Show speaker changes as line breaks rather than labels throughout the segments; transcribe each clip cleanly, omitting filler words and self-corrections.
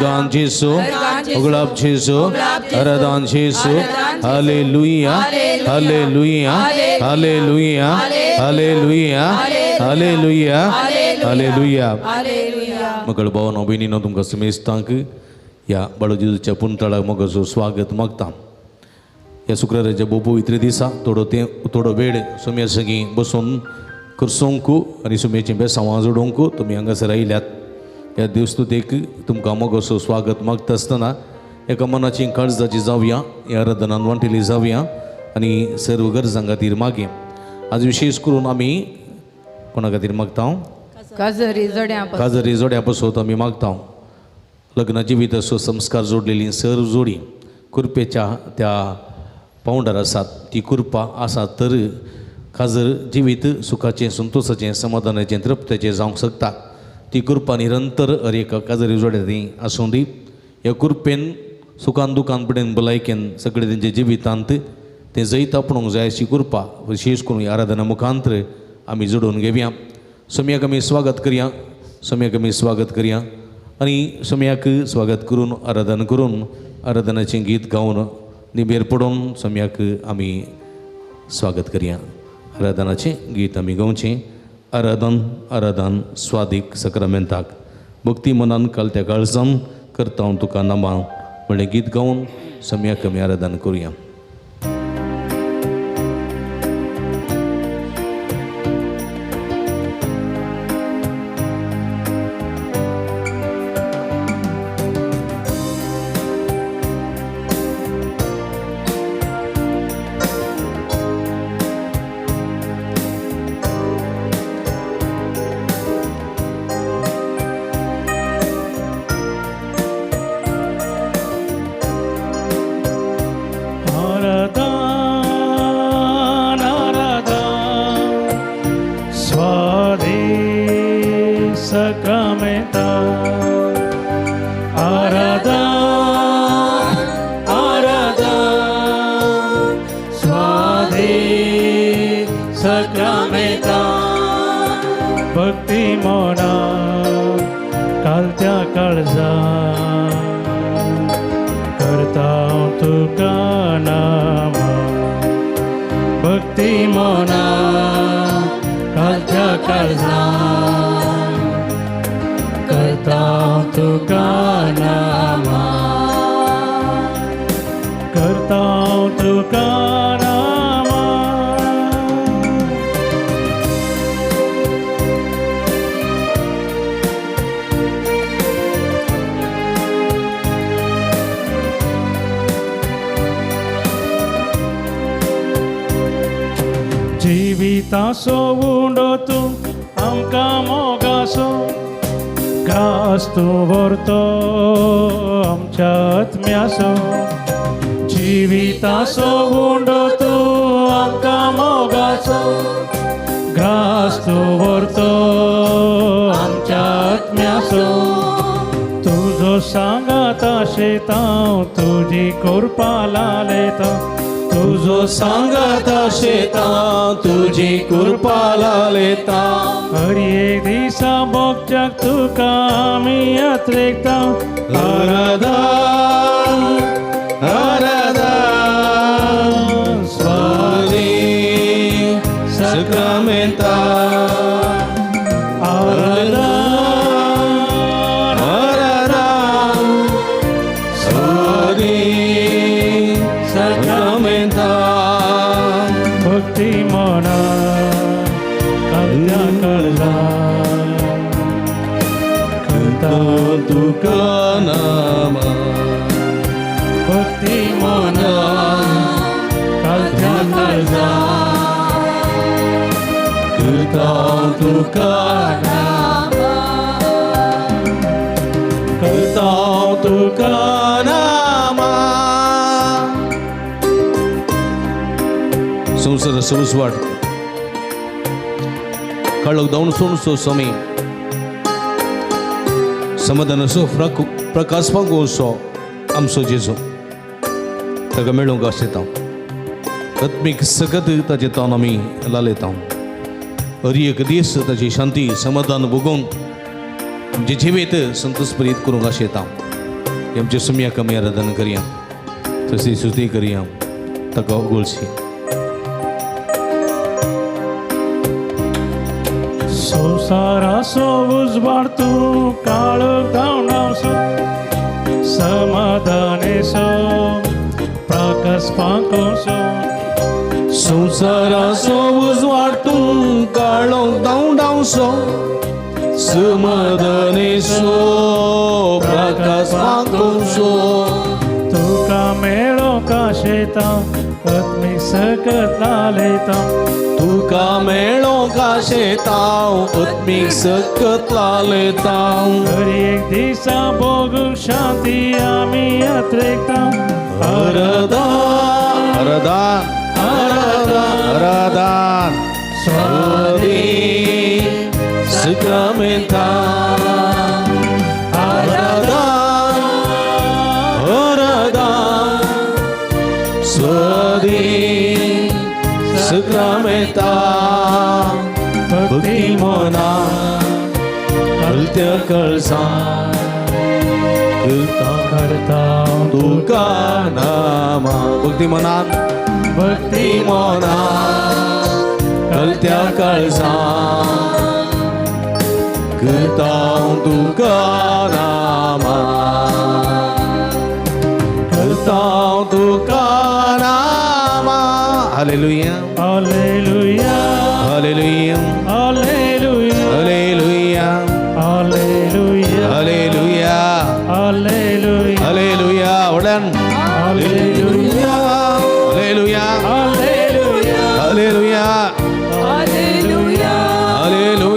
जेसू, उगडाप जेसू, आराधन जेसू. Hallelujah, hallelujah, hallelujah, hallelujah, hallelujah, hallelujah. मगळ भावानो भयणीनो, तुमकां समेस्तांक ह्या बाळू जेजूच्या पुनतळाक मोगाचो स्वागत मागता. ह्या शुक्राराच्या भोव पवित्र दिसा थोडो ते थोडो वेळ सोम्या सगीं बसून करसोंक आनी सोम्याचें बेसांवां जोडोवंक तुमी हांगासर आयल्यात. ह्या देवस्तुतेक तुमकां मोगाचो स्वागत मागता आसतना एका मनाची काळजाची जावया, ह्या आराधनान वांटेली जावया आनी सर्व गरजां खातीर मागया. आज विशेश करून आमी कोणा खातीर मागता?
काजरी जोड्या,
काजरी जोड्या पासत आमी मागता. लग्न जिविताचो संस्कार जोडलेली सर्व जोडी कुरपेच्या त्या पावंडार आसात. ती कुरपा आसात तर काजर जिवीत सुखाचें, संतोशाचें, समाधानाचें, तृप्ताचें जावंक शकता. ती कुरपा निरंतर हर एका काजरी जोड्या ती आसूं दी. ह्या कुरपेन सुखान दुखान पडेन भलायकेन सगळे तेंच्या जिवितांत तें जैत आपणूंक जाय अशी कुरपा विशेश करून ह्या आराधना मुखांतर आमी जोडून घेवया. सोम्याक आमी स्वागत करया, सोम्याक आमी स्वागत करया आनी सोम्याक स्वागत करून आराधना करून आराधनाचें गीत गावन निबेर पडून सोम्याक आमी स्वागत करया. आराधनाचें गीत आमी गावचें. आराधन आराधन स्वादीक सक्रामेंताक भक्ती मनान कालत्या काळजान करता हांव तुका नामा म्हणलें गीत गावन सोम्याक आमी आराधन करुया.
जिविताचो उंडो तूं आमकां मोगाचो, ग्रास तूं व्हरतो आमच्या आत्म्याचो. जिविताचो उंडो तूं आमकां मोगाचो, ग्रास तूं व्हरतो आमच्या आत्म्याचो. तुजो सांगाता शेतां तुजी कृपा लालेता,
तुजो सांगाता शेतां तुजी कृपा लालेता.
हर एक दिसा भोगच्याक तुका आमी यात्रेकता.
आराधन आराधन स्वादीक सक्रामेंता.
आराधन
आराधन स्वादीक सक्रामेंता.
भक्ती मना कालत्या काळजा
करता तुका नामा.
भक्ती मना कालत्या काळजा
करता तुका नामा. करता तुका नामा. संवसार संसवाट काळोख धांवन सोडचो स्वामी, समाधानाचो प्रकाश पांगोवचो आमचो जेजू ताका मेळूंक आशेता. आत्मीक सगत ताचे तावन आमी लालेता. हर एक दीस ताची शांती समाधान भोगोवंक आमचें जिवीत संतोष प्रेरीत करूंक आशेता. आमच्या सुमयाक आमी आराधना करया, तशी स्तुती करया, ताका उगोळशी.
संवसाराचो उजवाड तूं काळो धांवडावचो समाधानेचो प्रकाश पांकोवचो.
संवसाराचो उजवाड तूं काळो धांवडावचो समाधानेचो प्रकाश पांकोवचो.
तुका मेळोंक आशेता आत्मीक सकत लालयता.
तुका मेळोंक आशेतांव आत्मीक सकत लालयतांव.
हर एक दिसा भोगूंक शांती आमी यात्रेकता.
हरदान हरदान हरदान हरदान स्वादी सुक्रमेता. हरदान हरदान स्वादी सुक्रमेता. भक्ती मना कलत्य कळसा
करता
तुका नामा. भक्ती मनात
भक्ती
मना कलत्या कळसा करता तुका नामा करता तुका नामा. Hallelujah
hallelujah
hallelujah
hallelujah
hallelujah
hallelujah
hallelujah
hallelujah
hallelujah. उडन
hallelujah
hallelujah
hallelujah
hallelujah
hallelujah
hallelujah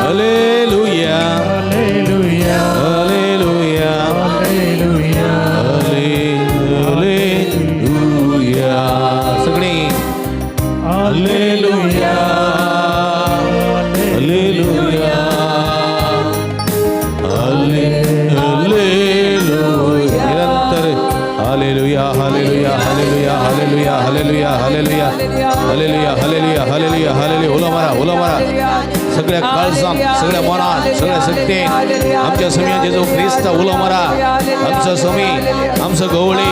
hallelujah
hallelujah
hallelujah
hallelujah
hallelujah
hallelujah. सगळी हालेलुया हालेलुया हालेलुया. निरंतर hallelujah hallelujah hallelujah hallelujah hallelujah hallelujah hallelujah hallelujah hallelujah hallelujah. उलो मारा उलो मारा सगळ्या काळजान सगळ्या मनान सगळ्या शक्तीन आमच्या समी जेजू ख्रिस्त उलो मारा. आमचो समी आमचो गवळी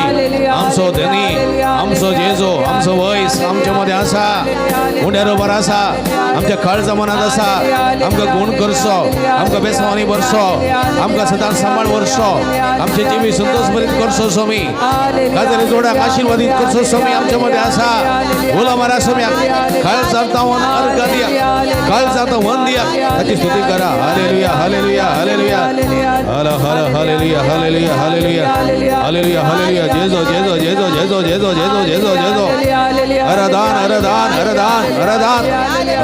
आमचो धनी आमचो जेजू आमचो वयस आमच्या मध्ये आसा, उंड्यार उबार आसा, आमच्या काळजा मनात आसा. आमकां गुण करचो, आमकां बेसवानी भरचो, आमकां सदांच सांबाळ व्हरचो, आमचे जिवीत संतोष भरीत करचो स्वामी. काजरी जोडाक आशीर्वादीत करचो स्वामी आमच्या मध्ये आसा. उलो मारा स्वामी काळजांत अर्घ दिया, काळजांत वन दिया, ताची स्तुती करा. हालेलुया हालेलुया हालेलुया हल हल hallelujah hallelujah hallelujah hallelujah hallelujah. जेजो जेजो जेजो जेजो जेजो जेजो जेजो जेजो. हरदान हरदान हरदान हरदान.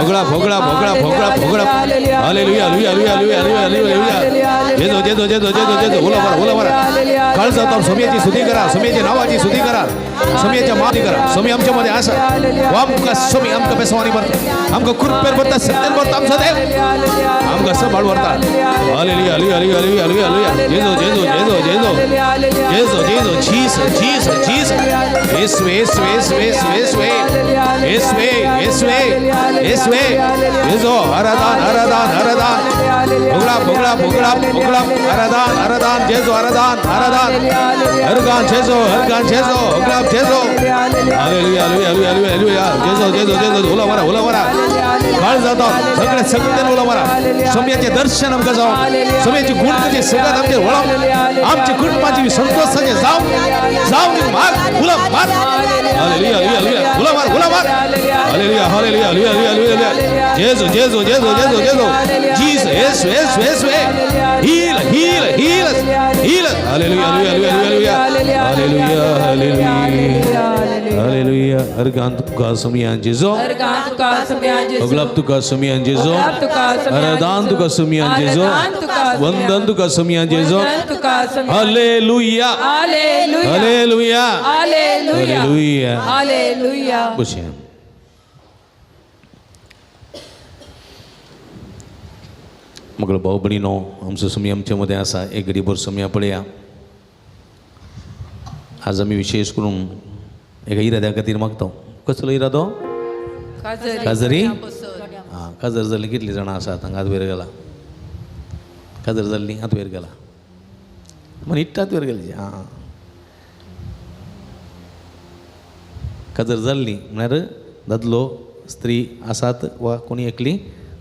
भोगळा भोगळा भोगळा भोगळा भोगळा. Hallelujah hallelujah hallelujah hallelujah hallelujah. जेजो जेजो जेजो जेजो जेजो. उलो मारा उलो मारा. काळजांत स्वामीची स्तुती करा, स्वामीच्या नावाची स्तुती करा, स्वामीच्या माती करा. स्वामी आमच्या मध्ये आसा. आमकां स्वामी आमकां बेसवानी भरता, आमकां कृपेन भरता, सत्यान भरता आमचो देव आमकां सांबाळ व्हरता. Hallelujah hallelujah hallelujah hallelujah hallelujah. जेजो जेजो जेजो जेजो जेजो जेजो. Jesus Jesus Jesus. येसवे येसवे येसवे येसवे येसवे येसवे येसवे जेजो. हरदान हरदान हरदान. भोगळा भोगळा भोगळा भोगळा. हरदान हरदान जेजो हरदान हरदान. हरगान जेजो हरगान जेजो भोगळा जेजो. Hallelujah hallelujah hallelujah hallelujah. जेजो जेजो जेजो. उलो मारा उलो मारा. काळ जाता सगळे सगळ्यान उलो मारा. स्वामीचे दर्शन आमकां जावं, स्वामीची गुण तुझे सगळ्यात आमचे वळोव, आमचे कुटुंबाची संतोषाचे जावं जावं माग उलो मार. हालेलुया हालेलुया उलो मार उलो मार. Hallelujah hallelujah hallelujah hallelujah. जेजो जेजो जेजो जेजो जेजो. जीसस येसू येसू येसू. Heal heal heal heal. Hallelujah hallelujah hallelujah hallelujah hallelujah hallelujah. हरगान तुका सुमियान जेजो,
हरगान तुका सुमियान जेजो,
अगलाब तुका सुमियान जेजो, हरदान तुका सुमियान जेजो, वंदन तुका सुमियान जेजो. हालेलुया hallelujah hallelujah
hallelujah.
बसया. मगलो भाऊ भयणीनो आमचो सुमी आमचे मदें आसा. एक घडीभर सुमया पळया. आज आमी विशेष करून एका इराद्या खातीर मागता. कसलो इरादो? काजरी. आं, काजर जाल्ली कितली जाणां आसात हांगा? हात वयर गेला. काजर जाल्ली हात वयर गेला. मग इट्टात वयर गेली. आं, काजर जाल्ली म्हळ्यार दादलो स्त्री आसात वा कोणी एकली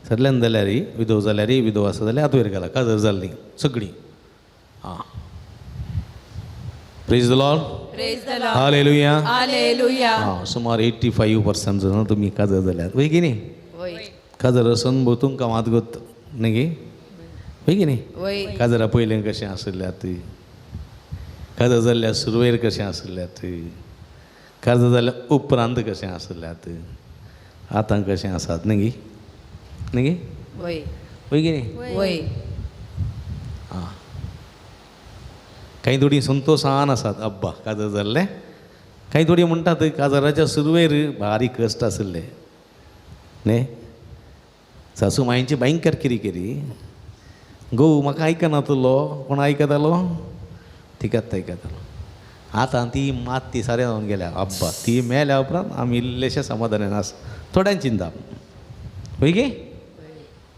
सगल्यान जाल्यार विधव जाल्यार विधव आसा जाल्यार आत वयर घाला. काजर जाल्ली सगळीं. आं, praise the Lord.
Praise the Lord.
Hallelujah.
Hallelujah.
हां, सुमार 85% जाणां तुमी काजर जाल्यात वय की न्ही?
वय.
काजर आसून भोव तुमकां मात गोत न्ही गे, वय की न्ही?
वय.
काजरा पयलें कशें आशिल्ल्यात, काजर जाल्ल्या सुरवेर कशें आशिल्ल्यात, काजर जाल्ल्या उपरांत कशें आशिल्ल्यात, आतां कशें आसात न्ही गे, न्ही गे?
वय.
वय की न्ही?
वय.
आं, कांय थोडीं संतोशान आसात अब्बा काजर जाल्लें. कांय थोडीं म्हणटात काजराच्या सुरवेर बारीक कश्ट आशिल्ले न्ही, सासू मांयची भयंकर किरी गो म्हाका आयकना तुलो, कोण आयकतालो? तिकाच आयकतालो. आतां ती मात ती सारें जावन गेल्या अब्बा, ती मेल्या उपरांत आमी इल्लेशें समाधानान आसा. थोड्यान चिंताप वय गे,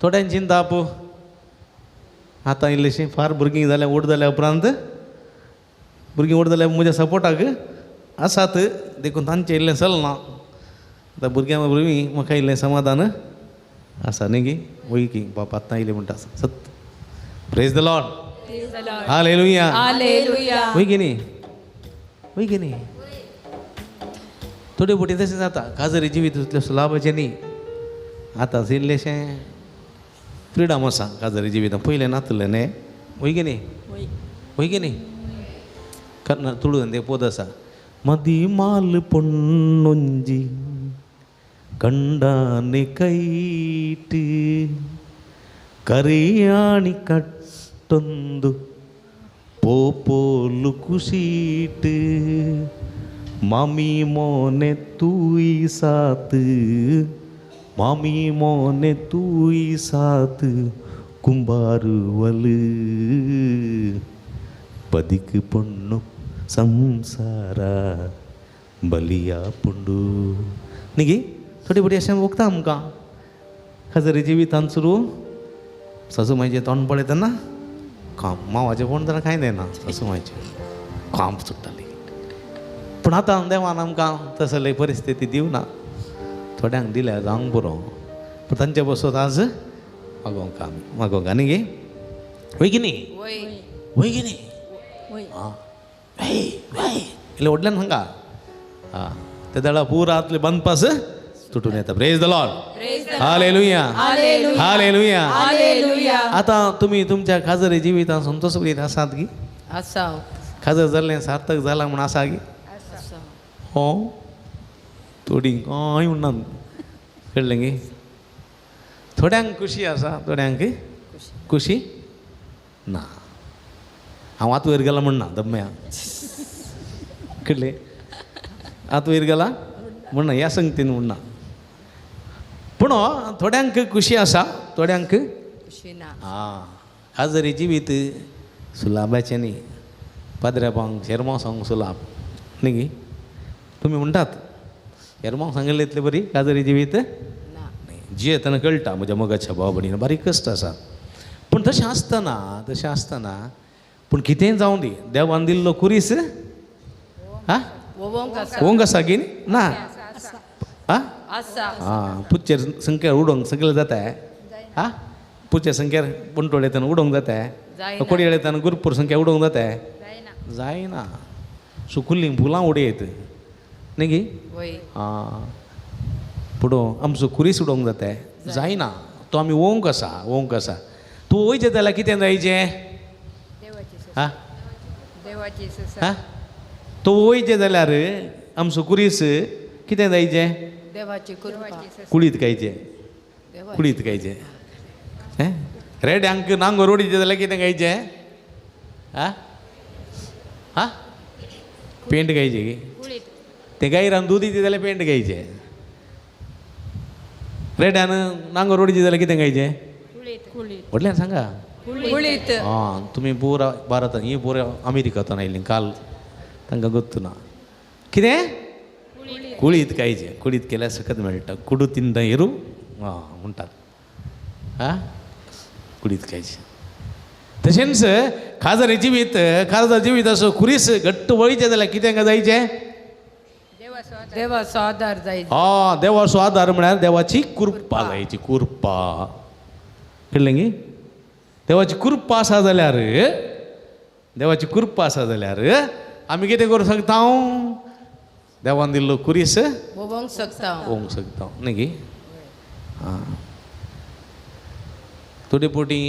थोड्यान चिंताप. आतां इल्लेशें फार भुरगीं जाल्या व्हड जाल्या उपरांत, भुरगीं व्हड जाल्यार म्हज्या सपोर्टाक आसात देखून तांचें इल्लें चलना. आतां भुरग्यां वरवीं म्हाका इल्लें समाधान आसा न्ही गे, वय की बाप आतां इल्लें म्हणटा सत. Praise the Lord.
Praise the Lord.
Hallelujah.
Hallelujah.
वय की न्ही, वय की न्ही? थोडे फावटी तशें जाता, काजरी जिवीत तितलें सुलाभाचें न्ही. आतां इल्लेशें फ्रिडम आसा काजरी जिवितां, पयलें नातलें न्ही, वय की न्ही? वय की न्ही? कन्नड तुळू ते पोद आसा. मदी माल पोण्णुंजी कंडाने कैट करियाणि कट्टोंदु पोपोलु कुशीट मामी मोने तूई सात मामी मोने तूई सात कुंभारुवल पदिक पोण्णु संसारा बलिया पुंडू न्ही गे. थोडी थोडी अशें वखदां आमकां खाजरी जिवितान सुरू सासू मांयचें तोंड पळयतना काम, मावाचें फोण जाल्यार कांय जायना, सासू मांयचें काम सुट्टाली. पूण आतां देवान आमकां तसली परिस्थिती दिवना, थोड्यांक दिल्यार जावंक पुरो, पूण तांचे बसत आज मागोवंक आमी मागोवंक न्ही गे, वय की न्ही? वय की न्ही? आं, वय वय इल्लें व्हडल्यान सांगा. आं, ते दळा पुरा आतले बांदपास तुटून येता. Praise the Lord. Hallelujah. Hallelujah. आतां तुमी तुमच्या खाजरी जिवितान संतोष करीत आसात की?
आसा.
खाजर जाल्लें सार्थक जालां म्हूण आसा की? हो, थोडीं कांय म्हणना, कळ्ळें गे? थोड्यांक खुशी आसा, थोड्यांक खुशी ना. हांव आतां वयर गेला म्हणना दम्म्या, कळ्ळें? आतां वयर गेला म्हणना, ह्या संगतीन म्हणना. पूण थोड्यांक खुशी आसा, थोड्यांक
खुशी ना.
आं, खाजरी जिवीत सुलाभाचें न्ही, पाद्र्यापांक शेरमांव सांगूंक सुलाभ न्ही गे? तुमी म्हणटात शेरमांव सांगिल्लें इतलें बरी काजरी जिवीत न्ही. जियेतना कळटा म्हज्या मोगाच्या भाव भयणीन बारीक कश्ट आसा. पूण तशें आसतना, तशें आसतना पूण कितेंय जावं दी, देवान दिल्लो कुरीस आं वोंग आसा की ना? आं आं, पुच्चेर संख्यार उडोवंक सगळें जाता. आं, पुच्चेर संख्यार पंटोळ येतना उडोवंक जाता, कोडयेळ येतना गुरपूर संख्या उडोवंक जाता? जायना. सुकुल्लीं फुलां उडयत न्ही गे? आं, पूण आमचो कुरीस उडोवंक जाता? जायना. तो आमी वोंक आसा, वोंक आसा. तूं वयचें जाल्यार कितें जायचें? आं, तो वयचें जाल्यार आमचो कुरीस कितें जायचें? कुळीत खायचें, कुळीत खायचें. हें रेड्यांक नांगोर उडयचें जाल्यार कितें खायचें? आं आं, पेंट खायचें की? तें गायरान दूद दिता जाल्यार पेंट खायचें. रेड्यान नांगोर उडयचें जाल्यार कितें खायचें? व्हडल्यान सांगा. आं, तुमी पुरा भारतान ही पुरा अमेरिकांतल्यान आयलीं काल, तांकां गोत्तू ना कितें कुळीत खायचें. कुळीत केल्यार सकत मेळटा, कुडू तिनदां एरू आं म्हणटात. आं, कुळीत खायचें. तशेंच काजारी जिवीत, काजार जिवीत असो खुरीस घट्ट वळीचें जाल्यार कितें जायचें?
देवाचो आदार जायचो.
आं, देवाचो आदार म्हळ्यार देवाची कृपा जायची. कृपा कळ्ळें गी? देवाची कृपा आसा जाल्यार, देवाची कृपा आसा जाल्यार आमी कितें करूंक शकता? देवान दिल्लो खुरीस
भोगोंक शकता,
भोगोंक शकता न्ही गी? आं, थोडे फावटी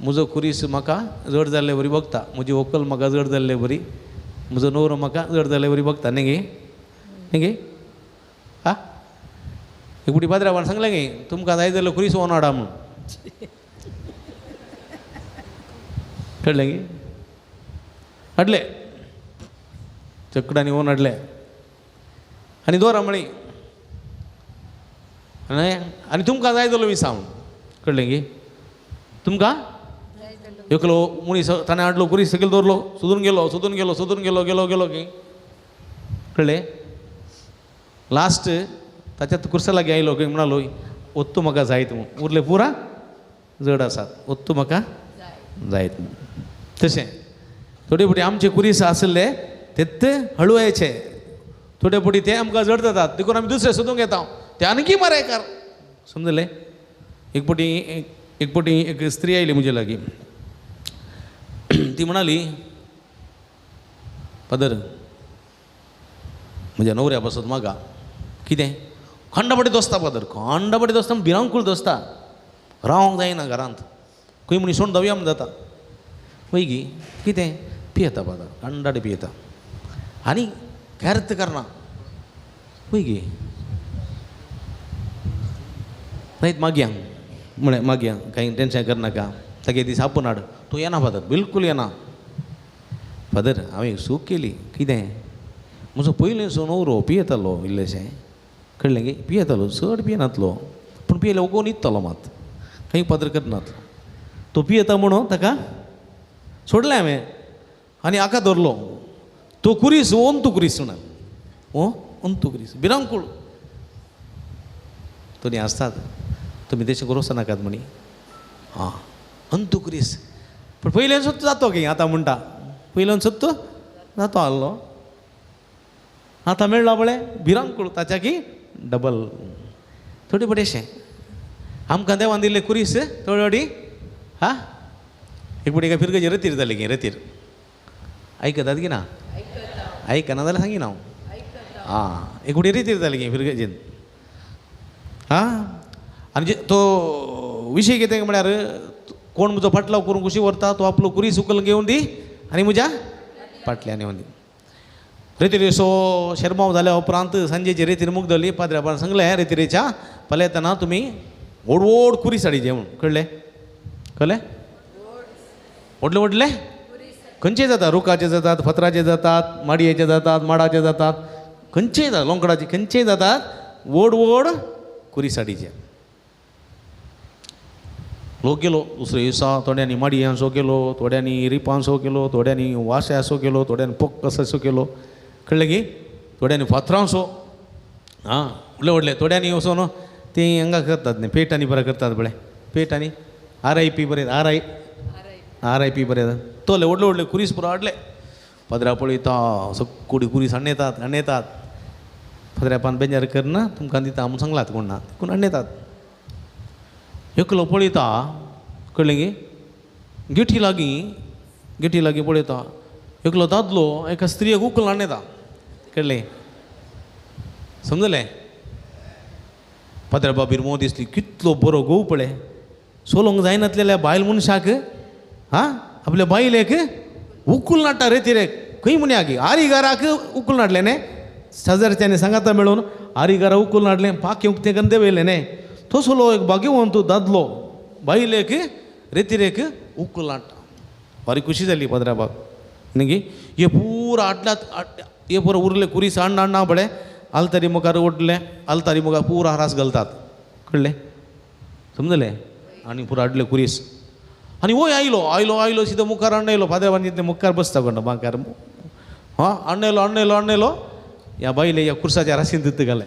म्हजो खुरीस म्हाका जड जाल्ले बरी भोगता, म्हजी व्हंकल म्हाका जड जाल्ले बरी, म्हजो न्हवरो म्हाका जड जाल्ले बरी भोगता न्ही गी? न्ही गी? आं, एक फावटी पाद्रावान सांगलें गी तुमकां जाय जाल्यार खुरीस ओन हाडा म्हूण. कळ्ळें गी? हाडले चकडांनी ओन हाडले आनी दवरा म्हळी आनी तुमकां जाय जालो विसा म्हूण. कळ्ळें गी? तुमकां एकलो मनीस ताणें हाडलो खुरीस सकयल दवरलो, सोदून गेलो, सोदून गेलो, सोदून गेलो, गेलो गेलो की कळ्ळें? लास्ट ताच्या खुर्सा लागीं आयलो की म्हणालो ओत्तू म्हाका जायत म्हूण, उरले पुरा जड आसात, ओत्तू म्हाका जायत म्हूण. तशें थोडे फावटी आमचे खुरीस आसले तेत हळुवायचे, थोडे फावटी ते आमकां जड जातात, देखून आमी दुसरे सोदूंक येता, ते आनीकी मरेकार. समजले? एक फावटी एक फावटी एक स्त्री आयली म्हजे लागीं, ती म्हणाली फादर म्हज्या न्हवऱ्या पासत म्हाका कितें खंडपटी दोस्ता फादर, खंडपटी दोस्ता, भिरांकूळ दोस्ता, रावंक जायना घरांत, खंय म्हणी सोण धवया म्हण जाता. वय गी कितें पियेता फादर, खंडाटी पियेता आनी कॅर्त करना. वय गी नायत मागया म्हळें, मागया कांय टेंशन करनाका, तागे दीस आपोवन हाड. तूं येना फादर, बिलकूल येना फादर. हांवें चूक केली. कितें? म्हजो पयलींचो न्हवरो पियेतालो इल्लेशें, कळ्ळें गी? पियेतालो, चड पियेनातलो, पूण पियेले ओगो न्हिदतालो मात, खंय पात्र करनातलो. तो पियेता म्हणून ताका सोडलें हांवें आनी हाका धरलो. तो खुरीस ओंतू खुरीस म्हणून, ओ अंतू खुरीस भिरांकूळ. तुमी आसतात, तुमी तशें करूं नाकात म्हणी. आं, अंतू खुरीस पूण पयल्यान सत्त जातो की आतां म्हणटा, पयल्यान सत्त जातो आहलो, आतां मेळ्ळा पळय भिरांकूळ, ताच्या की डबल. थोडे फावटी अशें आमकां देवान दिल्ले खुरीस थोडे फावटी. हा, एक फावटी एका फिरगजे रतीर जाली की रतीर आयकतात की ना? आयकना जाल्यार सांगिना हांव. आं, एक फावटी रतीर जाली की फिरगजेन. आं, आनी तो विशय कितें म्हळ्यार कोण म्हजो फाटलाव करूंक कुशी व्हरता तो आपलो खुरीस उखल घेवन दी आनी म्हज्या फाटल्यान येवन दी. रेतिरेचो शेरमांव जाल्या उपरांत सांजेची रेतीर मुगदली. पाद्र्यापान सांगलें रेतिरेच्या पळयतना तुमी व्हड व्हड खुरीस हाडीचे म्हूण. कळ्ळें? कळ्ळें? व्हडले व्हडले खंयचे जातात, रुखाचे जातात, फातराचे जातात, माडयेचे जातात, माडाचे जातात, खंयचेय जातात, लोंकडाचे खंयचेय जातात, व्हड व्हड खुरीस हाडीचे. लोक गेलो दुसरे दिसा, थोड्यांनी माडयांचो केलो, थोड्यांनी रिपांचो केलो, थोड्यांनी वाश्याचो केलो, थोड्यांनी पोक्कसाचो केलो. कळ्ळें की? थोड्यांनी फातरांचो. आं, व्हडले व्हडले थोड्यांनी वचोन ती हांगा करतात न्ही, पेटांनी बरें करतात पळय, पेटांनी RIP बरें, RIP बरें तोले व्हडले व्हडले खुरीस पुरो हाडले. पदरा पळयता सगळी खुरीस हाडून येतात. पदऱ्यापान बेजार करना तुमकां दिता म्हूण सांगलात कोण ना, कोण हाडून येतात. एकलो पळयता, कळ्ळें गी? गेटी लागीं, गेटी लागीं पळयता एकलो दादलो एका स्त्रियेक उखलून हाडून येता. कळ्ळें? समजलें? पाद्रा बाबीर मोव दिसली, कितलो बरो घोव पळय, सोलोंक जायनातलेल्या बायल मनशाक हां आपल्या बायलेक उखलून हाडटा रे तिरेक. खंय म्हणया की आरी घराक उखलून हाडलें न्ही, शेजारच्यांनी सांगाता मेळून आरी घरा उखलून हाडलें, पाखें उक्तें करून देंवयलें न्ही. तसलो एक भाग्यवंत दादलो बायलेक रेतिरेक उखलून हाडटा. भारी खुशी जाली पाद्राबाब न्ही गी? हे पुरा हाडल्यात, हे पुरा उरले खुरीस हाडना हाडना पळय आलतारी मुखार ओडलें, आलतारी मुखार पुरा रास घालतात. कळ्ळें? समजलें? आनी पुरा हाडले खुरीस आनी वय आयलो आयलो आयलो सिदो मुखार हाडून येयलो. फादराबान तितले मुखार बसता कोण बांकार. हां, हाडून येयलो हाडून येयलो हाडून येयलो, ह्या बायले ह्या खुर्साच्या राशीन दित घालें.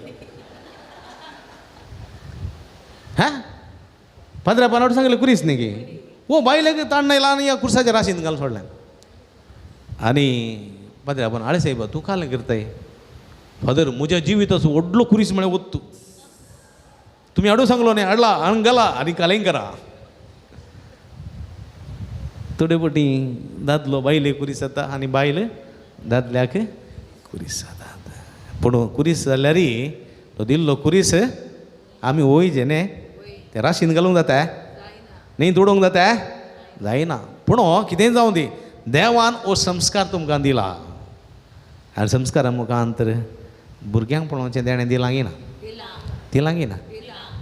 हा, पाद्रापान सांगलें खुरीस न्ही की वो बायलेक ताण येयला आनी ह्या कुर्साच्या राशीन घालून सोडलें. आनी पाद्री आपण आळे साहेब तूं कालें करताय? फादर म्हज्या जिविताचो व्हडलो कुरीस म्हळ्यार वत्तू तुमी हाडूं सांगलो न्ही, हाडला हांगा घाला आनी कालें करा. थोडे पटी दादलो बायले कुरीस जाता आनी बायल दादल्याक कुरीस जाता. पूण कुरीस जाल्यार तो दिल्लो कुरीस आमी वयजे न्ही, तें राशीन घालूंक जाता न्ही, उडोवंक जाता जायना. पूण कितेंय जावं दी, देवान हो संस्कार तुमकां दिला आनी संस्कारा मुखांतर भुरग्यांक पळोवचें देणें दिलां गी ना, दिलां गी ना.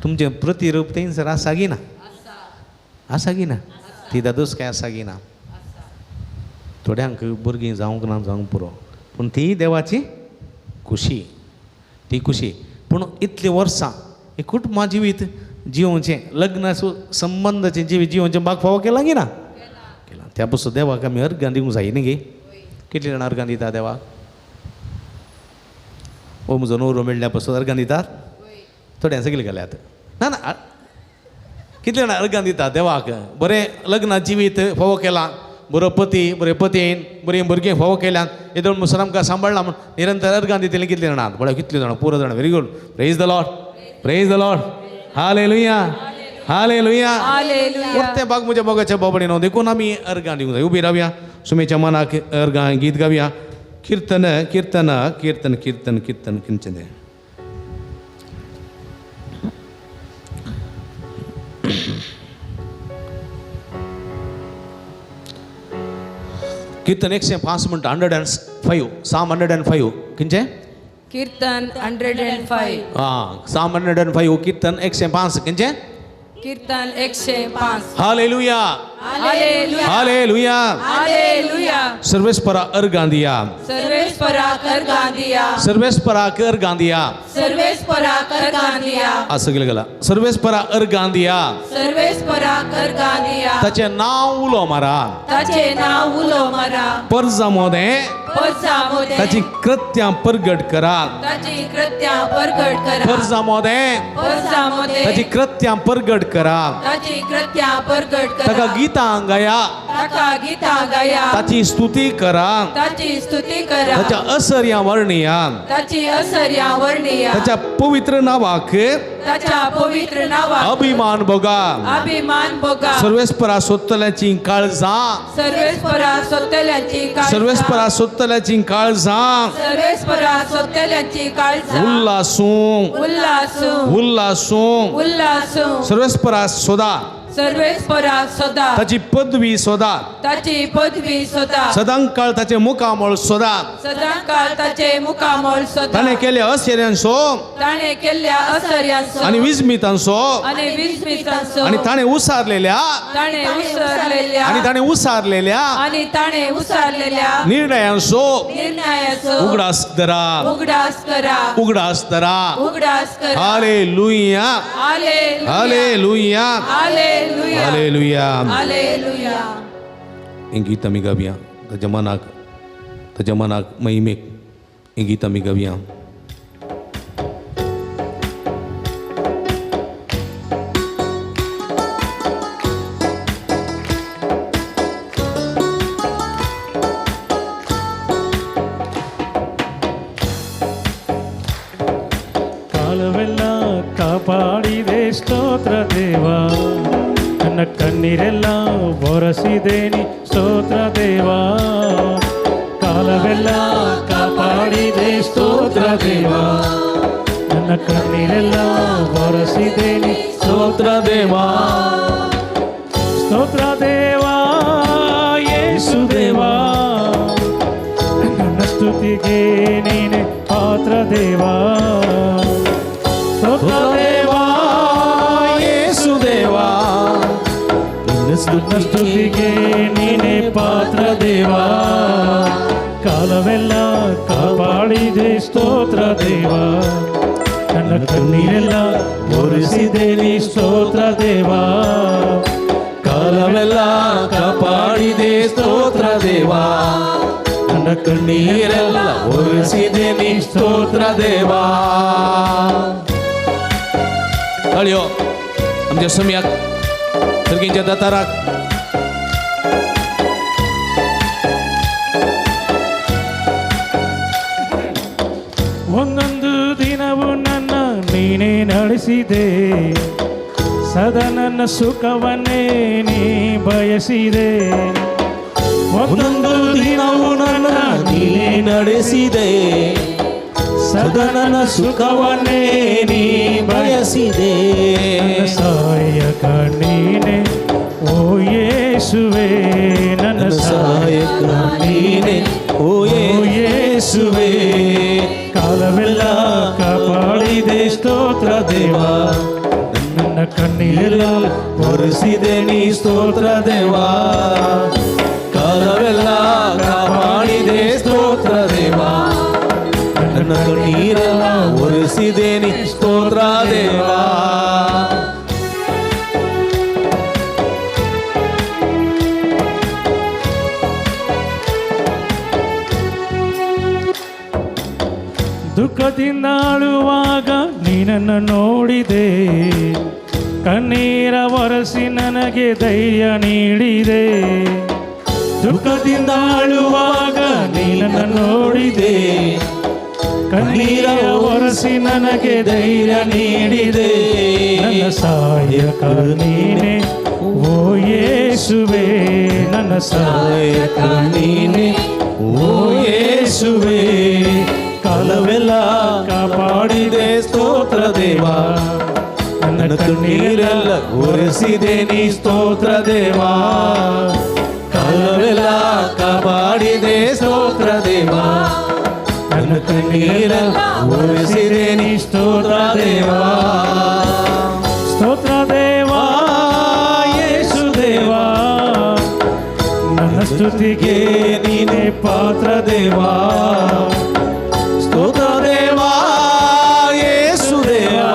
तुमचें प्रतिरूप थंयसर आसा गी ना, आसा गी ना, ती दादूस काय आसा गी ना. थोड्यांक भुरगीं जावंक ना जावंक पुरो, पूण ती देवाची खुशी, ती खुशी. पूण इतलीं वर्सां हे कुटुंबा जिवीत जिवोवचें, लग्न संबंदाचें जिवीत जिवोवचें भाग फावो केलां गी ना, केलां. त्या पसून देवाक आमी अर्गां दिवंक जाय न्ही गे. कितलीं जाणां अर्गां दिता देवाक? ओ म्हजो न्हवरो मेळ्ळ्या पसून अर्गां दितात थोड्यां सगळीं घाल्यात ना ना. कितलीं जाणां अर्गां दिता देवाक? बरें लग्न जिवीत फावो केलां, बरो पती बरे पतीन बरीं भुरगीं फावो केल्यान, येदोळ मुसर आमकां सांबाळ्ळा म्हूण निरंतर अर्गां दितलीं कितलीं जाणां? पळय कितलीं जाणां, पुरो जाणां. Very good, praise the Lord, praise the Lord, hallelujah, hallelujah. परतें भाग म्हज्या मोगाच्या बाबडी न्हू, देखून आमी अर्गां दिवंक जाय. उबी रावया, सुमेच्या मनाक अर्गां गीत गावया. कीर्तन कीर्तन कीर्तन कीर्तन कीर्तन किंचन कीर्तन 105 म्हणटा, 105, साम 105. किंचे
कीर्तन 105.
हां, साम 105 कीर्तन 105. किंचे
कीर्तन 105.
Hallelujah,
hallelujah,
hallelujah,
hallelujah.
सर्वेस्परा अर्गां दिया,
सर्वेस्परा अर्गां दिया,
सर्वेस्परा अर्गां दिया,
सर्वेस्परा अर्गां दिया.
असं गेला सर्वेस्परा अर्गां दिया,
सर्वेस्परा अर्गां दिया.
ताचें नांव उलो मारा,
ताचें नांव उलो मारा.
परजा मोदें,
परजा मोदें.
ताची कृत्यां परगट करा,
ताची कृत्यां परगट करा.
परजा मोदें,
परजा मोदें.
ताची कृत्यां परगट करा,
ताची कृत्यां परगट करा.
ताका गीतां गाया,
ताका गीतां गाया.
ताची स्तुती करा,
ताची स्तुती करा.
ताच्या असर्यां वर्णिया,
ताची असर्यां वर्णिया.
ताच्या पवित्र नावाक,
ताच्या पवित्र नावाक
अभिमान भोगा,
अभिमान भोगा.
सर्वेस्परा सोदतल्याची काळजां,
सर्वेस्परा सोदतल्याची काळजां,
सर्वेस्परा सोदतल्याची काळजां,
सर्वेस्परा सोदतल्याची काळजां.
उल्लासूं,
उल्लासूं,
उल्लासूं,
उल्लासूं.
सर्वेस्परा सोदा,
सर्वेस्परा सोदा.
ताची पदवी सोदा,
ताची पदवी सोदा.
सदांकाळ ताचे मुखामळ सोदा,
सदांकाळ ताचे मुखामळ सोदा.
ताणें केल्या असर्यांचो,
ताणें केल्ल्या असर्यांचो
आनी विस्मितांचो,
आनी विस्मितांचो,
आनी ताणें उसारलेल्या,
ताणें उसारलेल्या,
आनी ताणें उसारलेल्या,
आनी ताणें उसारलेल्या
निर्णयांचो,
निर्णयाचो
उगडास धरा,
उगडास करा,
उगडास धरा.
उगडास करा.
Hallelujah,
hallelujah,
hallelujah,
hallelujah,
hallelujah.
Hallelujah.
हें गीत आमी गावया ताच्या मनाक, ताच्या मनाक महिमेक हें गीत आमी गावया.
ಕಾಲವೆಲ್ಲ ಕಾಪಾಡಿದೆ ಸ್ತೋತ್ರ ದೇವಾ, ನನ್ನ ಕಣ್ಣೀರೆಲ್ಲ ಒರೆಸಿದೇನಿ ಸ್ತೋತ್ರ ದೇವಾ. ಕಾಲವೆಲ್ಲ ಕಾಪಾಡಿದೆ ಸ್ತೋತ್ರ ದೇವಾ, ನನ್ನ ಕಣ್ಣೀರೆಲ್ಲ ಒರೆಸಿದೇನಿ ಸ್ತೋತ್ರ ದೇವಾ. ಸ್ತೋತ್ರ ದೇವಾ ಯೇಸು ದೇವಾ, ನನ್ನ ಸ್ತುತಿಗೆ ನೀನೆ ಪಾತ್ರ ದೇವಾ. ಸ್ತೋತ್ರ ದೇವಾ ಯೇಸು ದೇವಾ, ನನ್ನ ಸ್ತುತಿಗೆ ನೀನೆ ಪಾತ್ರ ದೇವಾ. ಕಾಲವೆಲ್ಲ ಕಾಪಾಡಿದೆ ಸ್ತೋತ್ರ ದೇವಾ, ನನ್ನ ಕಣ್ಣೀರೆಲ್ಲ ಒರೆಸಿದೆ ನೀ ಸ್ತೋತ್ರ ದೇವಾ.
ಕಾಲವೆಲ್ಲ ಕಾಪಾಡಿದೆ ಸ್ತೋತ್ರ ದೇವಾ, ನನ್ನ ಕಣ್ಣೀರೆಲ್ಲ ಒರೆಸಿದೆ ನೀ ಸ್ತೋತ್ರ ದೇವಾ. ताळयो आमच्या सम्याक सर्गींच्या दाताराक
ಭರಿಸಿದೆ, ಸದಾ ನನ್ನ ಸುಖವನ್ನೇ ನೀ ಬಯಸಿದೆ.
ಒಂದೊಂದು ದಿನವೂ ನನ್ನ ನೀನೇ ನಡೆಸಿದೆ, ಸದಾ ನನ್ನ ಸುಖವನ್ನೇ ನೀ ಬಯಸಿದೆ.
ನನ್ನ ಸಹಾಯಕ ನೀನೆ ಓ ಯೇಸುವೆ, ನನ್ನ
ನನ್ನ ಸಹಾಯಕ ನೀನೆ ಓ ಯೇಸುವೆ.
ಕಾಲವೆಲ್ಲ ಕಾಪಾಡಿದೆ ಸ್ತೋತ್ರ ದೇವಾ, ನನ್ನ ಕಣ್ಣೀರೆಲ್ಲ
ಒರೆಸಿದೆ ನೀ ಸ್ತೋತ್ರ ದೇವಾ. ಕಾಲವೆಲ್ಲ ಕಾಪಾಡಿದೆ ಸ್ತೋತ್ರ ದೇವಾ, ನನ್ನ ಕಣ್ಣೀರೆಲ್ಲ ಒರೆಸಿದೆ ನೀ ಸ್ತೋತ್ರ ದೇವಾ.
ದುಃಖದಿಂದ ಅಳುವಾಗ ನೀನನ್ನು ನೋಡಿದೆ, ಕಣ್ಣೀರ ಒರೆಸಿ ನನಗೆ ಧೈರ್ಯ ನೀಡಿದೆ. ದುಃಖದಿಂದ ಅಳುವಾಗ ನೀನನ್ನು ನೋಡಿದೆ, ಕಣ್ಣೀರ ಒರೆಸಿ ನನಗೆ ಧೈರ್ಯ ನೀಡಿದೆ. ನನ್ನ ಸಹಾಯಕ ನೀನೆ ಓ ಯೇಸುವೆ, ನನ್ನ
ಸಹಾಯಕ ನೀನೆ ಓ ಯೇಸುವೆ. ಕಾಲವೆಲ್ಲ ಕಾಪಾಡಿದೆ ಸ್ತೋತ್ರ ದೇವಾ, ನನ್ನ ಕಣ್ಣೀರೆಲ್ಲ ಒರೆಸಿದೆ ನೀ ಸ್ತೋತ್ರ ದೇವಾ. ಕಾಲವೆಲ್ಲ ಕಾಪಾಡಿದೆ ಸ್ತೋತ್ರ ದೇವಾ, ನನ್ನ ಕಣ್ಣೀರೆಲ್ಲ ಒರೆಸಿದೆ ನೀ ಸ್ತೋತ್ರ ದೇವಾ.
ಸ್ತೋತ್ರ ದೇವಾ ಯೇಸು ದೇವಾ, ನನ್ನ ಸ್ತುತಿಗೆ ನೀನೇ ಪಾತ್ರ ದೇವಾ.
ಸ್ತೋತ್ರ ದೇವಾ ಯೇಸು ದೇವಾ,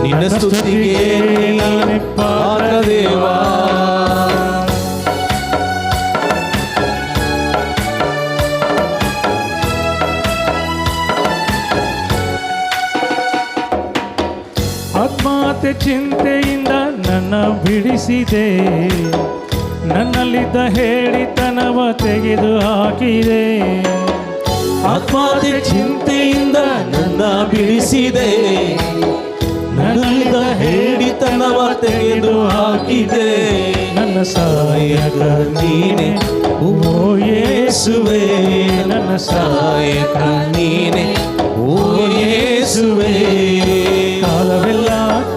ನಿನ್ನ ಸ್ತುತಿಗೆ ನೀನೇ ಪಾತ್ರ ದೇವಾ.
ಆತ್ಮಹತ್ಯೆ ಚಿಂತೆಯಿಂದ ನನ್ನ ಬಿಡಿಸಿದೆ, ನನ್ನಲ್ಲಿದ್ದ ಹೇಡಿತನವ ತೆಗೆದು ಹಾಕಿದೆ.
ಆತ್ಮಹತ್ಯೆ ಚಿಂತೆಯಿಂದ ನನ್ನ ಬಿಡಿಸಿದೆ, ನನ್ನಲ್ಲಿದ್ದ ಹೇಡಿತನವ ತೆಗೆದು ಹಾಕಿದೆ.
ನನ್ನ ಸಹಾಯಕ
ನೀನೆ
ಓ
ಯೇಸುವೆ,
ನನ್ನ
ಸಹಾಯಕ ನೀನೆ ಓ ಯೇಸುವೆ.
ಕಾಲವೆಲ್ಲ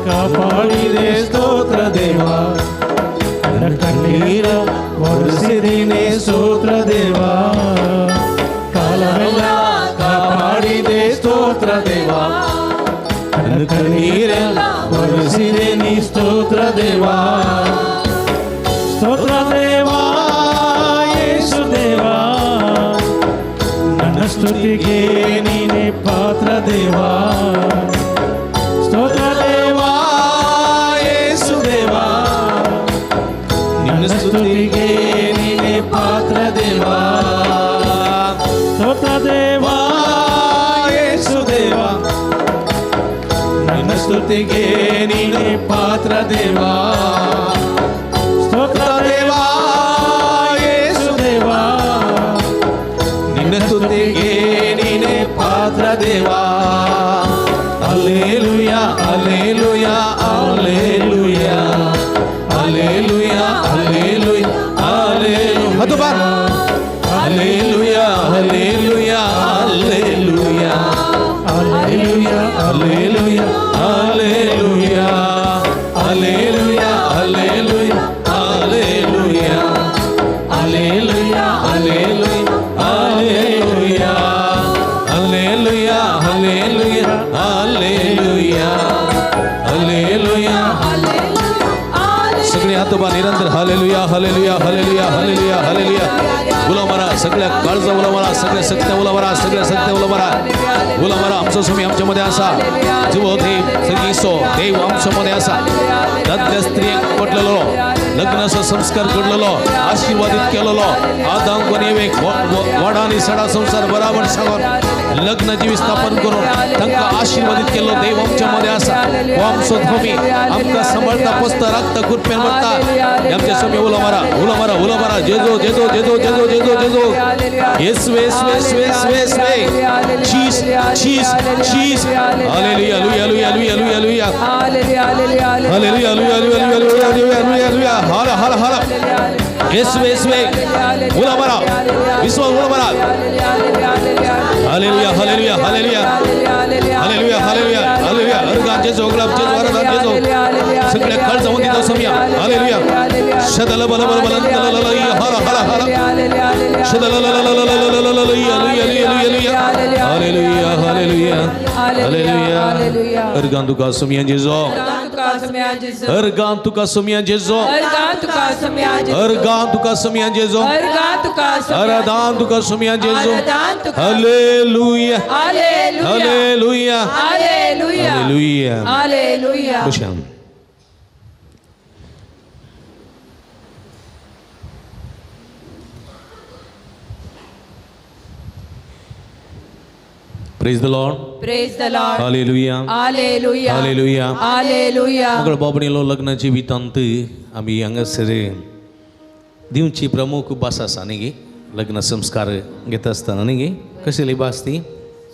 ಕಾಪಾಡಿದೆ
ಸ್ತೋತ್ರ ದೇವಾ,
ನನ್ನ ಕಣ್ಣೀರ
ಕಣ್ಣೀರ ಒರೆಸಿದಿನೇ ಸ್ತೋತ್ರ ದೇವಾ.
ಕಾಲವೆಲ್ಲ
ಕಾಪಾಡಿದೆ ಸ್ತೋತ್ರ ದೇವಾ, ನನ್ನ ಕಣ್ಣೀರೆಲ್ಲ ಒರೆಸಿದೆ ನೀ ಸ್ತೋತ್ರ ದೇವಾ.
ಸ್ತೋತ್ರ ದೇವಾ ಯೇಸು ದೇವಾ, ನನ್ನ ಸ್ತುತಿಗೆ ನೀನೇ ಪಾತ್ರ ದೇವಾ. ಸ್ತೋತ್ರ ದೇವಾ
ಯೇಸು ದೇವಾ, ನಿನ್ನ ಸ್ತುತಿಗೆ ನೀನೇ ಪಾತ್ರ ದೇವಾ.
ಸ್ತೋತ್ರ ದೇವಾ
ಯೇಸು ದೇವಾ, ನಿನ್ನ ಸ್ತುತಿಗೆ ನೀನೇ ಪಾತ್ರ ದೇವಾ.
ಸ್ತೋತ್ರ
ದೇವಾ ಯೇಸು ದೇವಾ, ನಿನ್ನ ಸ್ತುತಿಗೆ ನೀನೇ ಪಾತ್ರ ದೇವಾ. Alleluia, alleluia, alleluia, alleluia, alleluia, alleluia. ಹತ್ತು bar. Alleluia, alleluia, alleluia, alleluia, alleluia, alleluia, alleluia, alleluia, alleluia, alleluia, alleluia, alleluia, alleluia, alleluia, alleluia, alleluia. सगळे हातोबा निरंतर hallelujah, hallelujah, hallelujah, hallelujah, hallelujah. उलो मारा सगळ्या काळजा, उलो मारा सगळ्या सत्य, उलो मारा सगळ्या सत्य, उलो मारा, उलो मारा. आमचो स्वामी आमच्यामध्ये असा जिवो देव, सगळीसो देव आमच्यामध्ये असा. दादल्या स्त्रियेक पडलेलो, लग्नाचो संस्कार घडलेलो, आशीर्वादित केलेलो. आदाम आनी एवेक वडा आनी सडा संसार बराबर सांगून लग्न जिवीत स्थापन करून तांकां आशीर्वादित केल्लो देव आमच्या मध्ये आसा. हो आमचो स्वामी आमकां सांबाळता, पोसता, राखता, कृपेन व्हरता. आमच्या स्वामी उलो मारा, उलो मारा, उलो मारा. जेजो, जेजो, जेजो, जेजो, जेजो. जेजू जेजू येसवे येसवे येसवे येसवे येसवे चीज चीज चीज hallelujah hallelujah hallelujah hallelujah hallelujah hallelujah hallelujah hallelujah हर हर हर येसवे येसवे उला मारा विश्वास उला मारा hallelujah hallelujah hallelujah hallelujah hallelujah hallelujah organ जेजू गुलाब जेजू आराधन जेजू सगळ्या काळ जाऊन दिता समिया हालेलुया शदल बल बल बल लल हर हर हर शदल लल लल लल लल लल hallelujah hallelujah hallelujah hallelujah organ तुका समिया जेजू अर्गान तुका समिया जेजू अर्गान तुका समिया जेजू आराधन तुका समिया जेजू हालेलुया हालेलुया हालेलुया हालेलुया. बशाम Praise the Lord.
Praise the Lord.
Hallelujah.
Hallelujah.
Hallelujah.
Hallelujah.
मगळ बाबणीलो लग्न जिवितांत आमी हांगासर दिवची प्रमुख भास आसा न्ही गे लग्न संस्कार घेता आसतना न्ही गे कसली भास ती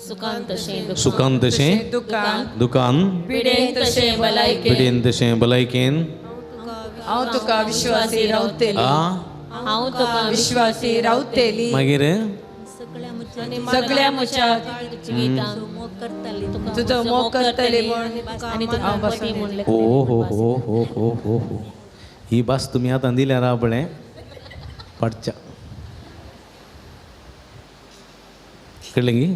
सुखान तशें दुकान
पिडेन तशें भलायकेन
पिडेन तशें भलायकेन
हांव तुका विश्वासी रावतली हांव तुका विश्वासी रावतली
मागीर
सगळ्या म्हज्या तुजो मोग करतली म्हूण हांव बसून.
हो हो हो हो हो हो हो ही भास तुमी आतां दिल्यार आपणें पडच्या कळ्ळें गी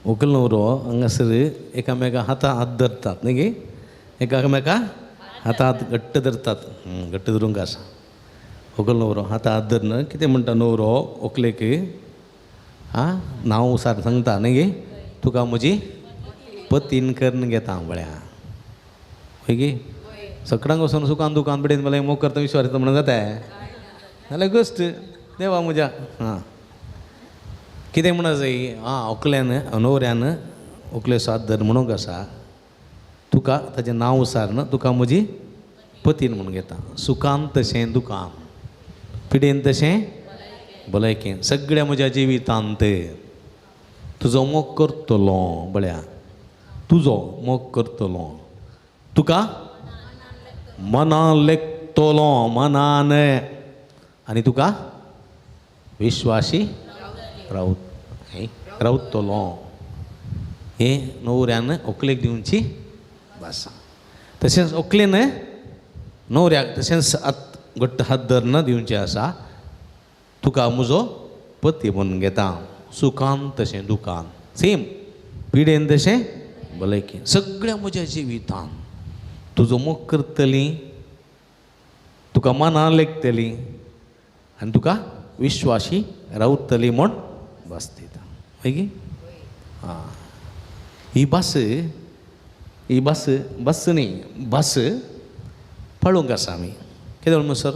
व्हंकल न्हवरो हांगासर एकामेका हाता हात धरतात न्ही गे एकामेका हाता हात घट्ट धरतात घट्ट धरूंक आसा व्हंकल न्हवरो हाता हात धरन कितें म्हणटा न्हवरो व्हंकलेक आं नांव सार सांगता न्ही गे तुका म्हजी पतीन करून घेता म्हळ्या हय गे सगळ्यांक वचून सुखान दुकान बिडेन म्हळ्यार मोग करता विश्वास म्हणून जाता जाल्यार गोश्ट देवा म्हज्या आं कितें म्हणा जाय आं व्हंकल्यान न्हवऱ्यान व्हंकलेचो हात धर म्हणूंक आसा तुका ताजें नांव सारन तुका म्हजी पतीन म्हणून घेता सुखान तशें दुकान पिडेन तशें भलायकेन सगळ्या म्हज्या जिवितांत तुजो मोग करतलो बळ्या तुजो मोग करतलो तुका मनान लेखतलो मनान आनी तुका विश्वासी रावत रावतलो हें न्हवऱ्यान व्हंकलेक दिवची भास. तशेंच व्हंकलेन न्हवऱ्याक तशेंच हात घट्ट हात धरून दिवचें आसा तुका म्हजो पती म्हणून घेता सुखान तशें दुखान सेम पिडेन तशें भलायकेन सगळ्या म्हज्या जिवितान तुजो मोग करतली तुका मनान लेखतली आनी तुका विश्वासी रावतली म्हूण भास दिता हय गे आं ही भास ही भास भास न्ही भास पाळूंक आसा आमी कितें म्हणून सर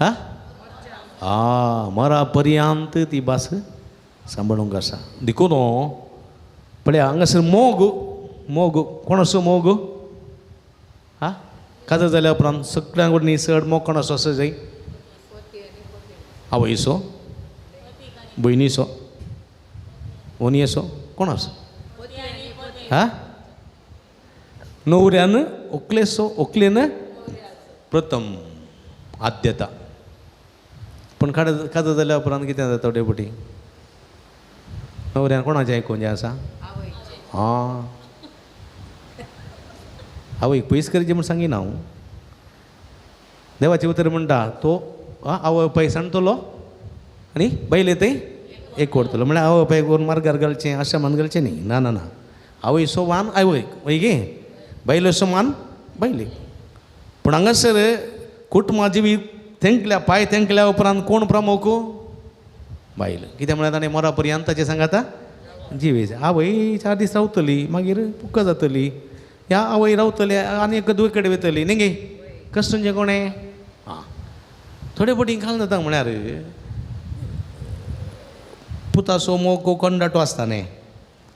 आं आं मरा पर्यंत ती भास सांबाळूंक आसा देखून पळय हांगासर मोग मोग कोण असो मोग आं काजार जाल्या उपरांत सगळ्यां कडेन चड मोग कोण असो आसा जाय आवयचो भयणीचो व्हनयेचो कोण आसा आं न्हवऱ्यान व्हंकलेचो व्हंकलेन प्रथम आद्यता. पूण काजार जाल्या उपरांत कितें जाता थोडे फावटी न्हवऱ्यान कोणाचें आयकूंक जाय आसा आं आवयक पयस करची म्हूण सांगिना हांव देवाचें उतर म्हणटा तो आवय बापायक सांडटलो आनी बायले थंय एक व्हरतलो म्हळ्यार आवय बापायक व्हरून मार्गार घालचें आश्रमांत घालचें न्ही ना ना ना आवयचो मान आवयक हय गे बायलेचो मान बायलेक. पूण हांगासर कुटुंबा जिवीत तेंकल्या पांय तेंकल्या उपरांत कोण प्रमुख बायल कितें म्हळ्यार ताणें मरा पर्यंत ताचें सांगाता जिवेज आवय 4 दीस रावतली मागीर पुक्का जातली ह्या आवय रावतली आनी एक दुवे कडेन वयतली न्ही गे कशें तुमचें कोणें आं थोडे फावटी घालून जाता म्हळ्यार पुताचो मोग कंडाटो आसता न्ही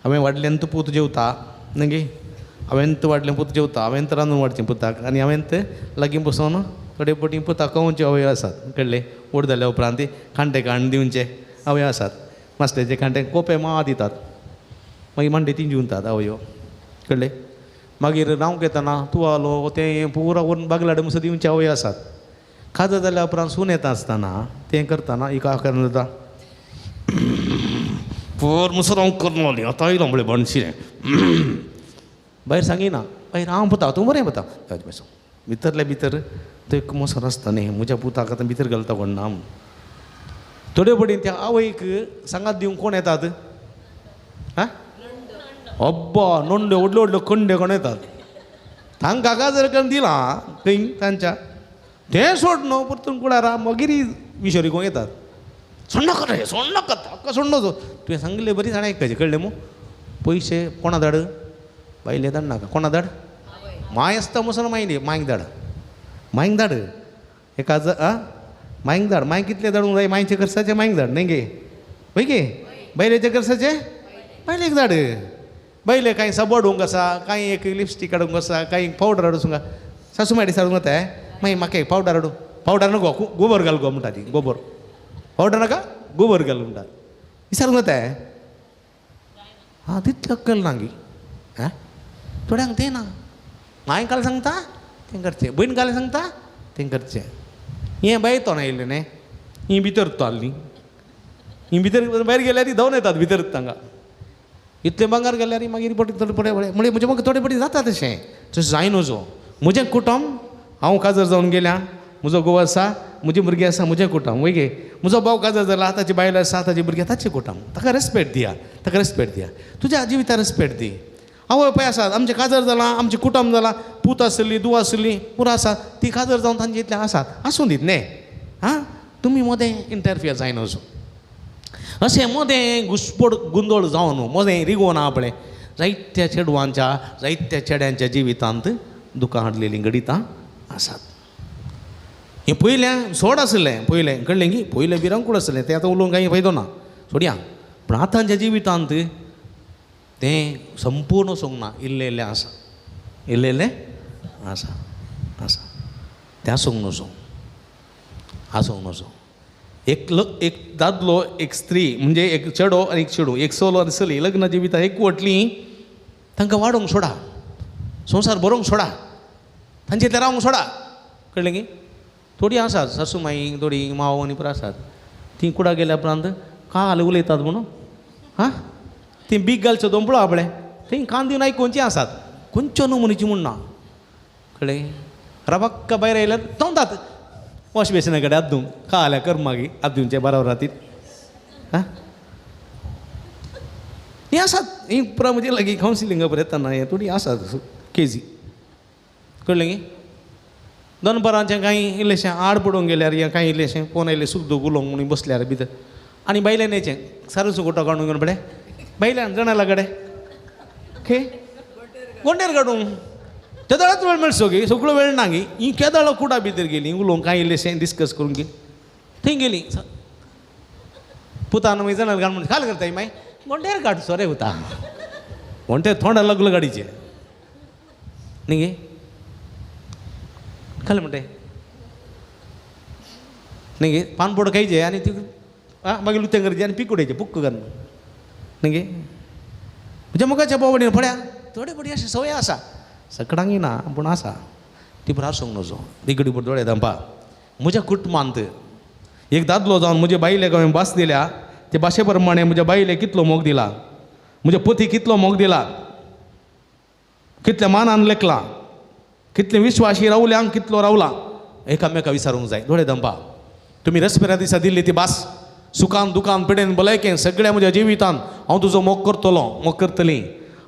हांवें वाडल्यान तूं पूत जेवता न्ही गे हांवें वाडलें पूत जेवता हांवें रांदून वाडचें पुताक आनी हांवें लागीं बसोन थोडे पटी पुताक कवचे आवय आसात कळ्ळें. व्हड जाल्या उपरांत खांटे काडून दिवचे आवय आसात. मासलेचे खांटे कोपे मा दितात, मागीर मांडे ती जेवतात आवयो कळ्ळें. मागीर रावंक येतना तुवालो तें पुरा व्हरून बागलाडे मुसो दिवचे आवय आसात. खाजा जाल्या उपरांत सून येता आसतना तें करतना एका कारण जाता पोर मुसो रावंक करना आतां येयलो म्हळें बणशी भायर सांगिना, भायर हांव पुता तूं बरें पुता भितरले भितर तो एक मोसर आसता न्ही म्हज्या पुताक आतां भितर घालता कोण ना म्हूण. थोडे पटी त्या आवयक सांगात दिवंक कोण येतात आं अब्बा नोंड्यो व्हडल्यो व्हडल्यो कंडे कोण येतात तांकां काजर करून दिलां थंय तांच्या तें सोड न्हू परतून कुळारा मागीर विशोरी कोण येतात सोड नाका रे सोड नाका ताका सोड नजो तुवें सांगिल्ले बरी जाणां आयकपाचें कळ्ळें मू. पयशे कोणा धाड बायले धाड नाका कोणा धाड माय आसता मसोन मायली मायक धाड मायक धाड एका आं मायक धाड माय कितले धाडूंक जाय मायचे खर्चाचे मायक धाड न्ही गे वय गे बायलेचे खर्चाचे बायलेक धाड. बायले कांय सबो हाडूंक आसा कांय एक लिपस्टीक हाडूंक आसा कांय पावडर हाडूंक आसा सासू माडी सारूंक वता मागीर म्हाका एक पावडर हाडूं पावडर नको गोबर घाल गो म्हणटा ती गोबर पावडर नाका गोबर घाल म्हणटा विचारूंक वता आं तितलें अक्कल ना गी आं थोड्यांक तें ना मांय काल सांगता तें करचें भयण काल सांगता तें करचें. हें बाय तोंड आयिल्लें न्ही ही भितर ताल्ली ही भितर भायर गेल्यार ती धांवन येतात भितर तांकां इतलें भांगर गेल्यार मागीर पटी थोडे पडे म्हणजे म्हजें म्हाका थोडे पटी जाता तशें तशें जायना. म्हजें कुटुंब हांव काजर जावन गेल्या म्हजो घोव आसा म्हजी भुरगीं आसा म्हजें कुटुंब वय गे म्हजो भाव काजर जाला ताची बायल आसा ताजी भुरगीं ताचें कुटुंब ताका रेस्पेक्ट दिया ताका रेस्पेक्ट दिया तुज्या जिविता रेस्पेक्ट दी. आवय बापाय आसात आमचें काजर जालां आमचें कुटुंब जालां पूत आसली धूव आसली पुरो आसा ती काजर जावन तांचे इतलें आसात आसूं दीत न्ही आं तुमी मदें इंटरफियर जायना. अशें मदें घुसपड गोंदळ जावन मदें रिगोवन आपलें जायत्या चेडवांच्या जायत्या चेड्यांच्या जिवितांत दुकां हाडलेलीं घडितां आसात. हें पयलें सोड आसलें पयलें कळ्ळें की पयलें भिरांकूळ आसलें तें आतां उलोवंक कांय फायदो ना सोडया. पूण आतांच्या जिवितांत तें संपूर्ण वचूंक ना इल्लें इल्लें आसा इल्लें इल्लें आसा आसा तें आसूंक नजो आसूंक नजो. एक एक दादलो एक स्त्री म्हणजे एक चेडो आनी एक चेडूं एक चलो आनी चली लग्न जिवितां एकवटलीं तांकां वाडोवंक सोडा संवसार बरोवंक सोडा तांचे ते रावंक सोडा कळ्ळें की. थोडीं आसात सासू माई थोडीं माव आनी पुरो आसात तीं कुडा गेल्या उपरांत काल उलयतात म्हणून आं तीं बीग घालच्यो दोंपळो आपलें थंय कान दिवन आयकुचीं आसात खंयच्यो न्हू म्हणची म्हूण ना कळ्ळें. रबक्क भायर आयल्यार तोंतात वॉश बेसिना कडेन आद्दूंक काल्या कर मागीर आद्दूंचे बराबर रातीत आं हीं आसात हीं पुरा म्हजे लागीं कावन्सिलिंगा बरें येतना हें थोडीं आसात केजी कळ्ळें की. दनपारांचें कांय इल्लेशें आड पडूंक गेल्यार या कांय इल्लेशें फोन आयलें सूख दूख उलोवंक म्हणून बसल्यार भितर आनी बायल्यान येचें सारू सुकोटो काडून घेवन पळय बायल्यान जणाला कडेन खे गोंडेर काडूंक तेदळाच वेळ मेळचो गी सगळो वेळ ना गी ही केदळो कुडा भितर गेली उलोवंक कांय इल्लेशें डिस्कस करूंक गेली थंय गेली पुतान मागीर जणाल काड म्हणून खाल करताय मागीर गोंडेर काडचो रे पुता गोंडेर थोंडा लागलो गाडीचेर न्ही गे खाल म्हणटे न्ही गे पानपोड खायचे आनी ती आं मागीर लुतें करचें आनी पीक उडयचें पुक्क घालून न्ही गे म्हज्या मुखाच्या बोवडीन पळया थोडे पडी अशें संवय आसा सकडांगी ना पूण आसा ती पुरो आसूंक नजो. तिगडी पुरो दोळे धांपा. म्हज्या कुटुंबांत एक दादलो जावन म्हजे बायलेक हांवें भास दिल्या ते भाशे प्रमाणे म्हज्या बायलेक कितलो मोग दिला म्हज्या पती कितलो मोग दिला कितल्या मानान लेखला कितले विश्वाशी रावल्यांक कितलो रावला एकामेका विचारूंक जाय. दोळे धांपा. तुमी रेस्पेरा दिसा दिल्ली ती भास सुखान दुखान पिडेन भलायकेन सगळ्या म्हज्या जिवितान हांव तुजो मोग करतलो मोग करतली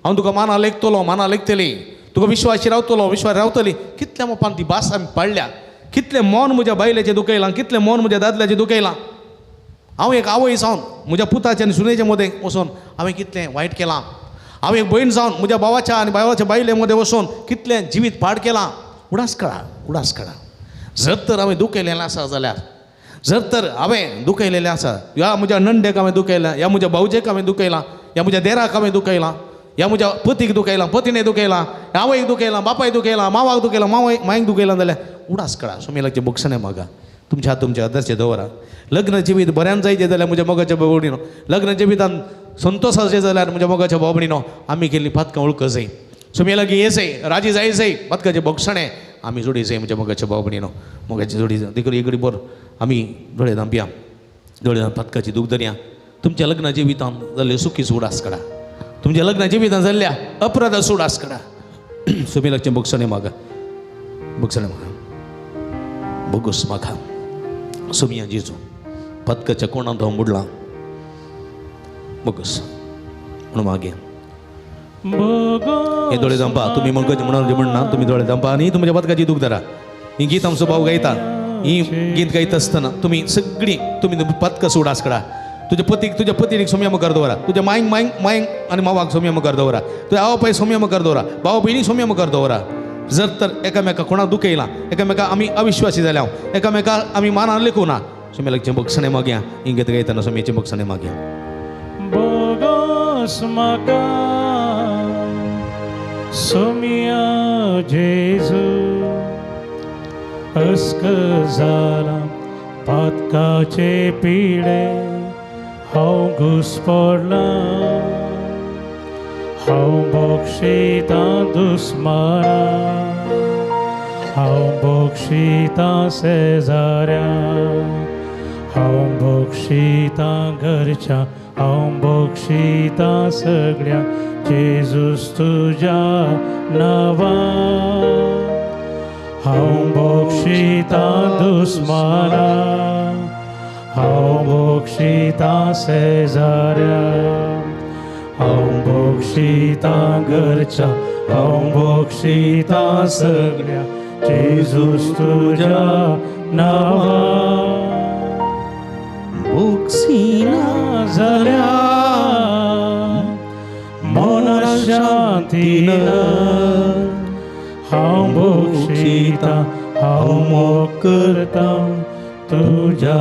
हांव तुका माना लेखतलो माना लेखतली तुका विश्वाशी रावतलो विश्वास रावतली. कितल्या मोपान ती भास आमी पाळ्ळ्या कितलें मन म्हज्या बायलेचें दुखयलां कितलें मन म्हज्या दादल्याचें दुखयलां. हांव एक आवय जावन म्हज्या पुताच्या आनी सुनेच्या मदें वचून हांवें कितलें वायट केलां. हांव एक भयण जावन म्हज्या भावाच्या आनी भावाच्या बायले मदें वचून कितलें जिवीत पाड केलां. उडास काडा उडास काडा. जर तर हांवें दुखयलेलें आसा जाल्यार जर तर हांवें दुखयलेलें आसा ह्या म्हज्या नंडेक हांवें दुखयलां ह्या म्हज्या भावजेक हांवें दुखयलां ह्या म्हज्या देराक हांवें दुखयलां ह्या म्हज्या पतीक दुखयलां पतीने दुखयलां आवयक दुखयलां बापायक दुखयलां मावाक दुखयलां मावय मायक दुखयलां जाल्यार उडास करा सोम्या लागचे बक्षणे मागा तुमच्या तुमच्या आदर्शे दवरा. लग्न जिवीत बऱ्यान जायचें जाल्यार म्हज्या मोगाच्या भाव भयणीनो, लग्न जिवितान संतोश जाल्यार म्हज्या मोगाच्या भाव भयणीनो आमी केल्ली पातकां वळख जाय, सोम्या लागीं ये जाय, राजी जाय जाय, पातकाचें बक्षणें आमी जोडी जाय म्हज्या मोगाच्या भाव भयणीनो. मोगाची जोडी देखून एक बरो आमी दोळे धांपया, दोळे पातकाची दूख धरया. तुमच्या लग्न जिवितान जाल्ले सुखी उडास काडा, तुमच्या लग्न जिवितान जाल्ल्या अपराधा उडास काडा. सोम्या लागचें बक्षणें मागा, बक्षणें मागा, बोगस मागा. सोमिया जेजू पातकाच्या कोणांत हांव बुडलां, बोगस म्हणून मागे हे दोळे धांपा. तुमी म्हणून म्हणना तुमी दोळे धांपा आनी तुमच्या पातकाची दूख धरा. ही गीत आमचो भाव गायता, ही गीत गायता आसतना तुमी सगळीं तुमी पातका उडास काडा. तुज्या पतीक तुज्या पतीक सोम्या मुखार दवरा, तुज्या मायंक मायंक मायंक आनी मावाक सोम्या मुखार दवरा, तुज्या आवय पाय सोम्या मुखार दवरा, भाव भयणीक सोम्या मुखार दवरा. जर तर एकामेका कोणाक दुखयला, एकामेका आमी अविश्वासी जाल्या, एकामेका आमी मानान लेखूं ना, सोम्या लागचें बक्षणें मागया. ही गीत गायतना सोम्याचें बक्षणें मागया.
बोगस म्हाका सोम्या जेजू, अस्क जाला पातकाचे पिडे हांव घुसपडलां, हांव बक्षितां दुस्माना, हांव बक्षितां शेजाऱ्या, हांव बक्षितां घरच्या, हांव बक्षितां सगळ्या जेजूस तुज्या नांवान. हांव बक्षितां दुस्माना, हांव बक्षितां शेजाऱ्या, हांव बक्षितां घरच्या, हांव बक्षितां सगळ्या जेजूस तुज्या नांवान.
बक्षिना
जाल्या मना शांती ना, हांव बक्षितां, हांव मोग करतां तुज्या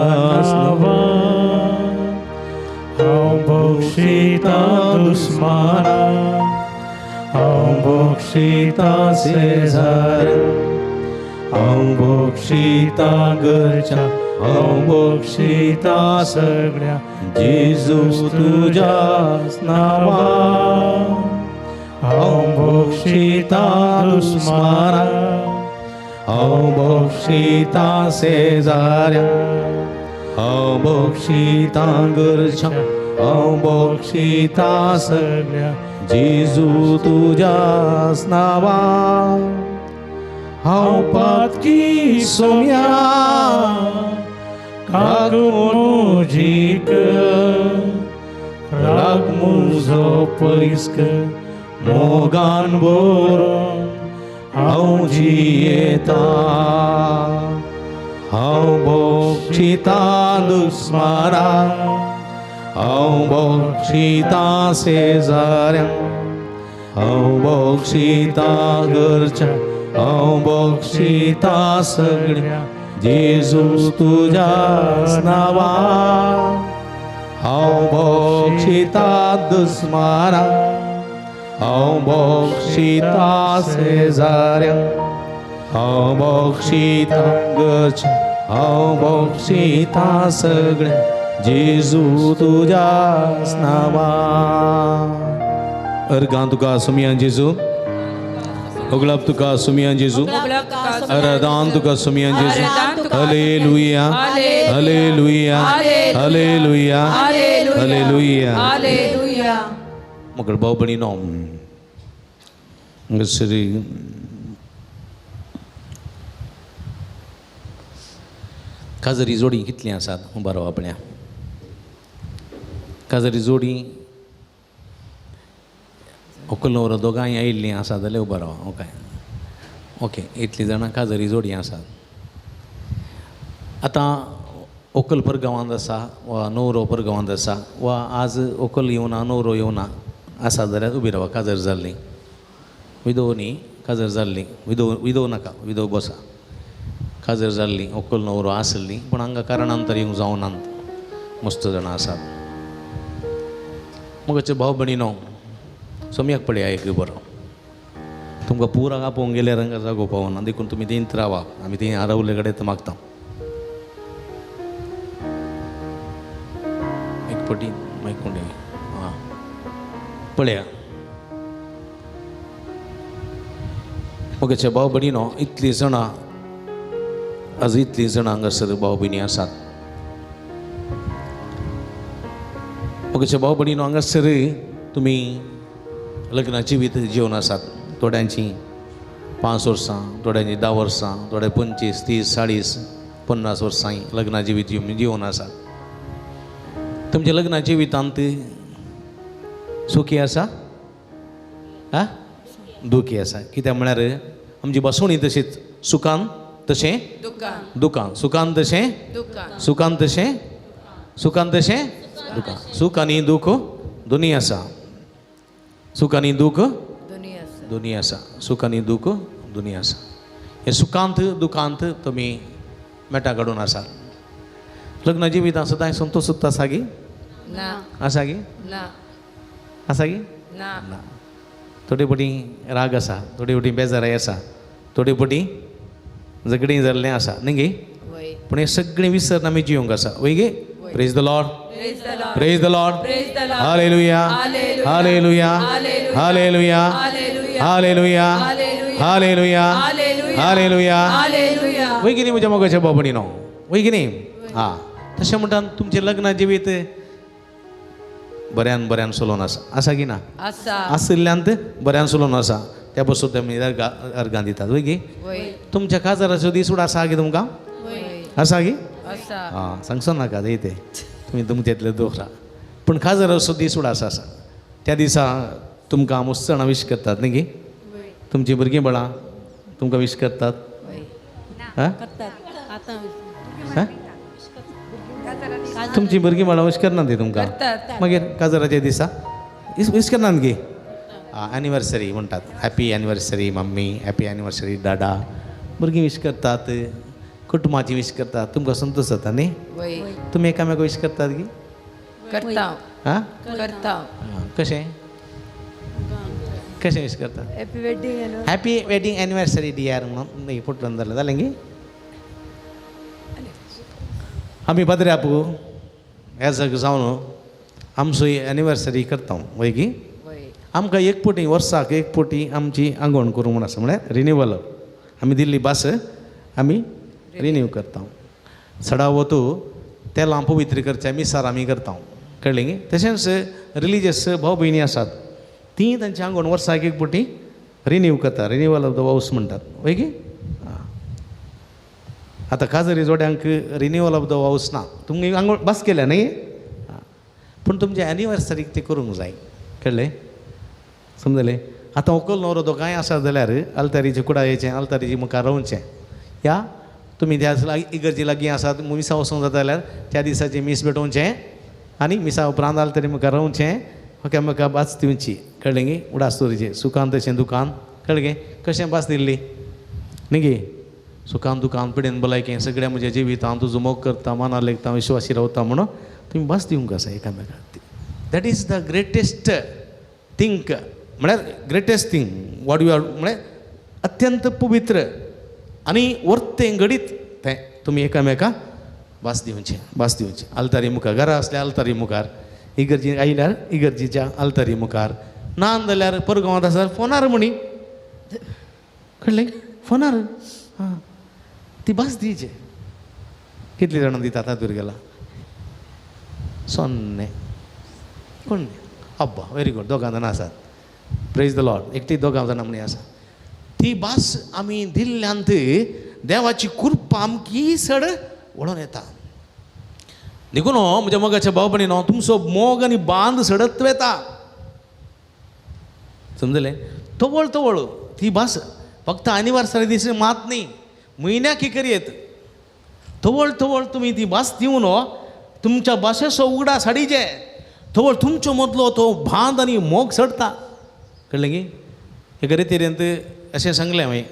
नांवान. हांव बक्षितां दुस्माना, हांव बक्षितां शेजाऱ्या, हांव बक्षितां घरच्या, हांव बक्षितां सगळ्या जेजूस तुज्या नांवान. हांव बक्षितां दुस्माना,
हांव बक्षितां शेजाऱ्या, हांव बक्षितां घरच्या, हांव बक्षितां
सगळ्या
जेजू तुज्या नांवान. हांव पातकी सोम्या
काकून म्हजी कर, राग म्हजो पयस कर,
मोगान भरून हांव जियेतां. हांव बक्षितां दुस्माना, हांव बक्षितां शेजाऱ्या, हांव बक्षितां घरच्या, हांव बक्षितां सगळ्या जेजूस तुज्या नांवान. हांव बक्षितां दुस्माना, हांव बक्षितां शेजाऱ्या, हांव बक्षितां घरच्या, हांव बक्षितां सगळ्या जेजू तुज्या नांवान. अर्गां तुका सोमिया जेजू, ओगलाब तुका सोमिया जेजू, अरदान तुका सोमिया जेजू. Hallelujah, hallelujah, hallelujah, hallelujah. मग भाऊ भयणीनो, हांगासर काजरी जोडी कितलीं आसात बरो आपल्या काजरी जोडी व्हंकल न्हवरो दोगांय आयिल्लीं आसा जाल्यार उबो रावा. ओके ओके, इतलीं जाणां काजरी जोडी आसात. आतां व्हंकल परगांवांत आसा वा न्हवरो परगांवांत आसा वा आज व्हंकल येवना न्हवरो येवना आसा जाल्यार उबी रावा. काजर जाल्लीं विधव न्ही, काजर जाल्लीं विधव, विधव नाका, विधव बसा. काजर जाल्लीं व्हंकल न्हवरो आसलीं पूण हांगा कारणांतर येवंक जावनात मस्त जाणां आसात. मगचे भाव भयणीनो सोम्याक पळया एक बरो तुमकां पुरा आपोवंक गेल्यार हांगा जागो पावना, देखून तुमी थंयच रावा. आमी थंय हरवले कडेन मागता. एक पटी मागीर कोण आं पळया मोगेचे भाव भयणीनो, इतलीं जाणां आज इतलीं जाणां हांगासर भाव भयणी आसात. मोगेचे भाव भयणीनो, हांगासर तुमी लग्न जिवीत जेवन आसात. थोड्यांची 5 वर्सां, थोड्यांची 10 वर्सां, थोडे 25, 30, 40, 50 वर्सां लग्न जिवीत जिवन आसात. तुमच्या लग्न जिवितांत सुखी आसा आं दुखी आसा? कित्याक म्हळ्यार आमची बसवणी तशीच, सुखान तशें दुकान, सुखान तशें सुखान तशें सुखान तशें दुकान. सुख आनी दुख दोनी आसा. सुख आनी दुख दोनी आसा. सुख आनी दुख दोनी आसा. हे सुखांत दुखांत तुमी मेटा काडून आसात. लग्न जिवितां सदांय संतोश सुद्दां आसा गी? आसा गी? आसा गी? ना. थोडे पटी राग आसा, थोडे पटी बेजाराय आसा, थोडे पटी झगडीं जाल्लें आसा न्ही गे? पूण हें सगळें विसरून आमी जिवंक आसा. वय गे? Praise the Lord, praise the Lord, hallelujah, hallelujah, hallelujah, hallelujah, hallelujah, hallelujah. वय की न्ही म्हज्या मोगाच्या भाव भयणीनो? वय की न्ही? आं, तशें म्हणटा तुमचें लग्न जिवीत बऱ्यान बऱ्यान चलोवन आसा. आसा की ना? आशिल्ल्यांत बऱ्यान चलोवन आसा. त्या पासून तुमी अर्गां दितात. वय गी? तुमच्या काजाराचो दीस उड आसा गी तुमकां? आसा गी? आं, सांगचो नाका ते तुमी तुमचेंतले दोखरा. पूण काजाराचो दीस उड आसा आसा. त्या दिसा तुमकां मस्त जाणां विश करतात न्ही गी? तुमचीं भुरगीं बाळां तुमकां विश करतात? तुमची भुरगीं बाळां विश करनात ती तुमकां? मागीर काजाराच्या दिसा विश करनात गी? एनिवर्सरी म्हणटात, happy anniversary mummy, happy anniversary Dada. भुरगीं विश करतात, कुटुंबाची विश करतात. तुमकां संतोश जाता न्ही? तुमी एकामेका विश करतात गी?
करता.
आं,
करता.
कशें कशें विश करतात? हॅपी वेडींग एनिवर्सरी डियर म्हणून न्ही फुटून जालें जालें गी? आमी पाद्रे आपू ह्या जग जावन आमचो एनिवर्सरी करता. वय गी? आमकां एक पटी वर्साक एक पटी आमची आंगवण करूंक म्हूण आसा, म्हळ्यार रिन्युवल. आमी दिल्ली भास आमी रिन्यू करता. सडावत तेलां पवित्र करचें मिसार आमी करता. कळ्ळें गी? तशेंच रिलीजियस भाव भयणी आसात तीं तांची आंगवण वर्साक एक पटी रिन्यू करता. रिन्युवल ऑफ the vows म्हणटात. वय गी? आतां काजरी जोड्यांक रिन्युवल ऑफ the vows ना. तुमी आंगवण भास केल्या न्ही, पूण तुमच्या एनिवर्सरीक तें करूंक जाय. कळ्ळें? समजलें? आतां व्हंकल न्हवरो दोगांय आसा जाल्यार आल्तारीचे कुडायेचें आल्तारीचे मुखार रावचें. या तुमी त्या इगर्जी लागीं आसात मिसा वचूंक जाता जाल्यार त्या दिसाचें मीस भेटोवचें आनी मिसा उपरांत आल्तारी मुखार रावचें, एकामेका भास दिवची. कळ्ळें गी? उडास दवरचें. सुखान तशें दुकान. कळ्ळें गे? कशें भास दिल्ली न्ही गे? सुखान दुकान पिडेन भलायकें सगळ्या म्हज्या जिवितांत तुजो मोग करता, मना लेखता, विश्वासी रावता म्हणून तुमी भास दिवंक आसा एकामेकाक. That is the greatest thing. म्हळ्यार greatest thing what you are, म्हळ्यार अत्यंत पवित्र आनी वर्तें घडीत तें तुमी एकामेका भास दिवचें. भास दिवचें. आल्तारी मुखार, घरा आसल्यार आल्तारी मुखार, इगर्जी आयल्यार इगर्जीच्या आल्तारी मुखार, ना जाल्यार परगांवांत आसा फोनार म्हणी. कळ्ळें? फोनार आं ती भास दिवचे. कितली जाणां दितात आतां गेला? 0. कोण? अब्बा, व्हेरी गूड, दोगां जाणां आसात. Praise the Lord. एकटी दोगां जाणां म्हणी आसा. ती भास आमी दिल्ल्यांत देवाची कृपा आमकी सड वळोन येता. देखून म्हज्या मोगाच्या भाव भयणीनो, तुमचो मोग आनी बांद सडत वेता. समजलें? तवळ तवळ ती भास फक्त एनिवर्सरी दीस मात न्ही, म्हयन्याक करयेत. तवळ तवळ तुमी ती भास दिवन तुमच्या भाशेचो उगडास हाडीचे. तवळ तुमचो मदलो तो बांद आनी मोग सडटा. कळ्ळें गी? एका रितीरेंत अशें सांगलें हांवें.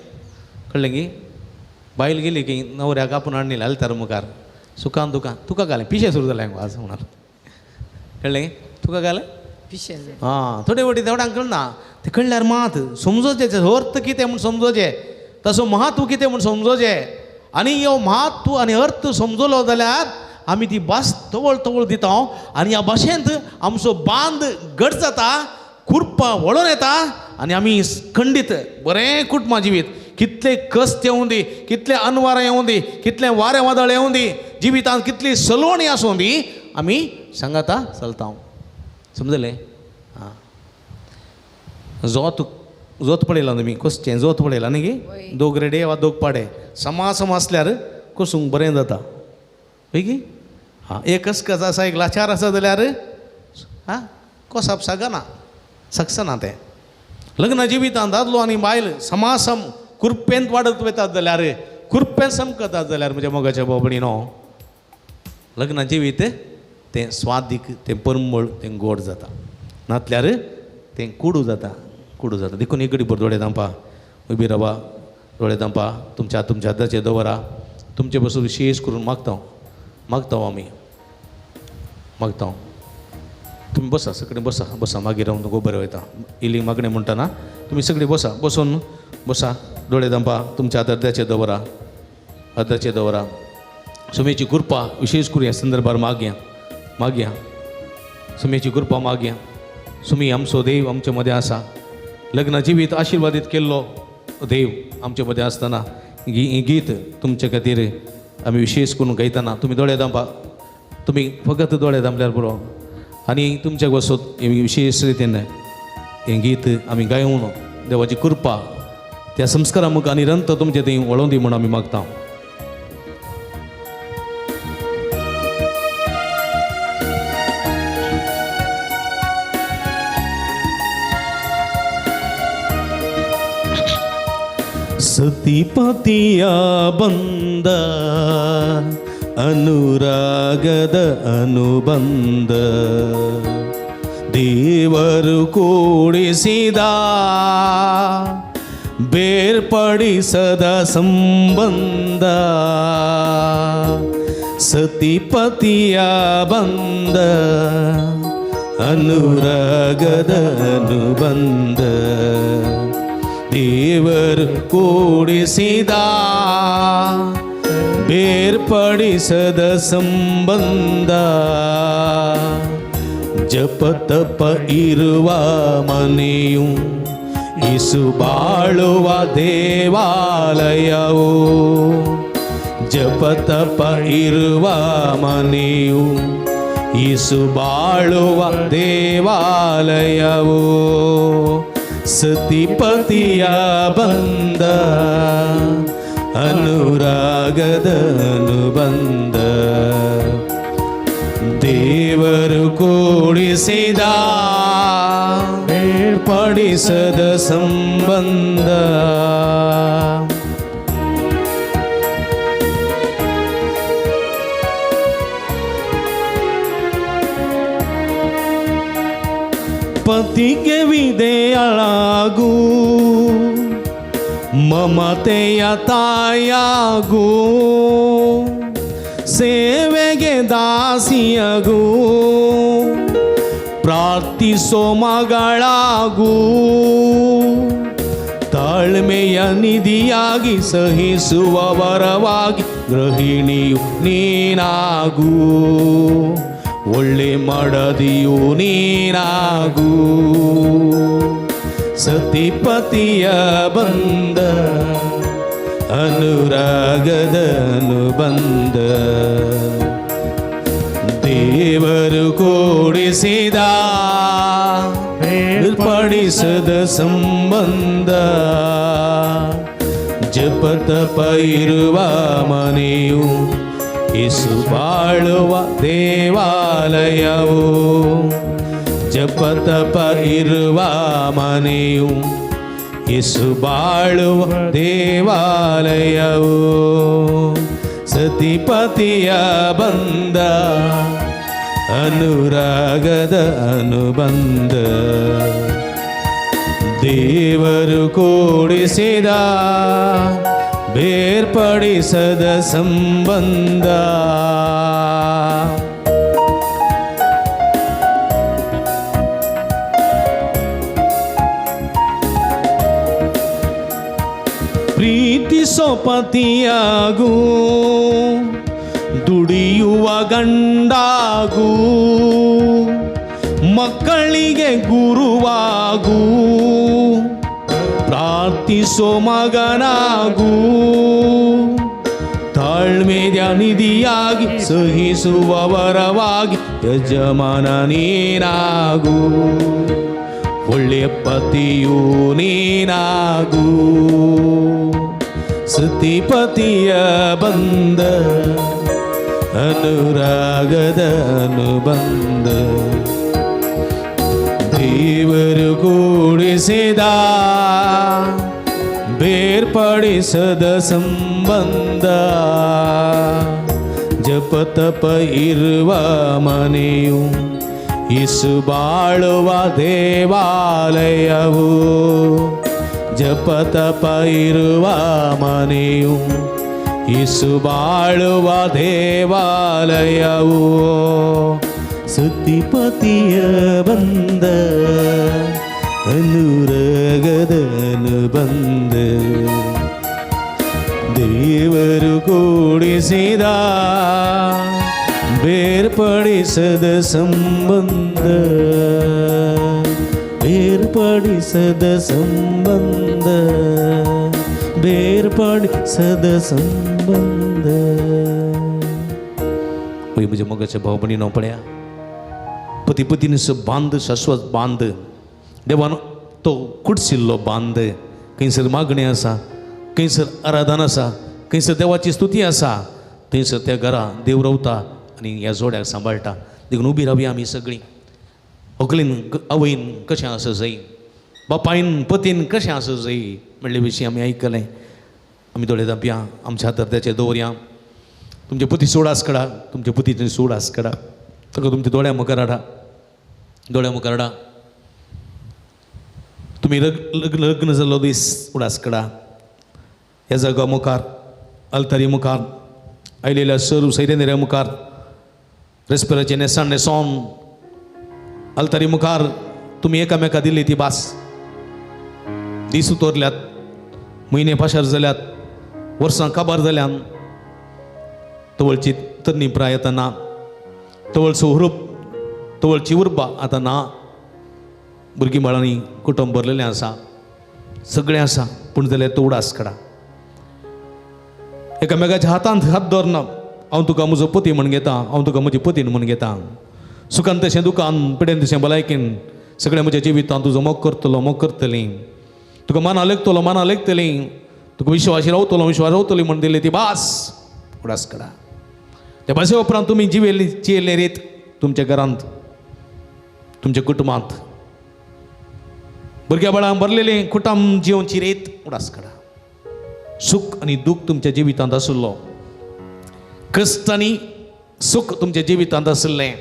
कळ्ळें गी? बायल गेली की न्हवऱ्याक आपूण हाडली आल्तार मुखार, सुखान दुकान तुका घालें पिशें सुरू जालें आज म्हणाल. कळ्ळें? तुका घालें
पिशें.
आं, थोडे वटी तेवड्यांक कळना. ते कळल्यार मात समजोचें अर्थ कितें म्हूण समजोचें, ताचो महत्व कितें म्हूण समजोचें. आनी ह्यो महत्व आनी अर्थ समजलो जाल्यार आमी ती भास तवळ तवळ दिता आनी ह्या भाशेंत आमचो बांद घट जाता, कुरपा वळोन येता आनी आमी खंडीत बरें कुटुंबा जिवीत. कितले कश्ट येवं दी, कितले अनवारां येवं दी, कितले वारें वादळ येवं दी, जिवितांत कितली सलोवणी आसूं दी, आमी सांगाता चलता. समजलें? आं, जोत जोत पळयलां तुमी? कसचें जोत पळयलां न्ही? दोग रेडे वा दोग पाडे समा समा आसल्यार कसूंक बरें जाता. हय की? आं, एक कसकस आसा, एक लाचार आसा जाल्यार आं कोसप सगना सगसना तें. लग्न जिवितांत दादलो आनी बायल समासम कुरपेंत वाडत वतात जाल्यार, कुरपेंत समकतात जाल्यार म्हज्या मोगाच्या बाबणीनो, लग्न जिवीत तें स्वादीक, तें परमळ, तें गोड जाता. नातल्यार तें कुडू जाता, कुडू जाता. देखून एक घडी दोळे धांपा, उबी रावा, दोळे धांपा, तुमच्या तुमच्या हाताचेर दवरा. तुमचे पासून विशेश करून मागता, मागता आमी, मागता. तुमी बसा, सगळीं बसा, बसा. मागीर हांव तुमकां बरें वयता. इल्ली मागणें म्हणटना तुमी सगळीं बसा, बसून बसा, दोळे धांपा, तुमच्या हातार अर्द्याचेर दवरा, अर्द्याचेर दवरा. सुमेची कृपा विशेश करून ह्या संदर्भार मागया, मागया. सुमेची कृपा मागया. सुमी आमचो देव आमचे मदें आसा. लग्न जिवीत आशिर्वादीत केल्लो देव आमचे मदें आसतना गीत तुमचे खातीर आमी विशेश करून गायतना तुमी दोळे धांपा. तुमी फकत दोळे धांपल्यार पुरो. आनी तुमच्या वसत विशेश रितीन हें गीत आमी गायोवन देवाची कृपा त्या संस्कारा मुखार निरंतर तुमचे थंय वळोवन दी म्हूण आमी मागता. ಸತಿಪತಿಯ ಬಂದ ಅನುರಾಗದ ಅನುಬಂಧ, ದೇವರು ಕೂಡಿಸಿದ ಬೇರ್ಪಡಿಸದ ಸಂಬಂಧ. ಸತಿಪತಿಯ ಬಂಧ ಅನುರಾಗದ ಅನುಬಂಧ, ದೇವರು ಕೂಡಿಸಿದ ಬೇರ್ಪಡಿಸದ ಸಂಬಂಧ. ಜಪ ತಪ ಇರುವ ಮನೆಯು ಇಸು ಬಾಳುವ ದೇವಾಲಯವು. ಜಪ ತಪ ಇರುವ ಮನೆಯು ಇಸು ಬಾಳುವ ದೇವಾಲಯವು. ಸತಿಪತಿಯ ಬಂಧ ಅನುರಾಗದ ಅನುಬಂಧ, ದೇವರು ಕೂಡಿಸಿದ ಬೇರ್ಪಡಿಸದ ಸಂಬಂಧ. ಪತಿಗೆ ವಿಧೇಯಳಾಗು, ಮಮತೆಯ ತಾಯಾಗು, ಸೇವೆಗೆ ದಾಸಿಯಾಗು, ಪ್ರಾರ್ಥಿಸೋ ಮಗಳಾಗು, ತಾಳ್ಮೆಯ ನಿಧಿಯಾಗಿ ಸಹಿಸುವ ವರವಾಗಿ ಗೃಹಿಣಿಯು ನೀನಾಗು, ಒಳ್ಳೆ ಮಡದಿಯು ನೀನಾಗು. ಸತಿಪತಿಯ ಬಂಧ ಅನುರಾಗದ ಅನುಬಂಧ, ದೇವರು ಕೂಡಿಸಿದ ಬೇರ್ಪಡಿಸದ ಸಂಬಂಧ. ಜಪ ತಪ ಇರುವ ಮನೆಯು ಇಸು ಬಾಳುವ ದೇವಾಲಯವು. ಜಪ ತಪ ಇರುವ ಮನೆಯು ಇಸು ಬಾಳುವ ದೇವಾಲಯವು. ಸತಿಪತಿಯ ಬಂಧ ಅನುರಾಗದ ಅನುಬಂಧ, ದೇವರು ಕೂಡಿಸಿದ ಬೇರ್ಪಡಿಸದ ಸಂಬಂಧ. ಪ್ರಾರ್ಥಿಸೋ ಪತಿಯಾಗೂ, ದುಡಿಯುವ ಗಂಡಾಗೂ, ಮಕ್ಕಳಿಗೆ ಗುರುವಾಗೂ, ಪ್ರಾರ್ಥಿಸೋ ಮಗನಾಗೂ, ತಾಳ್ಮೆಯ ನಿಧಿಯಾಗಿ ಸಹಿಸುವವರವಾಗಿ ಯಜಮಾನ ನೀನಾಗು, ಒಳ್ಳೆಯ ಪತಿಯು ನೀನಾಗು. ಸತಿಪತಿಯ ಬಂದ ಅನುರಾಗದ ಅನುಬಂಧ, ದೇವರು ಕೂಡಿಸಿದ ಬೇರ್ಪಡಿಸದ ಸಂಬಂಧ. ಜಪತಪ ಇರುವ ಮನೆಯು ಇಸು ಬಾಳುವ ದೇವಾಲಯವು, ಜಪತಪ ಇರುವ ಮನೆಯು ಇಸು ಬಾಳುವ ದೇವಾಲಯವು. ಸುದ್ದಿಪತಿಯ ಬಂದ ಅನುರಾಗದ ಅನುಬಂಧ, ದೇವರು ಕೂಡಿಸಿದ ಬೇರ್ಪಡಿಸದ ಸಂಬಂಧ, ಬೇರ್ಪಡಿಸದ ಸಂಬಂಧ, ಬೇರ್ಪಡಿಸದ ಸಂಬಂಧ. म्हज्या मोगाच्या भाव भयणीनो, पळया, पती पतीनीचो बांद शाश्वत बांद, देवान तो कुडसिल्लो बांद. खंयसर मागणी आसा, खंयसर आराधन आसा, खंयसर देवाची स्तुती आसा, थंयसर त्या घरा देव रावता आनी ह्या जोड्याक सांबाळटा. देखून उबी रावया आमी सगळीं. व्हंकलेन आवयन कशें आसूं जाय, बापायन पतीन कशें आसूं जाय म्हणले विशीं आमी आयकलें. आमी दोळे धांपया, आमच्या हातार त्याचेर दवरया. तुमचे पती सोडास कडा, तुमचे पतीचे सोडास कडा, ताका तुमच्या दोळ्या मुखार हाडा, दोळ्या मुखार हाडा. तुमी लग्न लग्न जाल्लो दीस उडास कडा. ह्या जागा मुखार, अल्तारी मुखार आयलेल्या सर्व सैरेंद्र्या मुखार, रेस्पेराचें न्हेसाण न्हेसोन अल्तारी मुखार तुमी एकामेका दिल्ली ती भास. दीस उतरल्यात, म्हयने पाशार जाल्यात, वर्सां काबार जाल्यान, तवळची तरणी प्राय आतां ना, तवळचो हुरूप, तवळची उर्बा आतां ना. भुरगीं बाळांनी कुटुंब भरलेलें आसा, सगळें आसा, पूण जाल्यार तो उडास काडा. एकामेकाच्या हातांत हात दवरना, हांव तुका म्हजो पती म्हण घेता, हांव तुका म्हजी पतीन म्हण घेता. सुखान तशें दुखान, पिडेन तशें भलायकेन, सगळें म्हज्या जिवितांत तुजो मोग करतलो, मोग करतली, तुका माना लेखतलो, माना लेखतली, तुका विश्वासी रावतलो, विश्वास रावतली म्हण दिली ती भास उडास काडा. त्या भाशे उपरांत तुमी जिवेली जियेल्ले रीत तुमच्या घरांत, तुमच्या कुटुंबांत, भुरग्या बाळां भरलेलें कुटुंब जियोवची रीत उडास काडा. सुख आनी दूख तुमच्या जिवितांत आशिल्लो, कश्ट आनी सुख तुमच्या जिवितांत आशिल्लें,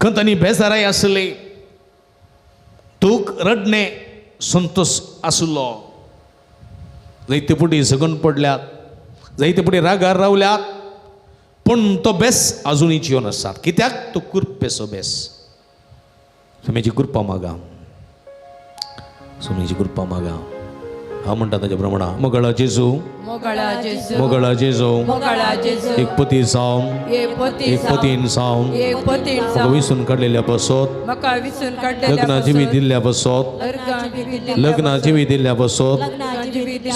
खंत आनी बेजाराय आशिल्ले, दूख रडणें संतोश आशिल्लो. जायते फुडें सगून पडल्यात, जायते फुडें रागार रावल्यात, पूण तो बेस आजुनूय जिवन आसात. कित्याक? तो कृपेचो बेस. स्वामीची कृपा मागा, स्वामीची कृपा मागा. हांव म्हणटा ताच्या प्रमाणा, मोगाळा जेजू,
मोगाळा जेजू,
मोगाळा जेजू,
मोगाळा जेजू,
एक पती जावन,
एक पती
एक पतीन जावन,
एक पतीन
म्हाका विसून काडलेल्या पासत,
म्हाका विसून काडलेल्या
लग्ना जिवीत दिल्ल्या पासत, लग्ना जिवीत दिल्ल्या पासत,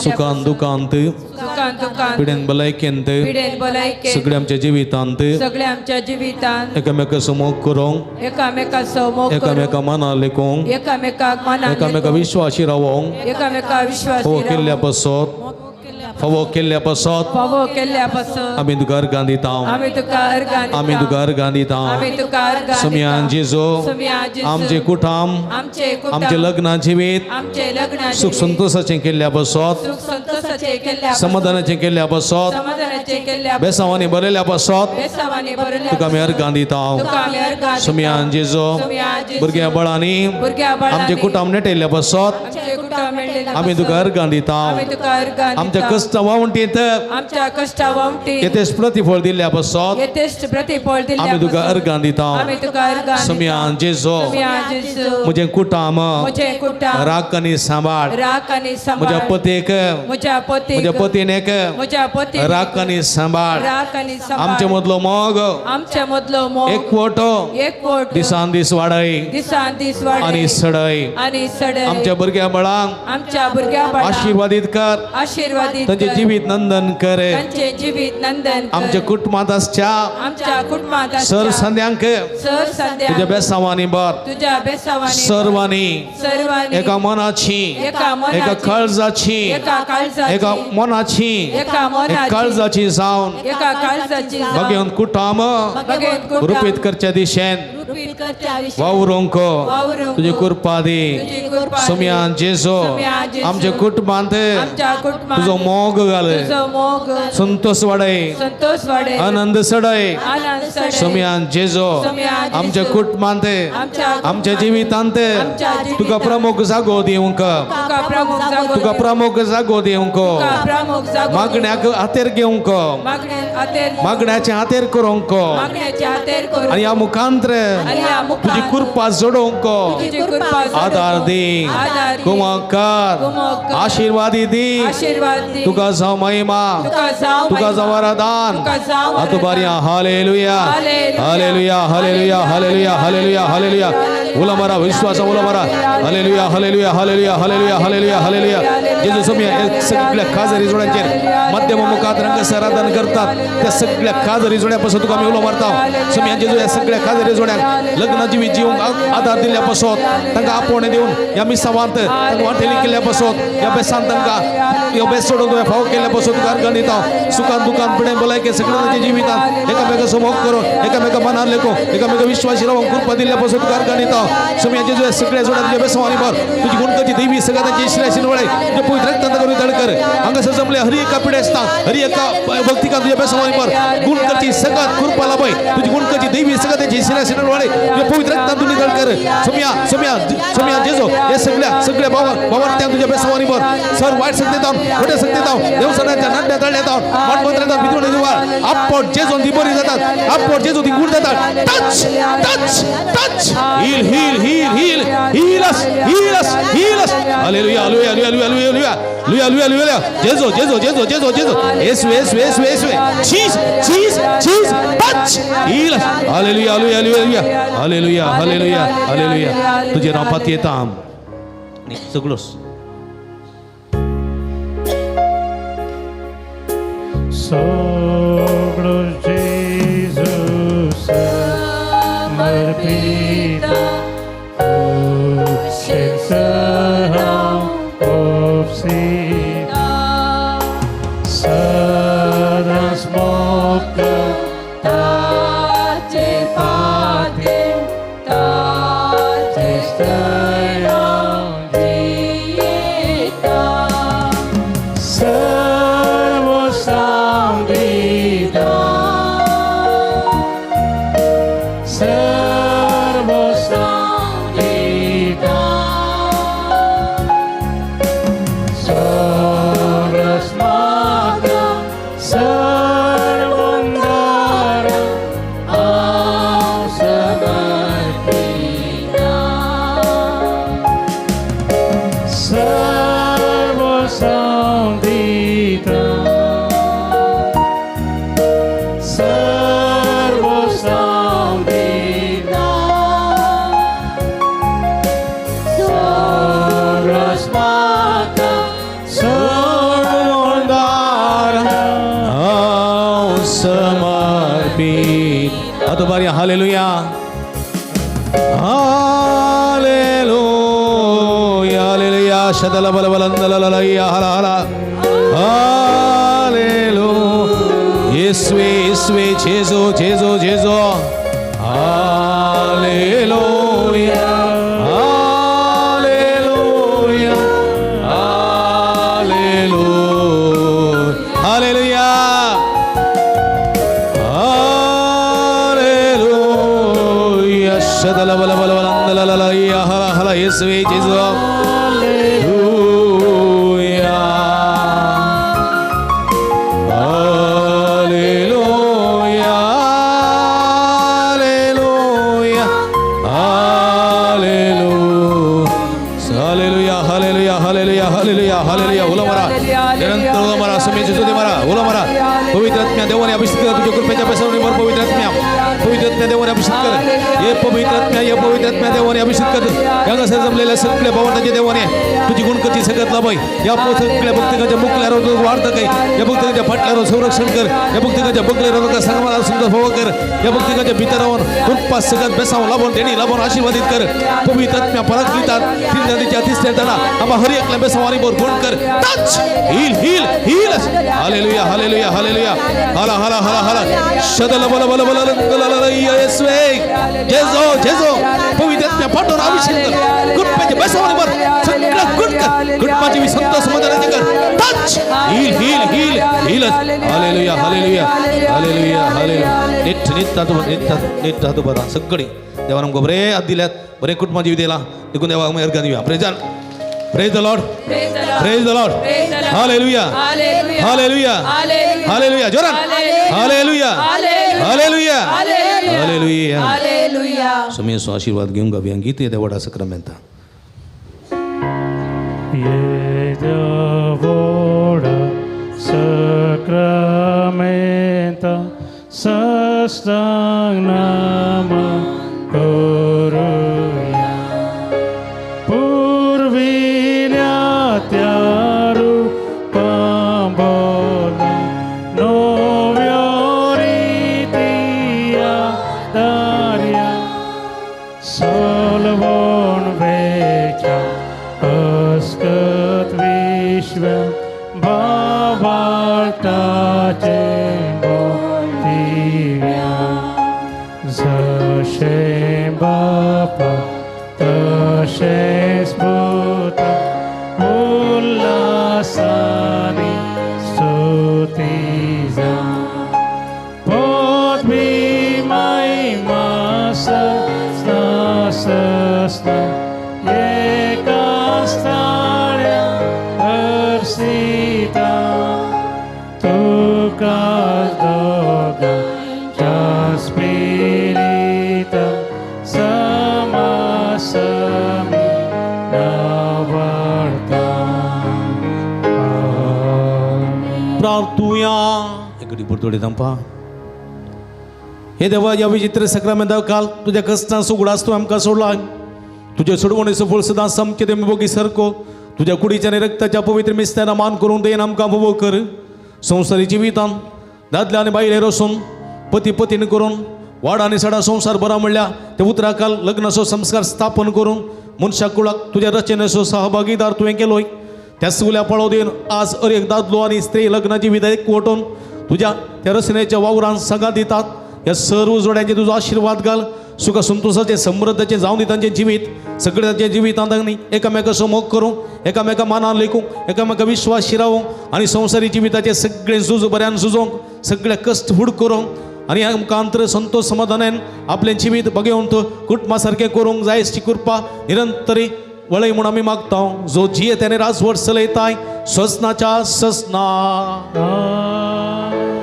सुखान दुखांत,
सुखान दुखान,
पिडेन भलायकेंत,
पिडेन भलायकेन,
सगळ्या आमच्या जिवितांत,
सगळ्या आमच्या जिवितांत,
एकामेकाचो मोग करूंक,
एकामेकाचो मोग करूंक,
एकामेका मना लेखूंक,
एकामेकाक मनान
एकामेका विश्वासी रावोंक,
एकामेका विश्वास
फावो केल्ल्या पासत, फावो केल्ल्या पासत,
फावो केल्ल्या पासत,
आमी तुका अर्गां दिता,
आमी तुका अर्गां दिता,
आमी तुका अर्गां दिता.
आमी तुका अर्गां
सुमयान जेजू,
सुमयान जेजू,
आमचे कुटाम,
आमचे कुटाम,
आमचे लग्ना जिवीत,
आमचे लग्न
सुख संतोषाचें केल्ल्या पासत,
सुख संतोषाचे केल्ल्या
समाधानाचें केल्ल्या पासत,
समाधानाचे केल्ल्या
बेसावांनी भरलेल्या पासत,
बेसावांनी भरलेल्या
तुका आमी अर्गां दिता.
तुका आमी अर्गां दिता.
सुमयान जेजू,
सुमयान जेजू,
भुरग्या बळांनी
भुरग्या बळांनी,
आमचे कुटाम नेटयल्ल्या पासत,
आमचे कुटाम तुका मेळ्ळेल्या
आमी तुका अर्गां दिता.
आमी तुका अर्गां दिता.
आमच्या कश्ट वावंटीत
आमच्या कश्टा वावटी
येतेश प्रतिफळ दिल्ल्या पासत
येतेश्ट प्रतिफळ दिल्ल्या
आमी तुका
पासत
अर्गां दिता.
आमी तुका अर्गां दिता.
समियान जेजो
समियान जेजू
म्हजें कुटाम
म्हजें कुटाम
राख आनी सांबाळ.
राख आनी सांबाळ.
म्हज्या पतीक
म्हज्या पतीक
म्हज्या पतीनेक
म्हज्या पतीक
राख आनी सांबाळ.
राख आनी सांबाळ.
आमचे मदलो मोग
आमच्या मदलो मोग
एकवटो
एकवट
दिसान दीस वाडय
दिसान दीस वाडय
आनी सडय.
आनी सडय.
आमच्या भुरग्या बळांक
आमच्या भुरग्या बाळांक
आशिर्वादीत कर.
आशिर्वादीत
तांचे
कर.
जिवीत नंदन कर.
तांचे जिवीत नंदन कर.
आमच्या कुटुंबांत आसच्या
आमच्या कुटुंबांत आसच्या
सर संध्यांक
सर संध्या
तुज्या बेसांवांनी भर.
तुज्या बेसावांनी
सर्वांनी
सर्वांनी
एका मनाची
एका मनाची
एका काळजाची
एका काळजाची
एका मनाची
एका मनाची
काळजाची जावन
एका काळजाची जावन
बगेवन कुटाम
बगेवन कुटाम
रुपीत करच्या दिशेन
रुपीत करच्या दिशेन
वावरूंक
वावरूंक
तुजी कृपा दी.
तुजी कृपा दी.
समियान जेजो
समियान जेजू
आमच्या कुटुंबांत
आमच्या कुटुंबांत
तुजो मोग घाल.
तुजो मोग
संतोष वाडय.
संतोष वाडय.
आनंद सडय.
आनंद सडय.
समियान जेजो
समियान जेजू
आमच्या कुटुंबांत
आमच्या
आमच्या जिवितांत
आमच्या जिवितांत
तुका प्रमुख जागो दिवंक.
तुका प्रमुख जागो
तुका प्रमुख जागो दिवंक.
तुका प्रमुख जागो
मागण्याक हातेर घेवंक.
मागण्या
मागण्याचे हातेर करूंक
मागण्याचे हातेर करूंक
आनी ह्या मुखांत्र
आनी ह्या
तुजी
मुखांत
कृपा जोडोवंक
तुजी कृपा जोडोवंक
आदार दी.
आदार दी.
कुमकार
कुमक कर.
आशिर्वादी दी.
आशीर्वाद दी.
तुका जावं महिमा.
तुका जावं
तुका
महिमा.
जावं आराधन.
तुका जावं
आतां बारया. Hallelujah
hallelujah.
Hallelujah hallelujah hallelujah hallelujah hallelujah. उलो मारा विश्वासा उलो मारा. Hallelujah hallelujah hallelujah hallelujah hallelujah hallelujah. जेजू समिया हे सगळ्या खाजरी जोड्यांचेर मध्यम मुखात रंग आराधन करतात त्या सगळ्या खाजरी जोड्यापासून तुका आमी उलो मारता. समिया जेजू ह्या सगळ्या खाजरी जोड्यांक लग्न जिवीत जिवंक आदार दिल्ल्या पासत तांकां आपोवणें दिवन ह्या मिसावांत तांकां वांटेली केल्ल्या पासत ह्या बेसान तांकां ह्यो बेस सोडून तुवें फावो केल्ल्या पासत तुका अर्गां दिता. सुखान दुखान पिडेन भलायके सगळ्या तांच्या जिवितांत एकामेकाचो मोग करून एकामेका मनान लेखो एकामेका विश्वासी रावूंक कृपा दिल्ल्या पासत तुका अर्गां दिता. समिया जेजू ह्या सगळ्या जोड्या तुज्या बेसावांनी भर. तुजी गुणकाची दैवी सगळ्या तांची श्रेयाशी वळय तुज्या पवित्र रक्तान करून तडकर. हांगासर जमले हरी एका पिडेस्तां हरी एका भक्तिका तुज्या बेसावांनी भर. गुणकाची सगळ्यात कृपा लाभय. तुजी गुणकाची दैवी सगळ्या तांची श्रेयाशी वळय तुज्या पवित्र रक्तान तुमी तडकर. समिया समिया समिया जेजू हे सगळ्या सगळ्या भावा भावार्थ्यांक तुज्या बेसावांनी भर. सर वायट शक्ती जावन खोट्या शक्ती जावन देवसणाच्या नाड्या तळ्या जावन माटपत्र्या जावन भितर दिवाळ आपपोट जेजून ती बरी जातात. आपपोट जेजू ती गुण जातात. Touch touch touch heal heal heal heal heal us heal us heal us. Hallelujah hallelujah hallelujah hallelujah hallelujah hallelujah. जेजू जेजू जेजू जेजू जेजू येसू येसू येसू येसू चीज चीज चीज touch heal us. Hallelujah hallelujah hallelujah hallelujah hallelujah. तुझे नांव पातयेता सगळोस.
Sogro Jesus समर्पिता उपसिता सदांच मोग
ताचे पाते ताचे
हांव
जियेता
सर्व सांदिता सर्व सांदिता सर्वस्मात् सर्वंदार हांव समर्पिता सर्व सांदिता सर्व सांदिता सर्वस्मात्
सर्वंदार हांव समर्पित. आतां बारया. Hallelujah hallelujah hallelujah. शतल बल बलंदलललया हला हला. हालेलुया. येसुवे येसुवे जेजू जेजू जेजू. Hallelujah hallelujah hallelujah hallelujah hallelujah. शतल बल बल बलंदलललया हला हला. येसुवे जेजू. निरंतर उलो मारा, सुमेची स्तुती मारा, उलो मारा. पवित्र आत्म्या देवाने अभिषेक कर, तुझ्या कृपेच्या बेसावणी भर. पवित्र आत्म्या, पवित्र आत्म्या देवाने अभिषेक कर. ये पवित्र आत्म्या, ये पवित्र आत्म्या देवाने अभिषेक कर. हांगासर जमलेल्या सगळ्या भावंडाच्या देवाने तुझी गुणकची सगळ्यात लाभाय. या सगळ्या भक्तकाच्या मुकल्यावर वाढतं काही, या भक्तकाच्या फाटल्यावर संरक्षण कर, या भक्तकाच्या बकल्यावर संगमाला सुंदर भाव कर, या भक्तकाच्या भितरावर कृपा सगळ्यात बेसावून लाभून देणी लाभून आशीर्वादित कर. पवित्र आत्म्या पराक्लितात तीन नदीच्या तिसऱ्या त्यांना आम्हा हर एकल्या बेसावानी बोर गुण कर. Touch, heal, heal, heal. Hallelujah, hallelujah, hallelujah. हाला हाला हाला हाला शदल बल बल बल बल येसवे. Jeju Jeju. पवित्र आत्म्या पाठवून अभिषेक कर. कृपेचे बेसावानी भर, सगळं गुण कर. कुटुंबाची संतोष समाधानाचे कर. Touch, heal, heal, heal, heal. Hallelujah, hallelujah, hallelujah, hallelujah. नीट नीट हात, नीट हात, नीट हात बरा. सगळी देवान आमकां बरे हात दिल्यात, बरे कुटुंबा जीव दिला, देखून देवाक आमी अर्घां दिवया. Praise, praise the Lord. Praise the Lord. Hallelujah, hallelujah, hallelujah. जोरान हालेलुया, हालेलुया, हालेलुया. सुमेसो आशीर्वाद घेऊन गावया गीत येद्या व्हडा सक्रामेंता.
येद्या व्हडा सक्रामेंता साष्टांग नमन करुया. पुर्विल्या त्या रुपां बदला नव्यो रिती आदारया. सलवण वेच्या अस्कत विश्व भावार्थाचे बोलतिव्या. जशें बापा तशेंच पुता उल्हासानी स्तुती जावं. पदवी महिमा सस्ना सस्ना एका स्थाळ्या अर्सिता. तुका दोगांच्या स्पिरिता समासमी नावाडता. आमेन.
प्रार्थुया. एकडी परतोडे थांबपा. हे देवा, या विचित्र सक्रामेंता काल तुझ्या कष्टांचो उगडास तूं आमकां सोडला. तुझ्या सोडवणेचो फळ सदां सामकें ते भोगी सारको तुझ्या कुडीच्या आनी रक्ताच्या पवित्र मिस्त्याना मान करून देन आमकां भोगो कर. संवसारी जिवितान दादले आनी बायले रसून पती पतीन करून वाड आनी सडा संवसार बरा म्हणल्या त्या उतराकाल लग्नाचो संस्कार स्थापन करून मनशा कुळाक तुज्या रचनेचो सहभागीदार तुवें केलोय. त्या सगल्या पळो दिवन आज अर एक दादलो आनी स्त्री लग्नाची विधेयक वटून तुज्या त्या रचनेच्या वावरान सगा दितात. ह्या सर्व जोड्यांचे तुजो आशिर्वाद घाल. सुख संतोषाचे समृद्धचे जावन दी तांचें जिवीत. सगळें तांच्या जिवितांत तांणी एकामेकाचो मोग करूंक, एकामेका मानान लेखूंक, एकामेका विश्वास शिरावंक आनी संवसारी जिविताचे सगळे झूज बऱ्यान झुजोवंक, सगळे कश्ट फूड करूंक आनी आमकां अंतर संतोष समाधानान आपलें जिवीत बगेवन कुटुंबा सारकें करूंक जाय अशी कृपा निरंतरी वळय म्हूण आमी मागता, जो जिये त्याने राजवट चलयताय ससनाच्या ससना.
आमेन.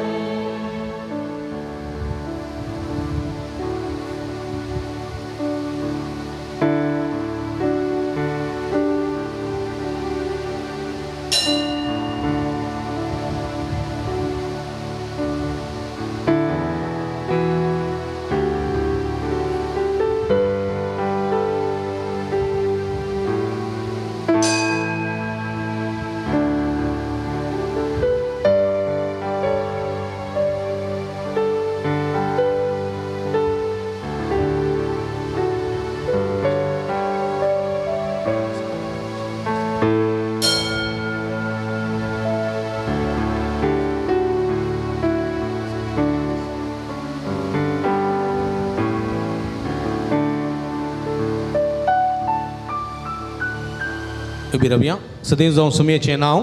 उबी रावया. सदैव जावं सुमयेचें नांव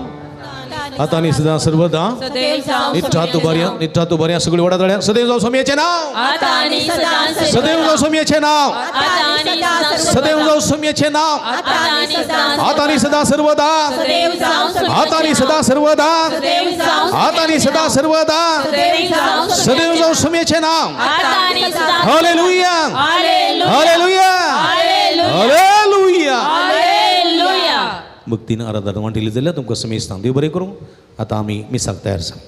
आतां आनी सदां सर्वदा.
सदैव जावं.
निट्ट हात उबारया, निट्ट हात उबारया. सगळी वडा जाळ्या. सदैव जावं सुमयेचें नांव.
आता आणि सदा.
सदैव जावं सुमयेचें नांव.
आता आणि सदा.
सदैव जावं सुमयेचें नांव.
आता आणि सदा.
आता आनी सदां सर्वदा.
सदैव जावं.
आता आनी सदां सर्वदा.
सदैव जावं.
आता आनी सदां सर्वदा.
सदैव जावं.
सदैव जावं सुमयेचें नांव.
आता आणि सदा.
Hallelujah.
Hallelujah.
Hallelujah.
Hallelujah.
Hallelujah.
Hallelujah.
भक्तीन आराधना वांटिली जाल्यार तुमकां समेस्तांक देव बरें करूं. आतां आमी मिसाक तयार जावं.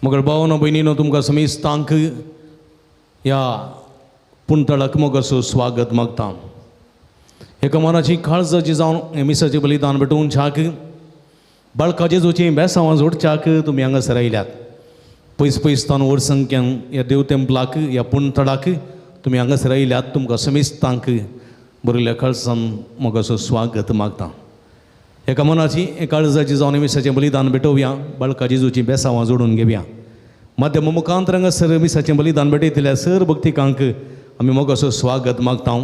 मगळ भावनो भयणीनो तुमकां समेस्तांक ह्या पुणतळाक मोगाचो स्वागत मागता. एका मनाची काळजाची जावन मिसाचें बलिदान भेटोवच्याक बाळका जेजूचीं बेसांवां जोडच्याक तुमी हांगासर आयल्यात. पयस पयस तावन व्हड संख्यान ह्या देव तेंपलाक ह्या पुणतळाक तुमी हांगासर आयल्यात. तुमकां समेस्तांक बरयल्ल्या काळजान मोगाचो स्वागत मागता. एका मनाची काळजाची जावन मिसाचें बलिदान भेटोवया, बाळका जेजूचीं बेसांवां जोडून घेवया. माध्यम मुखांत हांगासर मिसाचें बलिदान भेटयतल्या सर भक्तिकांक आमी मोगाचो स्वागत मागता.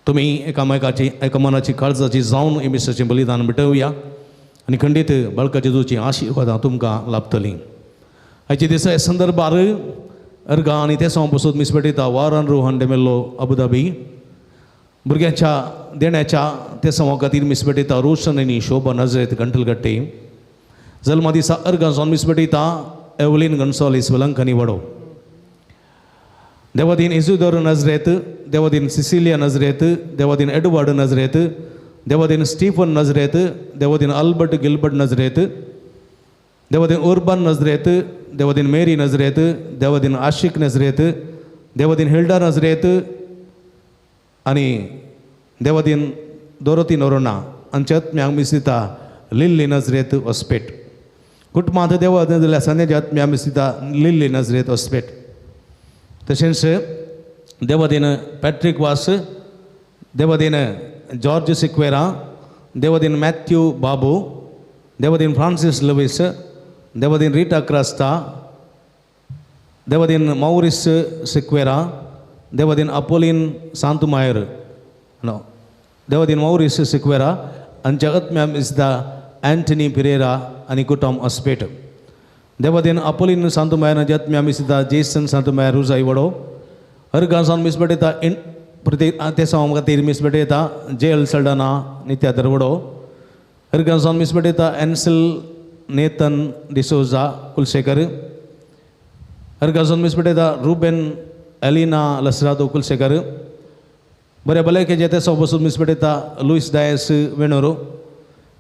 तुमी एकामेकाची एका मनाची काळजाची जावन मिसाचें बलिदान भेटोवया आनी खंडीत बाळका जेजूचीं आशिर्वादां तुमकां लाभतलीं. आयच्या दिसा ह्या संदर्भार अर्गां आनी तेसांव पसून मीस भेटयता वारन रोहन डेमेल्लो अबुधाबी. भुरग्यांच्या देण्याच्या तेसांवा खातीर मीस भेटयता रोशन आनी शोभा नजरेत गंटलगट्टे. जल्मा दिसा अर्गां जावन मीस भेटयता एवलीन गणसोलीस वेलंकनी वडो. देवादीन इजुदोर नजरेत, देवादीन सिसिलिया नजरेत, देवादीन एडवर्ड नजरेत, देवादीन स्टीफन नजरेत, देवादीन अल्बर्ट गिल्बर्ट नजरेत, देवादीन उर्बन नजरेत, देवादीन मेरी नजरेत, देवादीन आशिक नजरेत, देवादीन हिल्डा नजरेत आनी देवादीन दोरोती नोरोना आमच्या आत्म्यांक मिसता लिल्ली नजरेत ओस्पेट. कुटुंबांत देवा दिल्या सन्याच्या आत्म्या मिसता लिल्ली नजरेत ओस्पेट. तशेंच देवादीन पॅट्रीक वास, देवादीन जॉर्ज सिक्वेरा, देवादीन मॅथ्यू बाबू, देवादीन फ्रांसीस लुवीस, देवादीन रिटा क्रास्ता, देवादीन मौरिस सिक्वेरा, देवादीन अपोलीन सांतुमायर नो देवादीन मौरिस सिक्वेरा हांच्या आत्म्या मिसता अँटनी पिरेरा आनी कुटुंब अस्पेट. देवादीन अपोलीन सांतुमायर हांच्या आत्म्या मिसता जेसन सांतुमायर रुजाई वडो. अर्गां सावन मीस भेटयता इन प्रत्येक तेसांव खातीर मीस भेटयता जे एल सल्डाना नित्या दरवडो. अर्गां सावन मीस भेटयता एन्सिल नेतन डिसोजा कुलशेखर. अर्गां सावन मीस भेटयता रुबेन एलिना लसरादो कुलशेखर. बऱ्या भलायकेचे तेसांव बसून मीस भेटयता लुईस डायस वेणोरो.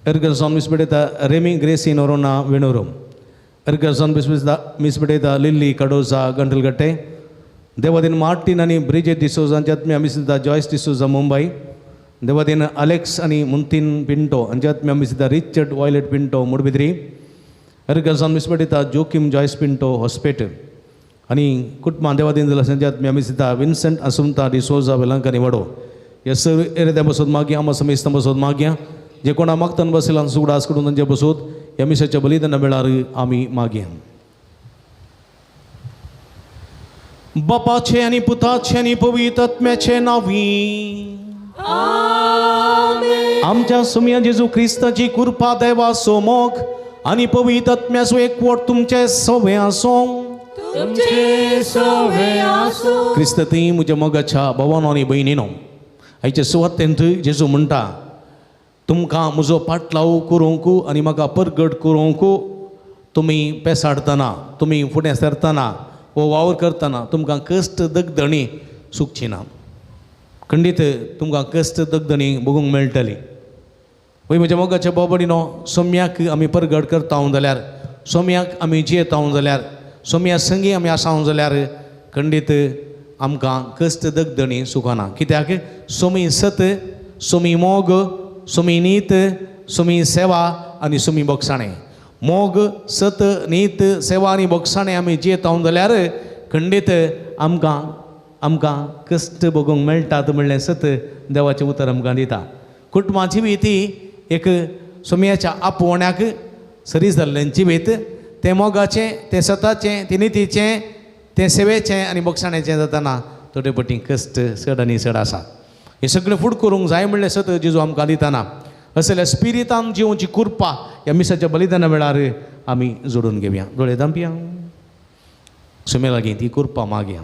एरगरसावन मीस भेटयता रेमी ग्रेसी नोरोना वेणुरू. एरगरसावन मीस भेटयता लिल्ली कडोजा गंटलगट्टे. देवादीन मार्टीन आनी ब्रिजेट डिसोजा हांच्या आत्म्या मीस दिता जॉयस डिसोजा मुंबय. देवादीन अलेक्स आनी मुंतीन पिंटो हांच्या आत्म्या मीस दिता रिचर्ड वॉयलेट पिंटो मुडबिद्री. एरगरसावन मीस भेटयता जोकीम जॉयस पिंटो हॉस्पेट. आनी कुटुंबां देवादीन जाल्यार हांच्या आत्म्या मीस दिता विन्संट असुमता डिसोजा वेलंकनी वडो. हे सर्व एरेद्या बसोत मागया आमा समेस्तां बसोत मागया जे कोणा मागतान बसयला सुगडास करून तांचे बसोत ह्या मिसाच्या बलिदाना वेळार आमी मागया. बापाचे आनी पुताचे आनी पवित्र आत्म्याचे नांवी आमच्या सुम्या जेजू क्रिस्ताची कृपा देवाचो मोग आनी पवित्र आत्म्याचो एकवट तुमचे सवे आसूं. क्रिस्त थंय म्हज्या मोगाच्या भावानो आनी भयणीनो, आयचे सुवातेंत जेजू म्हणटा तुमकां म्हजो पाटलाव करूंक आनी म्हाका परगट करूंक तुमी पेसाडतना, तुमी फुडें सरतना वो वावर करतना तुमकां कश्ट दगदणी सुकची ना. खंडीत तुमकां कश्ट दगदणी भोगूंक मेळटली. वय म्हज्या मोगाच्या भाव भयणीनो, सोम्याक आमी परगट करता जाल्यार, सोम्याक आमी जियेता जाल्यार, सोम्या संगी आमी आसा जाल्यार खंडीत आमकां कश्ट दगदणी सुखना. कित्याक सोमी सत, सोमी मोग, सोमी नीत, सोमी सेवा आनी सोमी बोगसाणें. मोग, सत, नीत, सेवा आनी बोगसाणें आमी जियेता जाल्यार खंडीत आमकां आमकां कश्ट भोगूंक मेळटात म्हणलें सत देवाचें उतर आमकां दिता. कुटुंबा जिवीत ही एक सोम्याच्या आपोवण्याक सरी जाल्लें जिवीत, तें मोगाचें, तें सताचें, तें नितीचें, तें सेवेचें आनी बोगसाण्याचें जाताना थोडे पटी कश्ट चड आनी चड आसा. हें सगळें फूड करूंक जाय म्हणलें सत जेजू आमकां दिताना असल्या स्पिरितान जिवची कृपा ह्या मिसाच्या बलिदाना वेळार आमी जोडून घेवया. दोळे धांपया, सुमे लागीं ती कृपा मागया.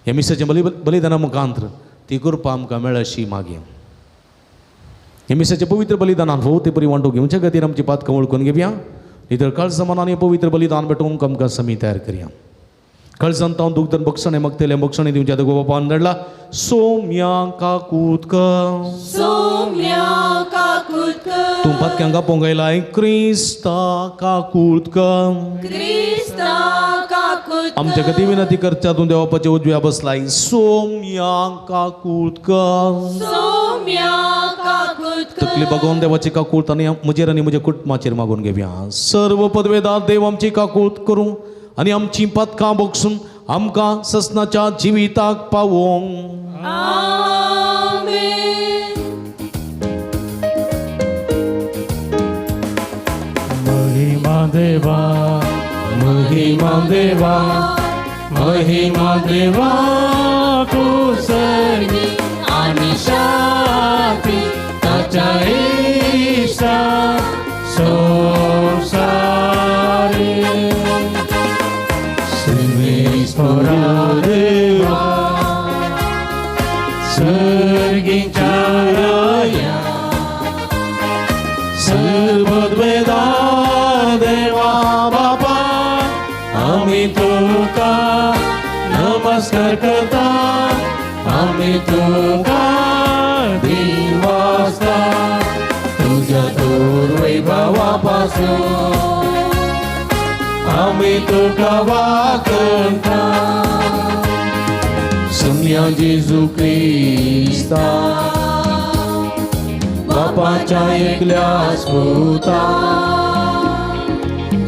ह्या मिसाच्या बलिदाना मुखांतर ती कृपा आमकां मेळशी मागया. ह्या मिसाच्या पवित्र बलिदानान फावो ते परी वांटो घेवच्या खातीर आमची पातकां वळखून घेवया. नितर काळजा मनान पवित्र बलिदान भेटोवंक आमकां समी तयार करया. कळसान तावन दुग्धन बक्षणे मागतले बक्षणे दिवच्या दोगो बापान धाडला. सोम्या काकूत कर,
सोम्या काकूत कर,
तूं पातक्यांक आपोवंक आयलाय क्रिस्ता काकूत कर,
क्रिस्ता काकूत कर,
आमच्या खातीर विनंती करच्या तूं देवापाच्या उजव्या बसलाय. सोम्या काकूत कर,
सोम्या काकूत कर,
तकली बागोवन देवाची काकूत आनी म्हजेर आनी म्हज्या कुटुंबाचेर मागून घेवया. सर्व पदवेदार देव आमची काकूत करूं आनी आमची पातकां बक्षून आमकां ससनाच्या जिविताक पावोवंक.
आमेन.
महिमा देवा, महिमा देवा, महिमा देवा कुसर्गी आणि शांती ताच्या इश्टा संसारी. सर्वेस्परा देवा, सर्गीच्या राया, सर्वद्वेदा देवा बापा, आमी तुका नमस्कार करता, आमी तुका दिवासता, तुझ्या दुर्वैभवापासून आमी तुका वाकणता. सुम्या जेजू क्रिस्ता बापाच्या एकल्या स्पुता,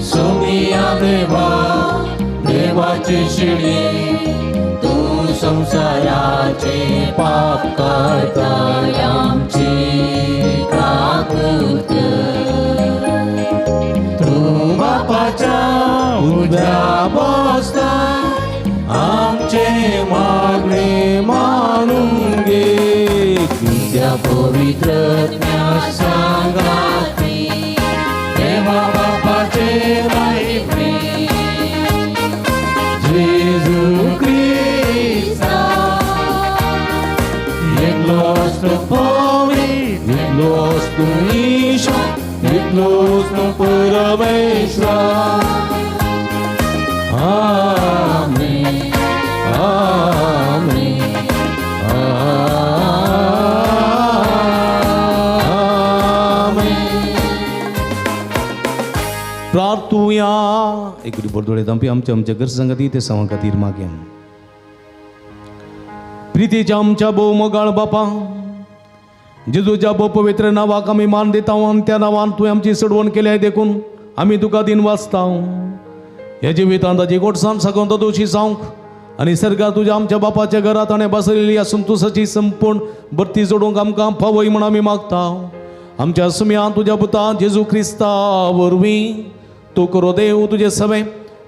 सुमिया देवा देवाची शिणी, तूं संसाराचे पाप काडता आमची काकूत कर. तूं बापाच्या उजव्या बसता, आमचे मागणे मानून घे. तुझ्या पवित्र सांगाती देवा बापाचे महिमे, जेजू क्रिस्ता एकलोच तूं पवित्र, एकलोच तूं ईश्वर, एकलोच तूं परमेश्वर. आमेन, आमेन, आमेन.
हालेलुया. एकूण बोरदोळे दांपी आमच्या आमच्या गरजां खातीर ते सावां खातीर मागया. प्रितीच्या आमच्या भोव मोगाळ बापा जेजूच्या भोव पवित्र नांवाक आमी मान दिता आनी त्या नांवान तुवें आमची सोडवण केल्या देखून आमी तुका दिन वाचता. ह्या जिवितांत ताची गोडसाण सागोवन तो दोशी जावंक आनी सर्गार तुज्या आमच्या बापाच्या घरांत ताणें बसलेली आसून तुसाची संपूर्ण भरती जोडूंक आमकां फावय म्हूण आमी मागता. आमच्या सुम्या तुज्या पुता जेजू क्रिस्ता वरवीं तूं करो देव तुजें सवें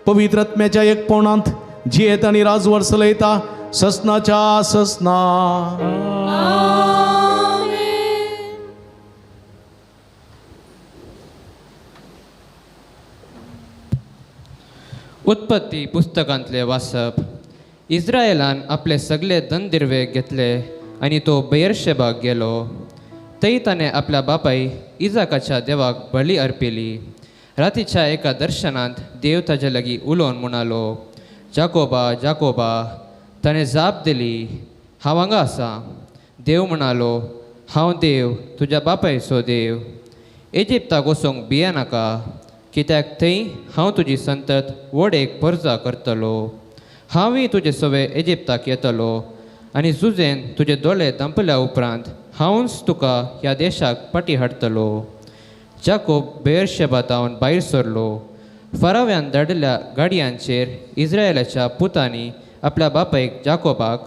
पवित्र आत्म्याच्या एकपणांत जियेत आनी राजवर चलयता ससनाच्या ससना.
उत्पत्ती पुस्तकांतले वाचप. इस्रायलान आपले सगळे धनदिर्वे घेतले आनी तो बेरशेबाक गेलो. थंय ताणें आपल्या बापाय इजाकाच्या देवाक बळी अर्पिली. रातीच्या एका दर्शनांत देव ताजे लागीं उलोवन म्हणालो, जाकोबा जाकोबा. ताणें जाप दिली, हांव हांगा आसा. देव म्हणालो, हांव देव, तुज्या बापायचो देव. इजिप्ताक वचूंक भियेनाका, कित्याक थंय हांव तुजी संतत व्हड एक परजा करतलो. हांवूय तुजे सवे इजिप्ताक येतलो आनी जुजेन तुजे दोळे धांपल्या उपरांत हांवूच तुका ह्या देशाक फाटीं हाडटलो. जाकोब बेरशेबातावन भायर सरलो. फराव्यान धाडिल्ल्या गाडयांचेर इस्रायलाच्या पुतांनी आपल्या बापायक जाकोबाक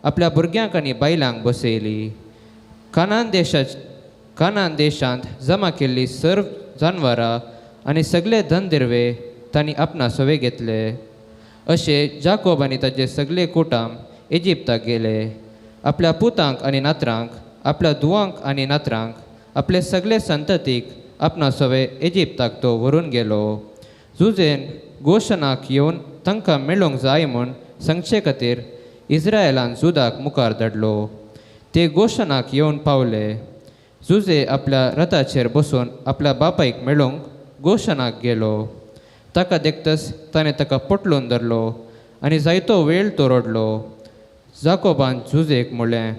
आपल्या भुरग्यांक आनी बायलांक बसयली. कानान देशांत जमा केल्ली सर्व जानवरां आनी सगळे धनदिर्वे तांणी आपणा सवे घेतले. अशें जाकोब आनी ताजे सगळे कुटुंब इजिप्ताक गेले. आपल्या पुतांक आनी नातरांक, आपल्या धुवांक आनी नातरांक, आपले सगळे संततीक आपणा सवे इजिप्ताक तो व्हरून गेलो. जुजेन गोशनाक येवन तांकां मेळूंक जाय म्हूण सांगचे खातीर इस्रायलान जुदाक मुखार धाडलो. ते गोशनाक येवन पावले. जुजे आपल्या रथाचेर बसून आपल्या बापायक मेळूंक गोशनाक गेलो. ताका देखतच ताणें ताका पोटलून धरलो आनी जायतो वेळ तो रडलो. जाकोबान जुजेक म्हणलें,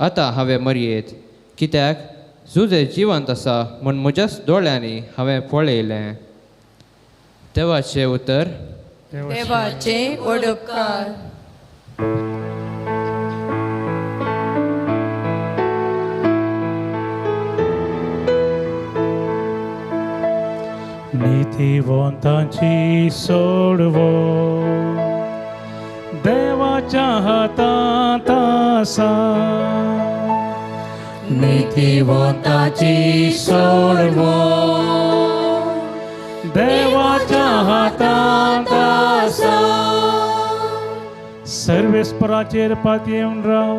आतां हांवें मरयेत, कित्याक जुजे जिवंत आसा म्हूण म्हज्याच दोळ्यांनी हांवें पळयलें. देवाचें उतर.
देवाचें व्हड उपकार.
नीतिवंतांची सोडवो देवाच्या हातांत आसा.
नीतिवंताची सोडवो
देवाच्या हातांत
आसा.
सर्वेस्पराचेर पातयेवन राव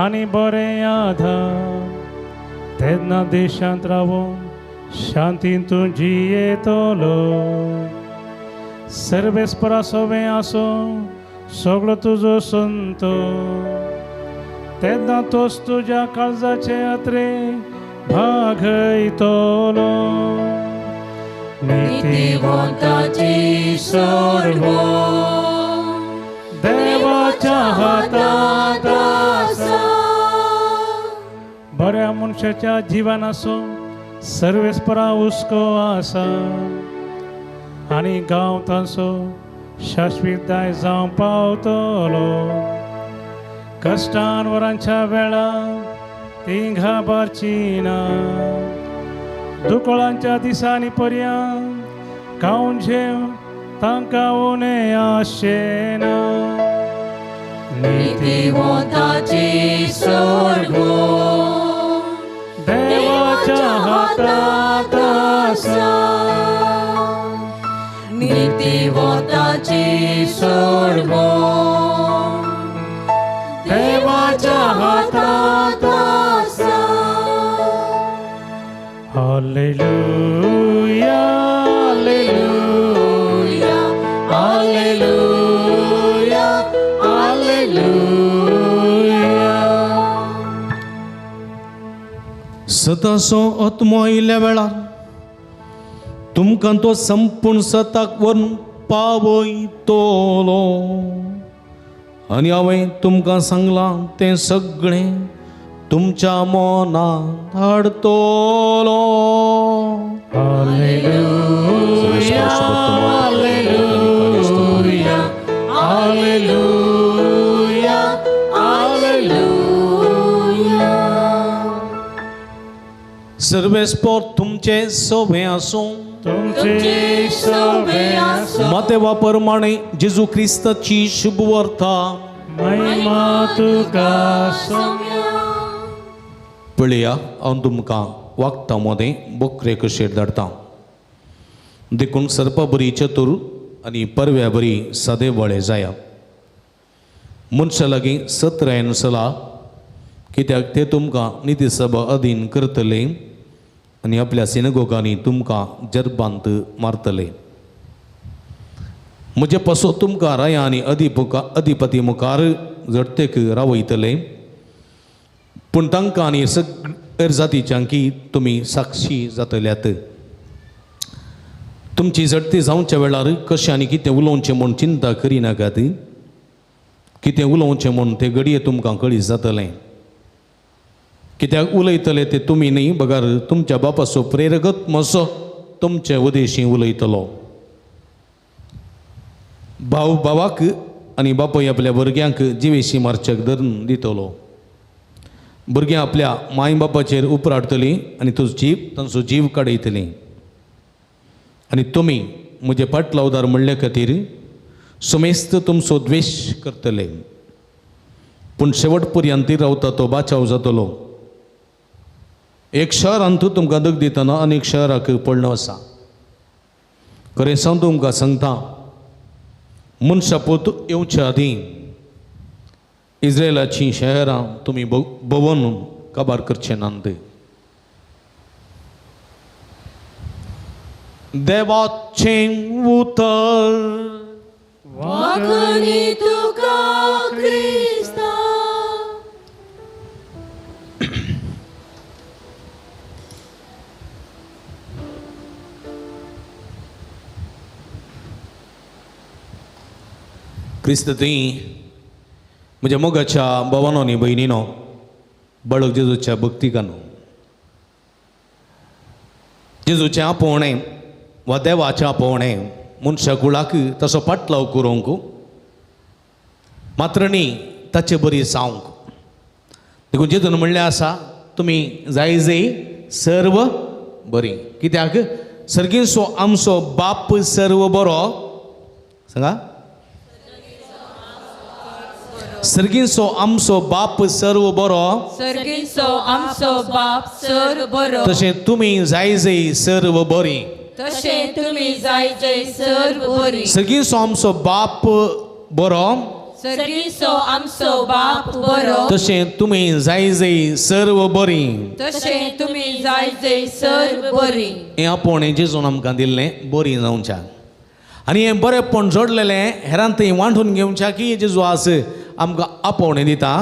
आनी बरें आधार, तेन्ना देशांत रावोन शांतीन तूं जियेतलो. सर्वेस्परा सोवें आसूं सगळो तुजो संतो, तेन्ना तोच तुज्या काळजाचे अत्रे भागयतलो.
नीतिवंताची सोडवो
देवाच्या हातांत
आसा.
बऱ्या मनशाच्या जिवनाचो सर्वेस्परा हुस्को आसा आनी गांव तांचो शाश्वीत दाय जावं पावतलो. कश्टान वरांच्या वेळार ती घाबरची ना, दुकळांच्या दिसांनी पर्यंत खावन जेव तांकां उणें आसचें ना.
नीतिवंताची सोडवो
देवाच्या हातांत आसा.
नीतिवंताची सोडवो देवाच्या हातांत आसा.
Hallelujah,
hallelujah, hallelujah, hallelujah.
सतासो आत्मो आयिल्ल्या वेळार तुमकां तो संपूर्ण सताक व्हरून पावयतलो आनी हांवें तुमकां सांगलां तें सगळें तुमच्या मनात हाडतलो.
Hallelujah, hallelujah, hallelujah,
hallelujah.
सर्वेस्पोर तुमचे सोबे आसूं.
तुमचे सवे आसूं.
मातेवा प्रमाणे जेजू क्रिस्ताची शुभ वार्ता.
महिमा तुका सोम्या.
पळया, हांव तुमकां वागता मदें बोकरे कशेर धाडटा. देखून सर्पा बरी चतूर आनी परव्या बरी सादे वळे जाया. मनशा लागीं सत्रायन सला, कित्याक ते तुमकां निती सभा अधीन करतले आनी आपल्या सिनगोगांनी तुमकां जरबांत मारतले. म्हजे पासो तुमकां राया आनी अधिपती मुखार झडतेक रावयतले, पूण तांकां आनी सगळे जातीच्यांकी तुमी साक्षी जातल्यात. तुमची झडती जावच्या वेळार कशें आनी कितें उलोवचें म्हूण चिंता करिनाकात. कितें उलोवचें म्हूण ते घडये तुमकां कळीत जातलें. कित्याक उलयतले ते तुमी न्ही, बगर तुमच्या बापाचो प्रेरकत म्हजो तुमचे उदेशी उलयतलो. भाव भावाक आनी बापूय आपल्या भुरग्यांक जिवेशी मारच्याक धरून दितलो. भुरग्यां आपल्या माय बापाचेर उपराटतलीं आनी तो जीव तांचो जीव काडयतलीं. आनी तुमी म्हजे पाटलावदार म्हणले खातीर सुमेस्त तुमचो द्वेश करतले, पूण शेवट पर्यंत रावता तो बाचाव जातलो. एक शहरांत तुमकां दग दितना आनी एक शहराक पडलो आसा. खरें सांग तुमकां सांगता, मनशा पूत येवचे आदीं इस्रायलाचीं शहरां तुमी भोंवन काबार करचे नात. देवाचें उतर.
वाखणी तुका क्रिस्ता.
क्रिस्त थंय म्हज्या मोगाच्या भावानो आनी भयणीनो, बाळक जेजूच्या भक्तिकानो, जेजूचें आपोवणें वा देवाचें आपोवणें मनशा कुळाक तसो पाटलाव करूंक मात्र न्ही, ताचे बरी जावंक. देखून जेजून म्हणलें आसा, तुमी जाय जय सर्व बरी. कित्याक सर्गींचो आमचो बाप सर्व बरो. सांगा, सर्गींचो आमचो बाप सर्व बरो.
सर्गींचो आमचो बाप सर्व बरो.
तशें तुमी जाय जय सर्व बरी.
तशें तुमी जाय जय सर्व बरी.
सर्गींचो आमचो बाप बरो.
सर्गींचो आमचो बाप बरो.
तशें तुमी जाय जय सर्व बरी.
तशें तुमी जाय जय सर्व बरी.
हें आपोवणें जेजून आमकां दिल्लें बरी जावच्याक आनी हें बरेंपण जोडलेलें हेरांत थंय वांटून घेवच्याक की जेजू आज आमकां आपोवणें दिता.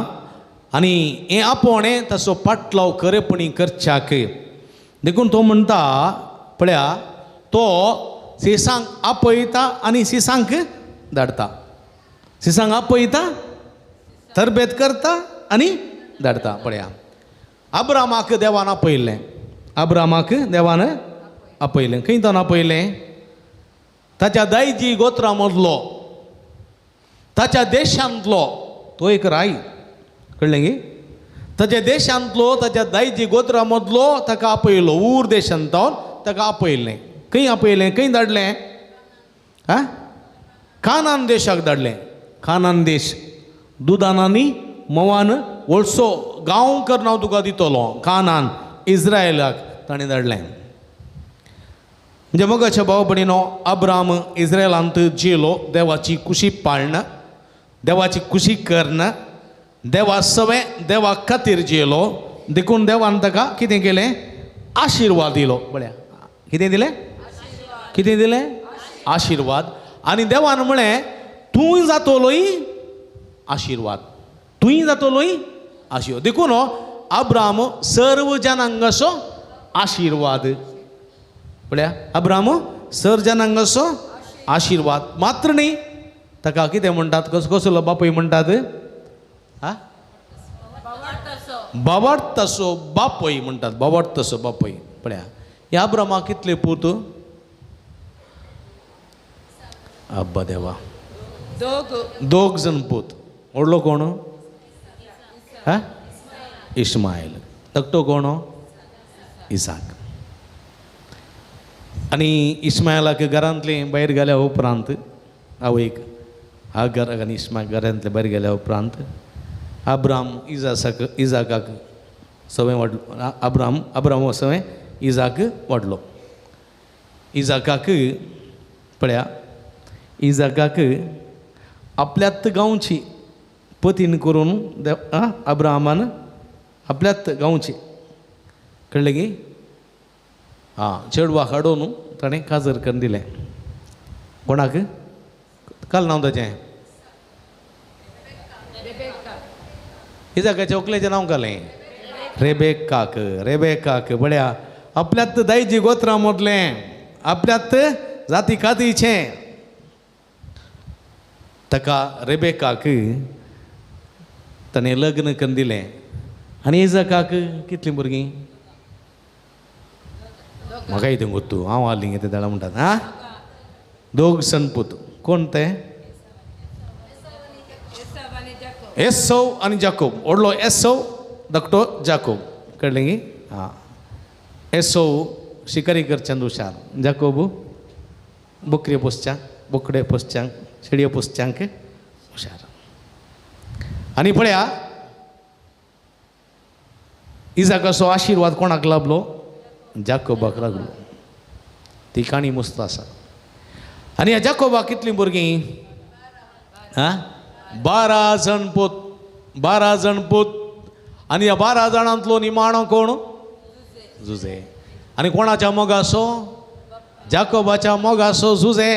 आनी हें आपोवणें ताचो पाटलाव खरेपणी करच्याक. देखून तो म्हणटा, पळया, तो सिसांक आपयता आनी सिसांक धाडटा. सिसांक आपयता, तरबेत करता आनी धाडटा. पळया, अब्रामाक देवान आपयलें. अब्रामाक देवान आपयलें. खंय तान आपयलें? ताच्या दायजी गोत्रा मदलो, ताच्या देशांतलो तो एक राय. कळ्ळें गी? ताच्या देशांतलो, ताच्या दायजी गोत्रा मदलो ताका आपयलो. ऊर देशांत ताका आपयलें. खंय आपयलें? खंय धाडलें? आं, कानान देशाक धाडलें. कानान देश दुदान आनी म्होंवान वळसो गांव कर हांव तुका दितलो. कानान इस्रायलाक ताणें धाडलें. म्हणजे मोगाच्या भाव भयणीनो, अब्राम इस्रायलांत जियेलो देवाची कुशी पाळन, देवाची कुशी करन, देवा सवें देवा खातीर जियेलो. देखून देवान ताका कितें केलें? आशिर्वाद दिलो. पळया, कितें दिलें? कितें दिलें? आशिर्वाद. आनी देवान म्हळें, तूंय जातलोय आशिर्वाद, तूंय जातलोय आशिर्वाद. देखून अब्राम सर्व जनांगाचो आशिर्वाद. पळया, अब्राम सर्व जनांगाचो आशिर्वाद मात्र न्ही, ताका कितें म्हणटात? कसो कसलो बापूय म्हणटात? आ, बाबार्ताचो बापय म्हणटात, बाबार्ताचो बापय. पळया ह्या अब्रामाक कितले पूत? अब्बा देवा, दोग जण पूत. व्हडलो कोण? हा, इस्मायल. धाकटो कोण? इसाक. आनी इस्मायलाक घरांतले भायर गेल्या उपरांत आवयक हागर आनी इस्मायल घरांतले भायर गेल्या उपरांत अब्राम इजाकाक सवंय वाडलो. अब्राम सवंय इजाक वाडलो. इजाकाक पळया, इजाकाक आपल्यात गांवची पतीन करून अब्राहमान आपल्यात गांवची, कळ्ळें की? आं, चेडवाक हाडून ताणें काजर करून दिलें. कोणाक? काल नांव ताचें? इजाकाच्या व्हंकलेचें नांव घालें रेबेकाक. रेबेकाक पळया, आपल्यात दायजी गोत्रां म्हटलें, आपल्यात जाती कातीचें, ताका रेबेकाक ताणें लग्न करून दिलें. आनी इजाकाक कितलीं भुरगीं? म्हाका इतूं गोत्तू, हांव आली ते दाडा म्हणटात. आं, दोग सण पूत. कोण ते? एसव आनी जाकोब. व्हडलो एसव, धाकटो जाकोब. कळ्ळें की? आं, एसव शिकारी करच्यांत हुशार, जाकोब बकऱ्यो पोसच्यांक, बोकडे पोसच्यांक, शेळयो पोसच्यांक हुशार. आनी पळया इजाकाचो आशिर्वाद कोणाक लाभलो? जाकोबाक लागलो. ती काणी मस्त आसा. आनी ह्या जाकोबाक कितलीं भुरगीं? आं, 12 जण पूत. 12 जण पूत. आनी ह्या 12 जाणांतलो निमाणो कोण? जुजे. आनी कोणाच्या मोगासो? जाकोबाच्या मोगासो जुजे.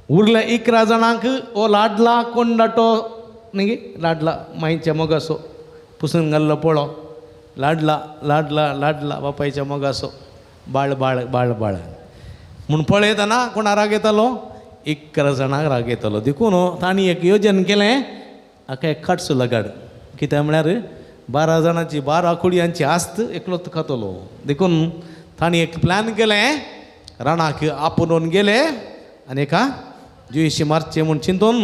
उरले 11 जाणांक ओ लाडला कोण धाटो न्ही, लाडला मायच्या मोगासो पुसून घाल्लो पळो, लाडला लाडला लाडला बापायच्या मोगासो बाळ बाळ बाळ बाळ म्हूण पळयतना कोणा राग येतालो? 11 जाणांक राग येतालो. देखून तांणी एक योजन केलें, हाका एक खाटसो लगाड. कित्याक म्हळ्यार 12 जाणांची 12 कुडयांची आस्त एकलोच खातलो. देखून तांणी एक प्लॅन केलें, राणाक आपोवन गेले आनी एका जुयशी मारचें म्हूण चिंतून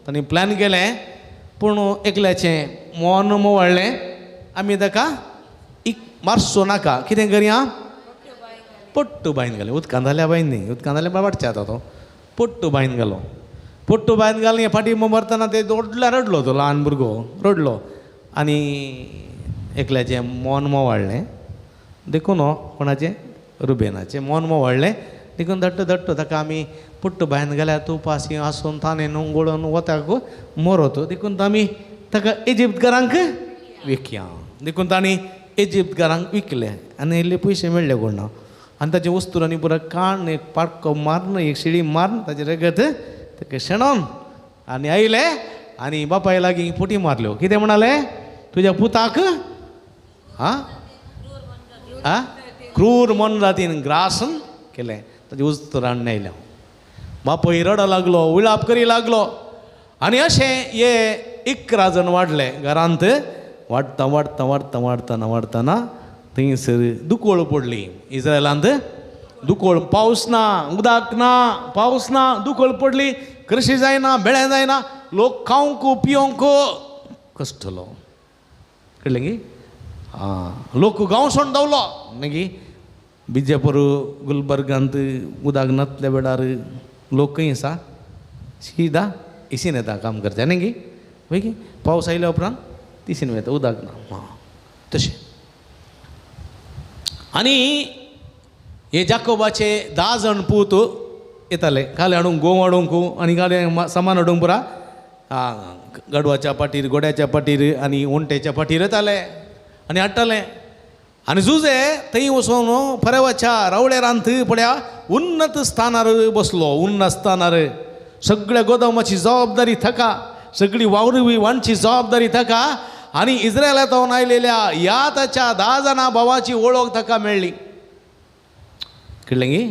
तांणी प्लॅन केलें. पूण एकल्याचें मन मोवाळ्ळें, आमी ताका एक मारचो नाका, कितें करया? पट्टू बांयन घालें. उदकांत जाल्यार बांयन न्ही, उदकांत जाल्यार वाडचें आतां तो. पट्टू बांयन घालो. पट्टू बांयन घालें, फाटीं मरतना ते दोडल्या रडलो, तो ल्हान भुरगो रडलो. आनी एकल्याचें मन मोवाळ्ळें, देखून कोणाचें? रुबेनाचें मन मोवाळ्ळें. देखून धाडटो धाडटो ताका आमी पट्टू बांयन घाल्यार तूं पासी आसून ताणें न्हू गळोवन वताक मरत, देखून आमी ताका इजिप्तकारांक विकया. देखून तांणी इजिप्तकारांक विकले आनी इल्ले पयशे मेळ्ळे कोण ना. आनी ताचे वस्तुरांनी पुरो काण एक पाटको मारून एक शिळी मारून ताचें रगत ताका शेणोन आनी आयले आनी बापाय लागीं फुटी मारल्यो. कितें म्हणाले? तुज्या पुताक आं आं क्रूर मनजातीन ग्रासन केलें. ताजे उस्तरान आयलें. बापूय रडो लागलो, विळाप करी लागलो. आनी अशें हे 11 जाण वाडले घरांत. वाडटा वाडटा वाडटा वाडटना वाडटना थंयसर दुकोळ पडली. इस्रायलांत दुकोळ, पावस ना, उदक ना, पावस ना, दुकोळ पडली, कृषी जायना, बेळे जायना, लोक खावंक पिवंक कश्टलो. कळ्ळें की? आं, लोक गांव सोडून धांवलो. मागीर बिजापूर गुलबर्गांत उदक नातल्या वेळार लोक खंय आसा? सीधा इसीन येता काम करता न्ही गी? वय की पावस आयल्या उपरांत तिसीन वयता, उदक ना. आं, तशें. आनी हे जाकोबाचे 10 जाण पूत येताले काले हाडूंक, गोंव हाडूंक आनी काले सामान हाडूंक पुरा गाडवाच्या पाटीर, घोड्याच्या पाटीर आनी ओंटेच्या पाटीर येताले आनी हाडटाले. आनी जुजे थंय वचोन फरेवाच्या रावळेरांत पळया उन्नत स्थानार बसलो. उन्नत स्थानार सगळ्या गोदामाची जबाबदारी थाका, सगळी वावरी वांची जबाबदारी थाका. आनी इस्रायलांत आयलेल्या ह्या ताच्या 10 जाणां भावाची वळख ताका मेळ्ळी. कळ्ळें गी?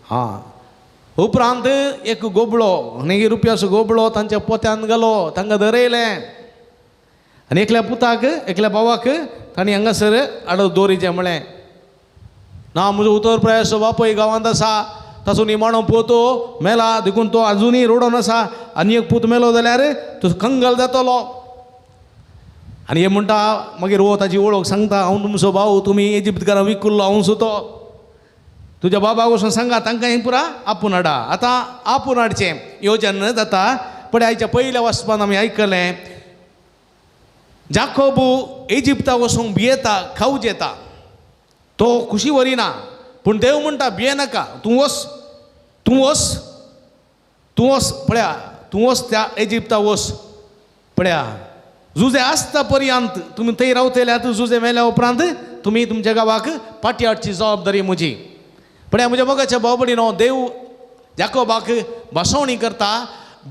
हां. उपरांत एक गोबळो न्ही रुपयाचो गोबळो तांच्या पोत्यान घालो, तांकां धरयलें. आनी एकल्या पुताक एकल्या भावाक तांणी हांगासर आडो दवरिचें म्हळें ना म्हजो उतर प्रयास बापूय गांवांत आसा ताचो निमाणो पूत मेला देखून तो आजुनूय रडोन आसा आनी एक पूत मेलो जाल्यार तो कंगल जातलो. आनी हे म्हणटा मागीर हो ताजी वळख सांगता हांव तुमचो भाव तुमी इजिप्तकारां विकुल्लो हांव सुतो तुज्या बाबाक वचून सांगा तांकां हें पुरा आपूण हाडा. आतां आपूण हाडचें योजन जाता. पळय आयच्या पयल्या वाचपान आमी आयकलें जाकोबू इजिप्ता वचूंक भियेता खावज येता तो खुशी व्हरिना पूण देव म्हणटा भियेनाका तूं वच तूं वच तूं वच पळया तूं वच त्या इजिप्ता वच पळया जुजे आसता पर्यंत तुमी थंय रावतले आतां जुजे मेल्या उपरांत तुमी तुमच्या गांवाक पाटी हाडची जबाबदारी म्हजी. पळया म्हज्या मोगाच्या भाव भयणीनो देव जाकोबाक भासवणी करता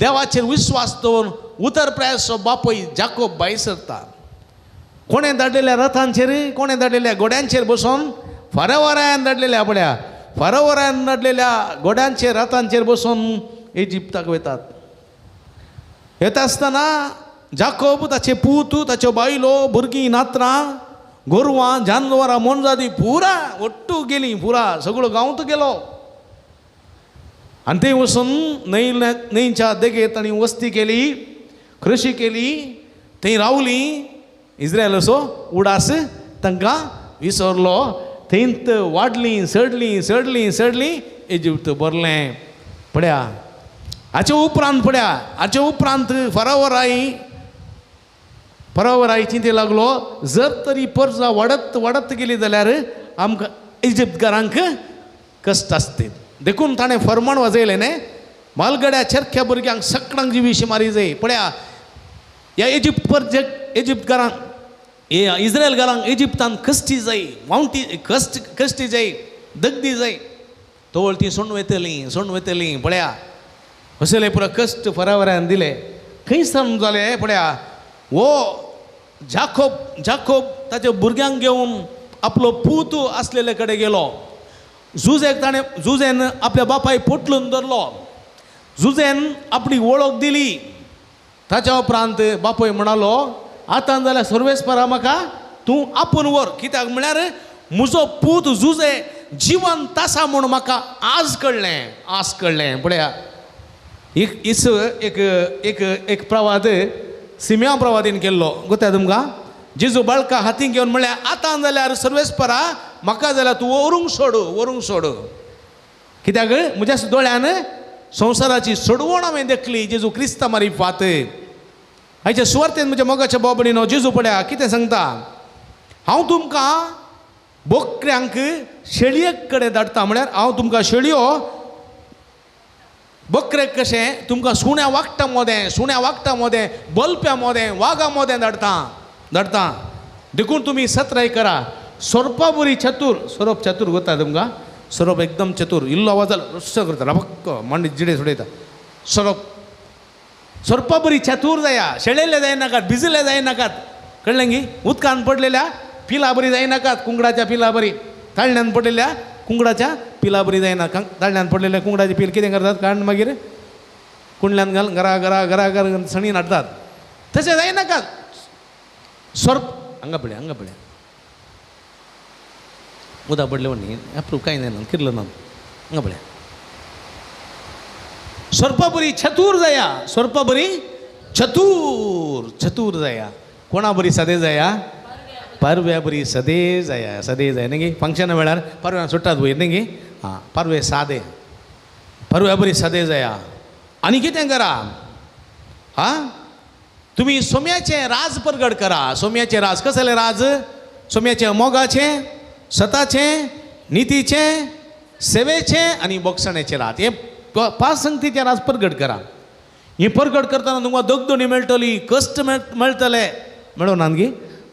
देवाचेर विस्वास दवरून उतर प्रयासो बापूय जाकोब भायर सरता. कोणें धाडलेल्या रथांचेर कोणें धाडलेल्या घोड्यांचेर बसून फारावरायान धाडलेल्या पळया फारावरायान धाडलेल्या घोड्यांचेर रथांचेर बसून इजिप्ताक वतात. येता आसतना जाकोब ताचे पूत ताच्यो बायलो भुरगीं नात्रां गोरवां जानवरां मोनजाती पुरा ಒಟ್ಟು गेली पुरा सगळो गांवत गेलो. आनी थंय वचून न्हंय न्हंयच्या देगेर तांणी वस्ती केली कृशी केली थंय रावली. इस्रायलाचो उडास तांकां विसरलो. थंयत वाडलीं सडलीं सडलीं सडलीं इजिप्त भरलें. पळया हाचे उपरांत पळया हाचे उपरांत फरावराय चिंते लागलो जर तरी परजा वाडत वाडत गेली जाल्यार आमकां इजिप्तकारांक कश्ट आसते. देखून ताणें फरमाण वाजयलें न्ही मालगड्या चरख्या भुरग्यांक सकडांक जिवीशी मारी जाय. पळया ह्या इजिप्त पर इजिप्तकारांक इस्रायलकारांक इजिप्तान कश्टी जाय वावटी कश्ट कश्टी जाय दगदी जाय तवळ ती सोंड वयतलीं सोंड वयतलीं. पळया असले पुरा कश्ट फरावरान दिले खंय सावन जाले. पळया हो जाकोब जाकोब ताच्या भुरग्यांक घेवन आपलो पूत आसलेले कडेन गेलो. जुजेक ताणें जुजेन आपल्या बापाय पोटलून धरलो. जुजेन आपली वळख दिली. ताच्या उपरांत बापूय म्हणालो आतां जाल्यार सर्वेस्परा म्हाका तूं आपूण व्हर कित्याक म्हळ्यार म्हजो पूत जुजे जिवंत आसा म्हूण म्हाका आज कळ्ळें आज कळ्ळें. पळया एक इस एक एक एक प्रवाद सिम्या प्रवादीन केल्लो गोत्या तुमकां जेजू बाळका हातीन घेवन म्हळ्यार आतां जाल्यार सर्वेस्परा म्हाका जाल्यार तूं व्हरूंक सोड व्हरूंक सोड कित्याक म्हज्या दोळ्यान संवसाराची सोडवण हांवें देखली जेजू क्रिस्ता मारिफात. आयच्या सुवार्तेन म्हज्या मोगाच्या भाव भयणीनो जेजू पळया कितें सांगता हांव तुमकां बोकऱ्यांक शेळये कडेन धाडटा म्हळ्यार हांव तुमकां शेळयो बकरे कशें तुमकां सुण्या वागटा मोदें सुण्या वागटा मोदें बलप्या मोदें वागा मोदें धाडटा धाडटा देखून तुमी सत्राय करा. सोरपा बरी चतूर सोरोप चतूर गोता तुमकां सोरोप एकदम चतूर इल्लो आवाज जालो रस्सो करता रबक्क मांडी जिडे सोडयता. सोरोप सोरपा बरी चतूर जाया शेळेले जायनाकात भिजले जायनाकात कळ्ळें गी उदकान पडलेल्या पिला बरी जायनाकात कुंकडाच्या पिला बरी ताळण्यान पडलेल्या कुंकडाच्या पिला बरी जायना ताळण्यान पडलेल्या कुंकडाचे पील कितें करतात काडून मागीर कुंडल्यान घाल घरा घरा घरा घरा सणीन हाडटात तशें जायनाकात. सोर्प हांगा पळय हांगा पळय उदक पडलें न्ही अप्रूप कांय जायना किरलो ना हांगा पळय सोरपा बरी चतूर जाया सोरपा बरी चतूर चतूर जाया कोणा बरी सदे जाया पारव्या बरी सदे जाया सदे जाय न्ही फंक्शना वेळार पारव्या सुट्टात वयर न्ही आं पारवे सादे पारव्या बरी सदे जाया. आनी कितें करा आं तुमी सोम्याचें राज परगट करा. सोम्याचें राज कसलें राज सोम्याचें मोगाचें सताचें नितीचें सेवेचें आनी बोगसण्याचें राज हें पांच संगतीचें राज परगट करा. हें परगट करतना तुमकां दगदणी मेळटली कश्ट मेळटले मेळूं ना गी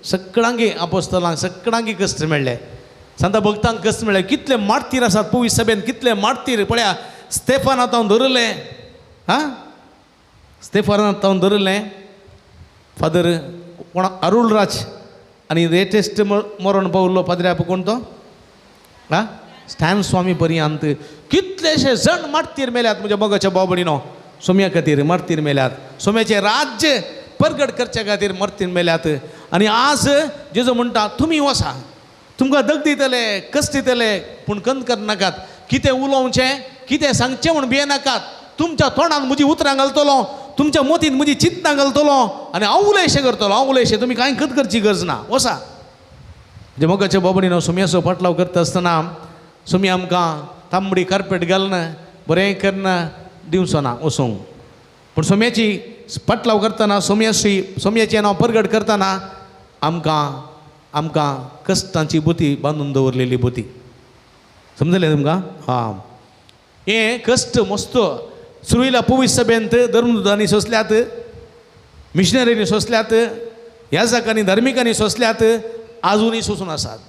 सगळ्यांकी आपोस्तलांक सगळ्यांकी कश्ट मेळ्ळे सांता भक्तांक कश्ट मेळ्ळे कितले मार्तीर आसात पुवी सभेन कितले मार्तीर. पळया स्तेफानात हांव धरलें आं स्तेफानात हांव धरलें फादर कोण अरुलराज आनी लेटेस्ट मरण पावल्लो पाद्र्या कोण तो आं स्टॅन स्वामी पर्यंत कितलेशे जण मार्तीर मेल्यात म्हज्या मोगाच्या भाव भयणीनो सोम्या खातीर मार्तीर मेल्यात. सोम्याचें राज्य परगट करच्या खातीर मर्तीन मेल्यात. आनी आज जेजू म्हणटा तुमी वसा, तुमकां दग दितले, कश्ट दितले, पूण कंद करनाकात. कितें उलोवचें कितें सांगचें म्हूण भियेनाकात. तुमच्या तोंडान म्हजी उतरां घालतलो, तुमच्या मोतीन म्हजी चिंतनां घालतलो आनी हांव उलयशें करतलो, हांव उलयशें, तुमी कांय खत करची गरज ना, वसा. जे मोगाच्या बाबडीनो सुम्याचो पाटलाव करता आसतना सुमी आमकां तांबडी कार्पेट घालना बरें करना दिवचो ना वचूंक, पूण सोम्याची पाटलाव करतना सोम्याची सोम्याचें नांव परगट करतना आमकां आमकां कश्टांची बोती बांदून दवरलेली बोती. समजलें तुमकां? हां, हें कश्ट मस्त सुरवेला पवित्र सभेंत धर्मदूतांनी सोंसल्यात, मिशनरींनी सोंसल्यात, याजकांनी धार्मिकांनी सोंसल्यात, आजुनूय सोंसून आसात.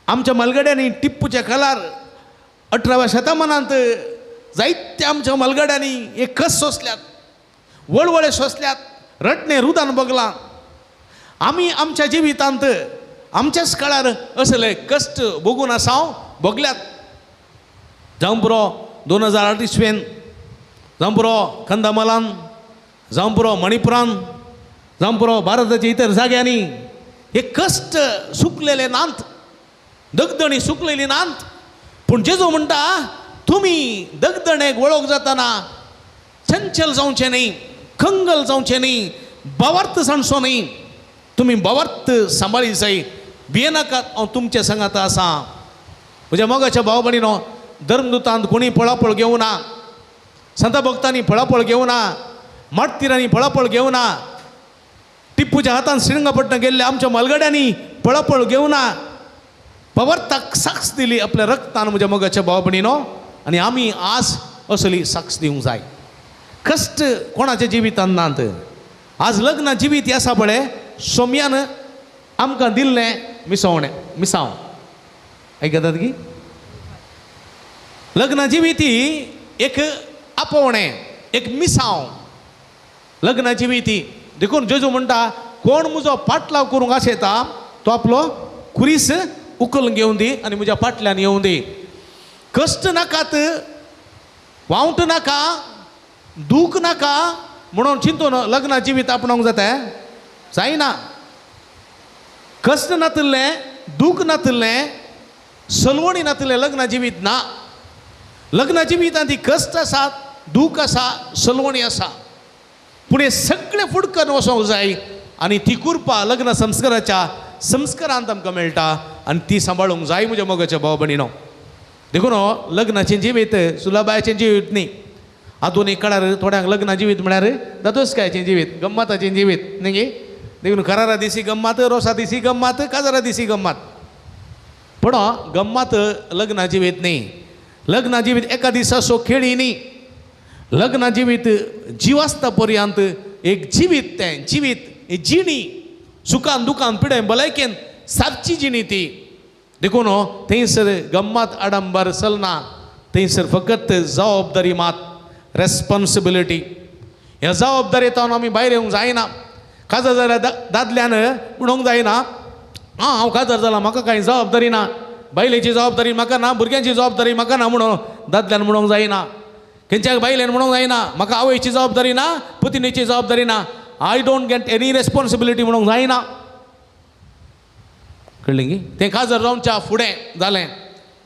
आमच्या मालगड्यांनी टिप्पूच्या काळार 18व्या शतमानांत जायत्या आमच्या मालगड्यांनी हे कस सोंसल्यात, वळवळे सोंसल्यात, रडणें रुदान बगलां. आमी आमच्या जिवितांत आमच्याच काळार असले कश्ट भोगून आसा, भोगल्यात. जावं पुरो 2008 इसवेन, जावं पुरो कंदमालान, जावं पुरो मणिपुरान, जावं पुरो भारताच्या इतर जाग्यांनी हे कश्ट सुकलेले नात, दगदणी सुकलेली नात. पूण जेजू म्हणटा तुमी दगदणेक वळख जातना चंचल जावचें न्ही, कंगल जावचें न्ही, भावार्थ सांडचो न्ही, तुमी भावार्थ सांबाळी जाय, भियेनाकात, हांव तुमचे सांगात आसा. म्हज्या मोगाच्या भाव भयणीनो, धर्मदूतांत कोणी पळापळ घेवना, संत भक्तांनी पळापळ घेवना, मार्तिरांनी पळापळ घेवना, टिप्पूच्या हातान श्रीरंगपट्टण गेल्ले आमच्या मालगड्यांनी पळापळ घेवना, पवर्ताक साक्ष दिली आपल्या रक्तान म्हज्या मोगाच्या भाव भयणीनो. आनी आमी आज असली साक्ष दिवंक जाय. कश्ट कोणाच्या जिवितान नात. आज लग्न जिवीत आसा पळय, सोम्यान आमकां दिल्लें मिसवणें, मिसांव आयकतात की लग्न जिवीत ही एक आपोवणें, एक मिसांव लग्न जिवीत. देखून जेजू म्हणटा कोण म्हजो पाटलाव करूंक आशेता तो आपलो खुरीस उखलून घेवन दी आनी म्हज्या पाटल्यान येवन दी. कश्ट नाकात, वावट नाका, दूख नाका म्हणून चिंतून लग्न जिवीत आपणावंक जाता जायना. कश्ट नातिल्लें, दूख नातिल्लें, सलवणी नातिल्लें लग्न जिवीत ना. लग्न जिवितांत ती कश्ट आसा, दूख आसा, सलवणी आसा, पूण हें सगळें फुडकन वचोंक जाय आनी ती कृपा लग्न संस्काराच्या संस्कारांत आमकां मेळटा आनी ती सांबाळूंक जाय म्हज्या मोगाच्या भाव भयणीनो. देखून लग्नाचें जिवीत सुलभायेचें जिवीत न्ही. आधुनीक काळार थोड्यांक लग्न जिवीत म्हळ्यार दादोसकायेचें जिवीत, गम्माताचें जिवीत न्ही गे. देखून करारा दिसी गम्मात, रोसा दिसी गम्मात, काजारा दिसी गम्मात. पूण गम्मात लग्न जिवीत न्ही. लग्न जिवीत एका दिसाचो खेळी न्ही. लग्न जिवीत जिवास्ता पर्यंत एक जिवीत, तें जिवीत जिणी सुखान दुखान पिडेन भलायकेन सारची जिणी ती. देखून थंयसर गम्मात आडंबर चलना, थंयसर फकत जबाबदारी मात, रेस्पॉन्सिबिलिटी. ह्या जबाबदारी आमी भायर येवंक जायना. काजार जाल्यार दादल्यान म्हणूंक जायना आं हांव काजार जाला म्हाका कांय जबाबदारी ना, बायलेची जबाबदारी म्हाका ना, भुरग्यांची जबाबदारी म्हाका ना म्हणून दादल्यान म्हणूंक जायना. खंयच्या बायलेन म्हणूंक जायना म्हाका आवयची जबाबदारी ना, पतिणेची जबाबदारी ना, I don't get any responsibility म्हणूंक जायना. कळ्ळें की? तें काजार जावच्या फुडें जालें.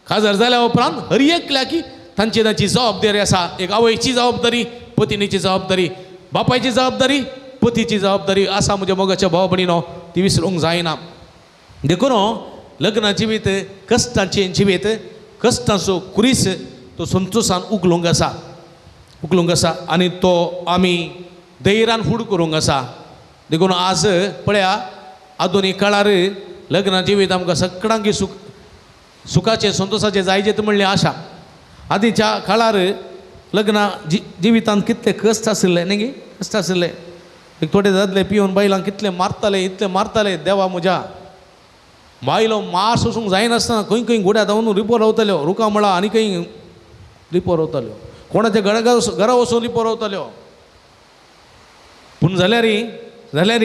काजार जाल्या उपरांत हर एकल्याक तांची तांची जबाबदारी आसा. एक आवयची जबाबदारी, पतिणेची जबाबदारी, बापायची जबाबदारी, पतीची जबाबदारी आसा म्हज्या मोगाच्या भाव भयणीनो, ती विसरूंक जायना. देखून लग्न जिवीत कश्टांचें जिवीत, कश्टांचो खुरीस तो संतोशान उखलूंक आसा, उखलूंक आसा आनी तो आमी धैर्यान फूड करूंक आसा. देखून आज पळया आधुनीक काळार लग्न जिवीत आमकां सगळ्यांक सुख सुखाचें संतोशाचें जायजें म्हणलें आशा. आदींच्या काळार लग्न जिवितांत कितले कश्ट आशिल्ले न्ही गे, कश्ट आशिल्ले. एक थोडे दादले पिवन बायलांक कितले मारताले, इतले मारताले, देवा म्हज्या बायलो मार सोसूंक जायनासतना खंय खंय गुड्या धांवन रिपो रावताल्यो, रुखां मळां आनी खंय रिपो रावताल्यो, कोणाच्या घरा घरा वचून रिपो रावताल्यो. पूण जाल्यार जाल्यार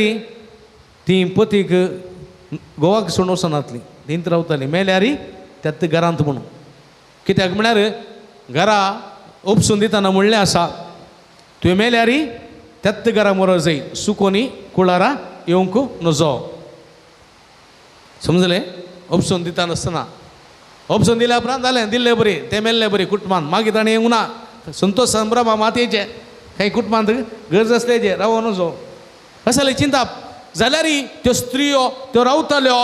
ती पतीक गोवाक सोडून वचनातली, थंयच रावताली. मेल्यार त्यात घरांत म्हणून. कित्याक म्हळ्यार घरा उपसून दितना म्हणलें आसा तुवें मेल्यार त्याच घरा मरो जाय सुकोनी कुळारा येवंक नजो. समजलें? ऑप्शन दिता नासतना ऑप्शन दिल्या उपरांत जालें, दिल्लें बरी तें मेल्लें बरी कुटुंबान मागीर ताणें येवंक ना. संतोष संभ्रमा मातयेचे काही कुटुंबांत गरज आसल्याचे रावो नजो असलें चिंताप जाल्यार त्यो स्त्रियो त्यो रावताल्यो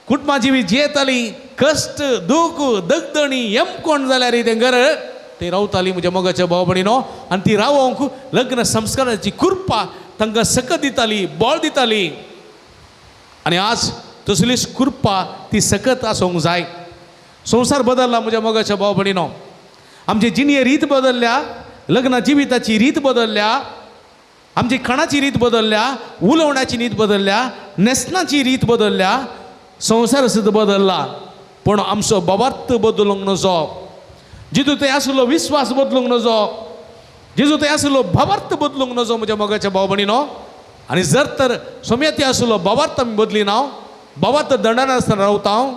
कुटुंबा जिवीत जियेताली. कश्ट दूख दगदणी यमकोण जाल्यार तें घर ती रावताली म्हज्या मोगाच्या भाव भयणीनो. आनी ती रावोंक लग्न संस्काराची कृपा तांकां सकत दिताली, बळ दिताली. आनी आज तसलीच कृपा ती सकत आसूंक जाय. संवसार बदलला म्हज्या मोगाच्या भाव भयणीनो. आमची जिणये रीत बदलल्या, लग्न जिविताची रीत बदलल्या, आमची खाणाची रीत बदलल्या, उलोवण्याची रीत बदलल्या, न्हेसणाची रीत बदलल्या, संवसार सुद्दां बदलला. पूण आमचो बाबार्थ बदलूंक नजो, जितू थंय आसलो विस्वास बदलूंक नजो, जेजू थंय आसलो भावार्थ बदलूंक नजो म्हज्या मोगाच्या भाव भयणीनो. आनी जर तर सोम्या आसलो भावार्थ आमी बदली ना, भावार्थ दंडान आसतना रावता हांव,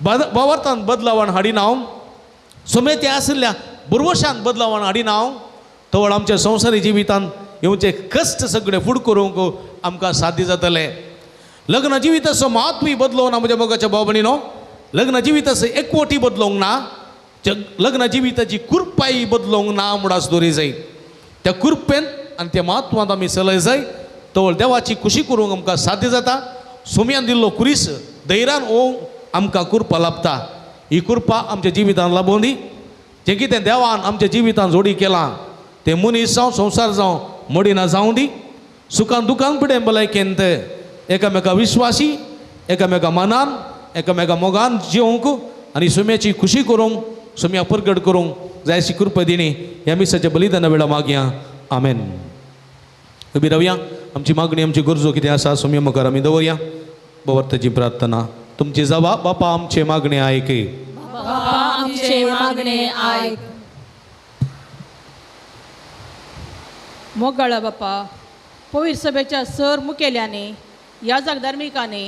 भावार्थान बदलावण हाडिना हांव, सोम्या आशिल्ल्या बुरवशान बदलावण हाडिना हांव, तवळ आमच्या संवसारी जिवितान येवचे कश्ट सगळे फूड करूंक आमकां साध्य जातलें. लग्न जिविताचो म्हत्वूय बदलोवंक ना म्हज्या मोगाच्या भाव भयणीनो. लग्न जिविताचो एकवटी बदलोवंक ना, लग्न जिविताची कृपाय बदलोवंक ना म्हूण दोरी जाय. त्या कृपेन आनी त्या म्हत्वांत आमी चलय जाय, तवळ देवाची खुशी करूंक आमकां साध्य जाता. सोम्यान दिल्लो कुरीस धैर्यान ओवंक आमकां कृपा लाभता. ही कृपा आमच्या जिवितान लाबोवन दी. जें कितें देवान आमच्या जिवितान जोडी केलां तें मनीस जावं संवसार जावं मोडिना जावं दी. सुखान दुखान पिडेन भलायकेन एकामेका विश्वासी, एकामेका मनान, एकामेका मोगान जिवंक आनी सोम्याची खुशी करूंक, सोम्या परगट करूंक जायशी कृपा दिणी ह्या मिसाच्या बलिदाना वेळा मागया. आमेन. उबी रावया. आमची मागणी आमची गरजो कितें आसा सोम्या मुखार आमी दवरया. बवर्थाची प्रार्थना. तुमची जावा बापा आमचे मागणे आयक.
बापा आमचे मागणे आयक.
मोगाळा बापा, पवित्र सभेच्या सर मुखेल्यांनी, याजक धार्मिकांनी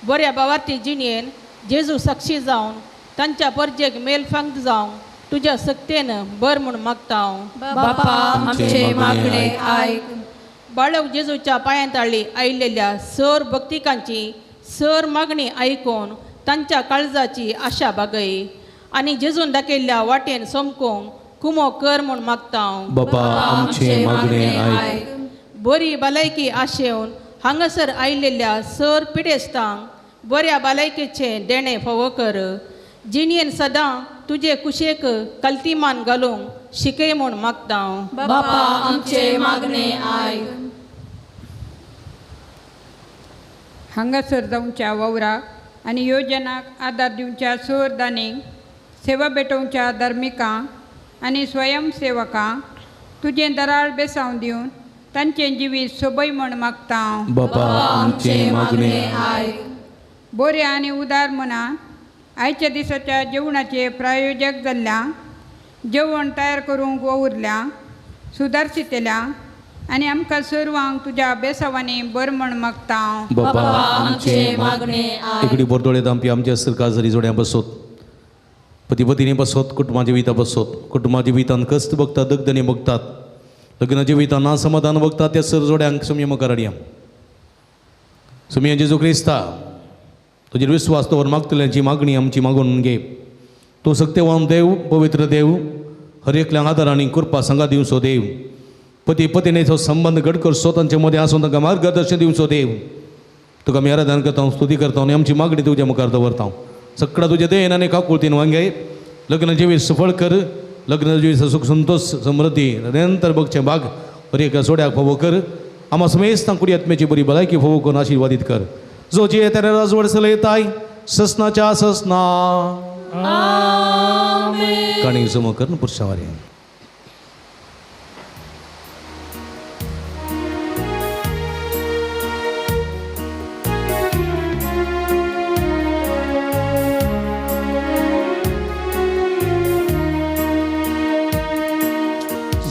बऱ्या भावार्थी जिणेन जेजू साक्षी जावन तांच्या परजेक मेल फांग जावन तुज्या सक्तेन बर म्हूण मागता हांव.
बापा आमचे मागणे आयक.
बाळक जेजूच्या पांयांत ताळी आयिल्ल्या सर भक्तिकांची सर मागणी आयकून तांच्या काळजाची आशा बागय आनी जेजून दाखयल्ल्या वाटेन समकूंक कुमो कर म्हूण मागता हांव.
बापा आमचे मागणे आयक.
बरी भलायकी आशेवन हांगासर आयिल्ल्या सर पिडेस्तांक बऱ्या भलायकेचें देणें फावो कर. जिणेन सदां तुजे कुशेक कल्तीमान घालूंक शिकय म्हूण मागता हांव.
बापा आमचे मागणे आयक.
हांगासर जावच्या वावराक आनी योजनाक आदार दिवच्या सर दानींक, सेवा भेटोवच्या धार्मिकांक आनी स्वयंसेवकांक तुजें दराळ बेसांव दिवन तांचें जिवीत सोबय म्हूण मागता हांव.
बापा आमचे मागणे
आयक.
बऱ्या आनी उदार मनान आयच्या दिसाच्या जेवणाचे प्रायोजक जाल्ल्यांक, जेवण तयार करूंक वावुरल्यांक, सुदारशितल्यांक आनी आमकां सर्वांक तुज्या बेसावांनी बर म्हूण मागता हांव.
बापा आमचे
मागणे आयक.
इकडे बोरदोळे दामपी आमच्या सरकार जोड्यां बसोत, पती पतीनी बसोत, कुटुंबा जिविता बसोत. कुटुंबा जिवितान कश्ट बघतात, दगदणी बघतात, लग्न जिवितान ना समाधान बघतात. त्या सर जोड्यांक सुमय मुखार हाडया. सुमय जेजू क्रिस्ता तुजेर विस्वास दवर मागतल्यांची मागणी आमची मागून घे. तूं सक्तेवान देव, पवित्र देव, हर एकल्यांक आदार आनी कृपा सांगा दिवचो देव. पती पतीनेचो संबंद घट करचो, तांचे मदें आसून तांकां मार्गदर्शन दिवचो देव. तुका आमी आराधन करता, स्तुती करता आनी आमची मागणी तुज्या मुखार दवरता. सगळा तुज्या देन आनी काकुळतीन वांगे लग्न जिवीत सफळ कर. लग्न जिवीत सुख संतोष समृद्धी निरंतर बघचें भाग हर एका जोड्याक फावो कर. आमा समेस्तां कुडी आत्म्याची बरी भलायकी फावो करून आशिर्वादीत कर. जो जे तेरे राजवड चलयताय ससनाच्या ससना काणी जमा कर पुरशावारी.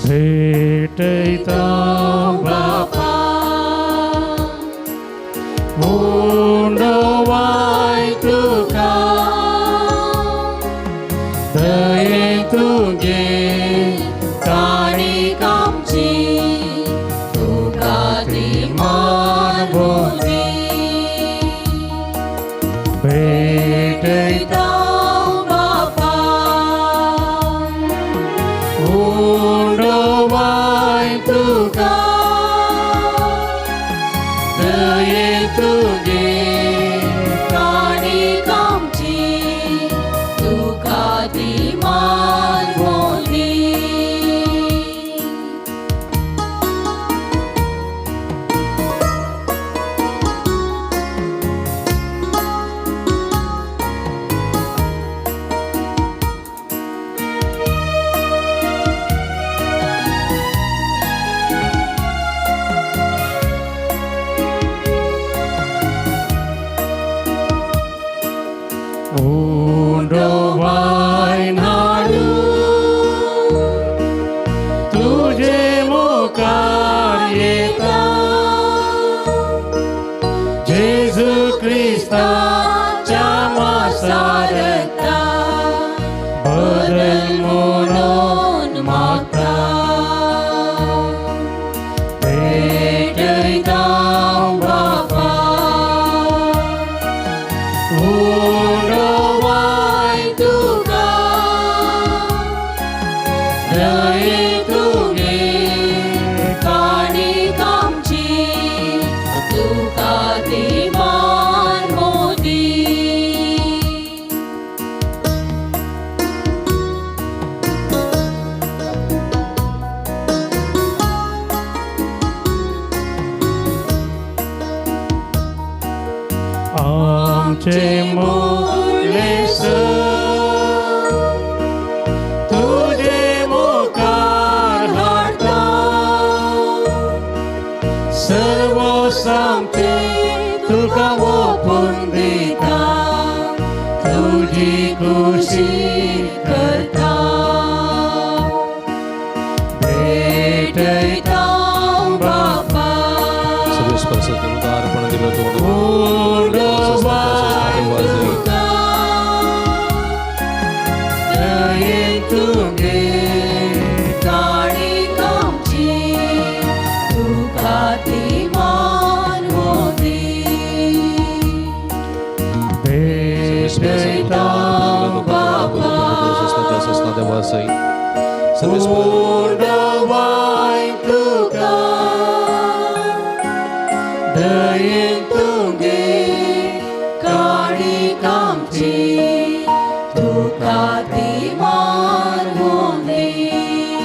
भेटयता
बापा
उंडवाय तुका दये तुगे
काणीक आमची
भेटयता
बापा
उंडोवाय तुका दये तुगे
काणीक आमची तुका ती मानवली.
उंडोवाय नाडू तुझे मुखार येता जेजू क्रिस्ताच्या मासारता बदल म्हणून मागता भेटयता बापा उंडोवाय तुका दये
तुगे काणीक आमची तुका ती मानवली.
आमचे मोले तुझे मुखार हाडता सर्व सामते तुका ओपून दिता तुजी खुशी
करता
भेटयता
बापा
सर्वेस्पराचं उदारपण दिलं तो
उंडोवाय
तुका
दये तुगे
काणीक आमची तुका ती मानवली.
भेटयता उंडोवाय तुका दये तुगे
काणीक आमची तुका ती मानवली.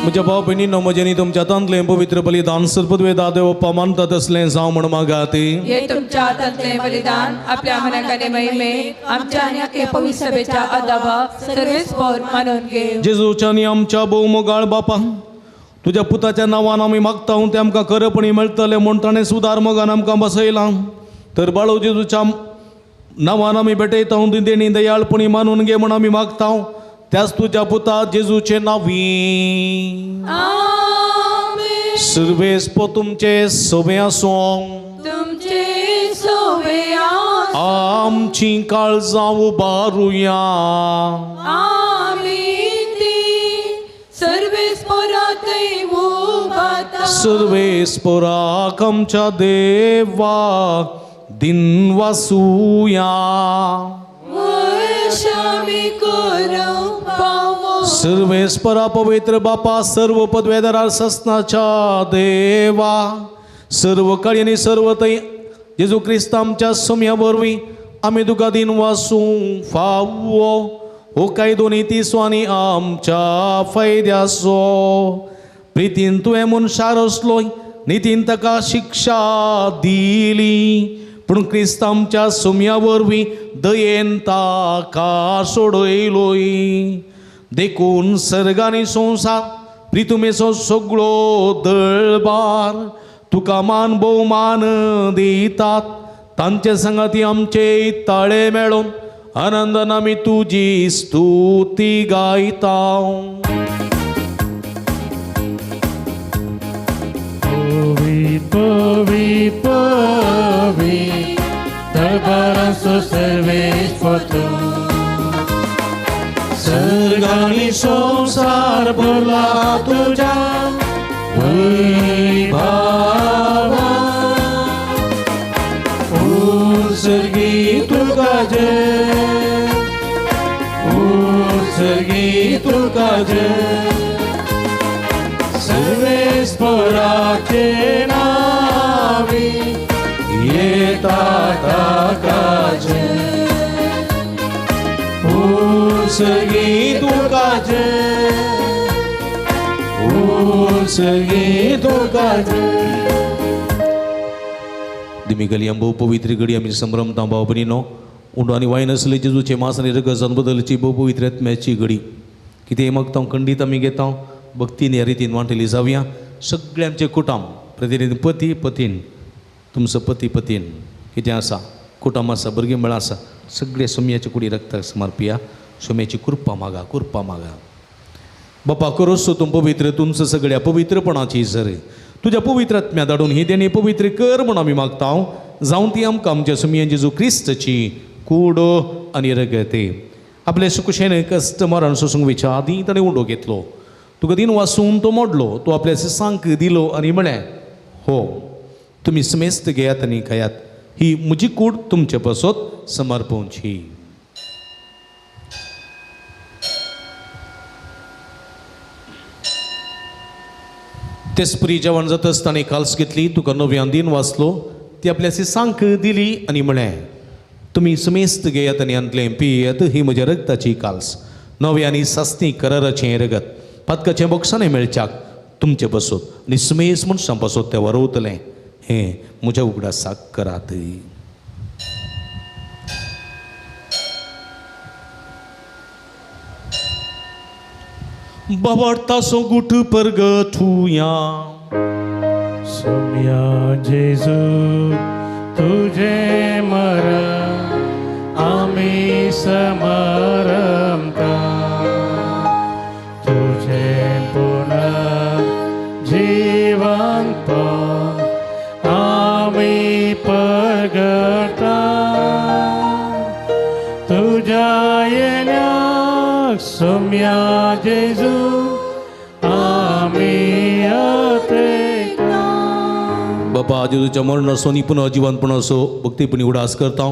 म्हज्या भाव भयणींनो म्हजें तुमच्या हातांतलें पवित्र बलिदान सर्पद्वेदा देवप्पा मानतात तसलें जावं म्हण मागाती.
हे तुमच्या हातांतले बलिदान आपल्या मनाकाने महिमे आमच्या आनी आखे पवित्र सभेच्या आदावा सर्वेस पौर मानून घेव.
जेजूच्या आनी आमच्या भोवमोगाळ बापा तुज्या पुताच्या नांवान आमी मागता तें आमकां खरेपणी मेळटलें म्हूण ताणें सुदार मोगान आमकां बसयलां. तर बाळू जेजूच्या नांवान आमी भेटयता ती देणी दयाळपणी मानून घे म्हूण आमी मागता त्याच तुज्या पुता जेजूचे नांवी.
आमेन.
सर्वेस्पो तुमचे सवे आसूं.
तुमचे सोवे आसूं.
आमची काळजां उबारुया.
आमी ती सर्वेस्परातय उबाता.
सर्वेस्पराक आमच्या देवाक दिन वासुया.
वर्षामी करूं पावो.
सर्वेस्परा पवित्र बापा सर्व पदवेदार ससनाच्या देवा सर्व काळी आनी सर्व थंय जेजू क्रिस्त आमच्या सोम्या वरवीं आमी तुका दिन वासूं फावो हो कायदो नीतीचो आनी आमच्या फायद्याचो. प्रितीन तुवें मनशार रचलोय नितीन ताका शिक्षा दिली पूण क्रिस्त आमच्या सोम्या वरवीं दयेन ताका सोडयलोय. देखून सर्ग आनी संवसार प्रितुमेचो सगळो दळबार तुका मान भोवमान दितात. तांचे संगाती आमचे ताळे मेळोवन आनंदान आमी तुजी स्तुती गायता.
पवी पवी पवी दरबाराचो सर्वेस्पर सर्ग आनी संवसार भरला तुज्या वैभावा. सर्गी तुका जय सर्गी तुका जय सर्वेस्पराचे नावी येता ताका जय उंचगी तुका जय उंचगी तुका जय.
दिमी आम भोव पवित्र घडी आमी संभ्रमता भाव भयणीनो उंडो आनी वायन आसले जेजूचे मास आनी रगत बदलची भोव पवित्र आत्म्याची घडी कितें मागता खंडीत आमी घेता भक्तीन ह्या रितीन वांटली जावया. सगळे आमचे कुटाम प्रतिनिधी पती पतीन तुमचो पती पतीन कितें आसा कुटाम आसा भुरगीं मेळां आसा सगळे सोम्याचे कुडी रक्ताक समर्पिया. सोम्याची कृपा मागा कृपा मागा. बापा करोसो तूं पवित्र तुमचो सगळ्या पवित्रपणाची सर तुज्या पवित्र आत्म्या धाडून ही देणी पवित्र कर म्हूण आमी मागता जावन ती आमकां आमच्या सुमयेन जेजू क्रिस्तची कूड आनी रगत. आपले सुकुशेन कश्ट मरण सोसूंक वयच्या आदीं ताणें उंडो घेतलो तुका दिन वासून तो मोडलो तो आपल्या सांक दिलो आनी म्हळें हो तुमी समेस्त घेयात आनी खायात ही म्हजी कूड तुमचे पासत समर्पणची. तेसपरी जेवण जातच ताणें काल्स घेतली तुका नव्यान दिन वाचलो ती आपल्या सांक दिली आनी म्हळें तुमी समेस्त घेयात आनी हांतलें पियेत ही म्हज्या रगताची काल्स नवे आनी सासणी कराराचें रगत पातकाचें बोक्साणें मेळच्याक तुमचें बसत आनी समेस्त मनशां पासत तें वरवतलें हें म्हज्या उगडासाक करात. बाबडतासो गुठ परगठुया
सोम्या जेजू तुझे मरण आमी समरमता तुझे पुनः जीवनपण आमी परगटा तुझ्या येण्याक सोम्या जेजू
बापा जेजूच्या मरण असो आनी पुनः जिवनपण असो भक्तीपणी उडास करता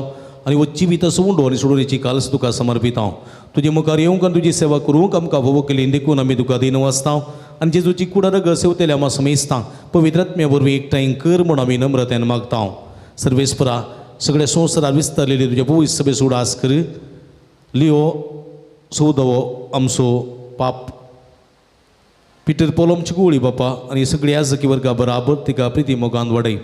आनी वो जिवीत असो उंडो आनी सोडोवण्याची काल्स तुका समर्पिता. तुजे मुखार येवंक आनी तुजी सेवा करूंक आमकां भोव केली देखून आमी तुका दिन वाचता आनी जेजूची कुडा रगत सेवतेल्या आमा समेस्ता पवित्र आत्म्या वरवीं एकठांय कर म्हूण आमी नम्रतेन मागता. सर्वेस्परा सगळ्या संवसारात विस्तारलेली तुज्या पवित्र सभेचो उडास कर. लियो सौदवो आमचो पाप पिटर पोलोमची गुळी बापा आनी सगळी याजकी वर्गा बराबर तिका प्रिती मोगान वाडय.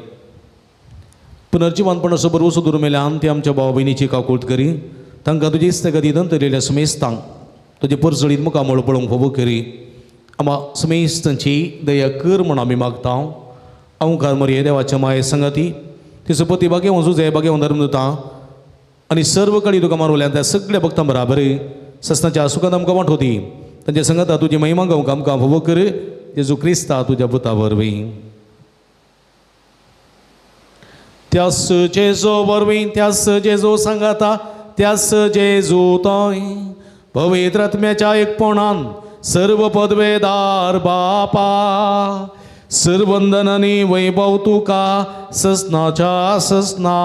पुनर्जिवानपणाचो बरोसो दुर्मेल्यान ती आमच्या भाव भयणीची काकूळत करी तांकां तुजी इस्तगती दंतरलेल्या समेस्तांक तुजे परजळीत मुखामळ पळोवंक फावो करी. आमा समेस्तांची दया कर म्हूण आमी मागता. अंकार मरये देवाच्या माये संगती तिचो पती बागेवन जुजे बागेवन धर्म दिता आनी सर्व कडी तुका मारवल्यान त्या सगळ्या भक्तां बराबर सस्नाच्या सुखान आमकां वांटो दी. तांच्या संगता तुजी महिमा गावंक आमकां फावो कर जेजू क्रिस्ता तुज्या पुता वरवीं. त्यास जेजो वरवीं त्यास जेजो सांगाता त्यास जेजू तोय पवित्र आत्म्याच्या एकपणान सर्व पदवेदार बापा सर्वंदनानी वैभव तुका ससनाच्या ससना.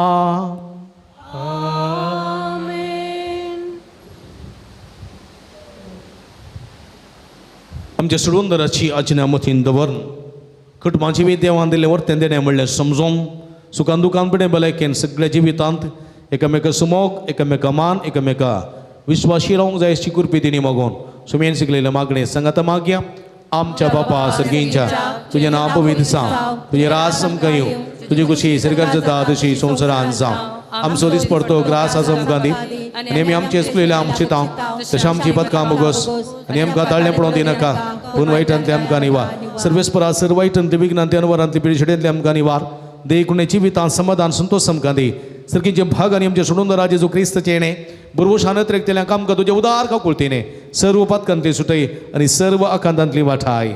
आमच्या सोडूनदाराची आज्ञा मतीन दवरून कुटुंबाची बी देवान दिल्लें वर्तें देणें म्हणलें समजून सुखान दुखान पिणें भलायकेन सगळ्या जिवितांत एकामेका सुमोग एकामेका मान एकामेका विश्वाशी रावंक जाय अशी कृपी तिणी मागोवन सुमेन शिकलेलें मागणें सांगाता मागया. आमच्या बापा सर्गींच्या तुजें नांव पवित्र जावं तुजें राज आमकां येवं तुजी खुशी सरकार जाता तशी संवसारान जावं. आमचो दीस पडतो ग्रास आज आमकां दी आनी आमी आमचे चुकलेले आमचे तांव तशें आमची पदकां मुगोस आनी आमकां ताळणें पळोवन दिनाका पूण वायटांतले आमकां निवार सर्वेस्परा सर वायटांतले विघ्नांतले अनवरांतले पिळशेंतले आमकां निवार देखून जिवितांत समाधान संतोष आमकां दी. सारकीचे भाग आनी आमचे सोडून राजे जो क्रिस्तचे येणे बरोबर शानत रेखतेल्या आमकां तुजे उदार काकुळतेने सर्व पातकांतली सुटय आनी सर्व आकांतांतली वाठाय.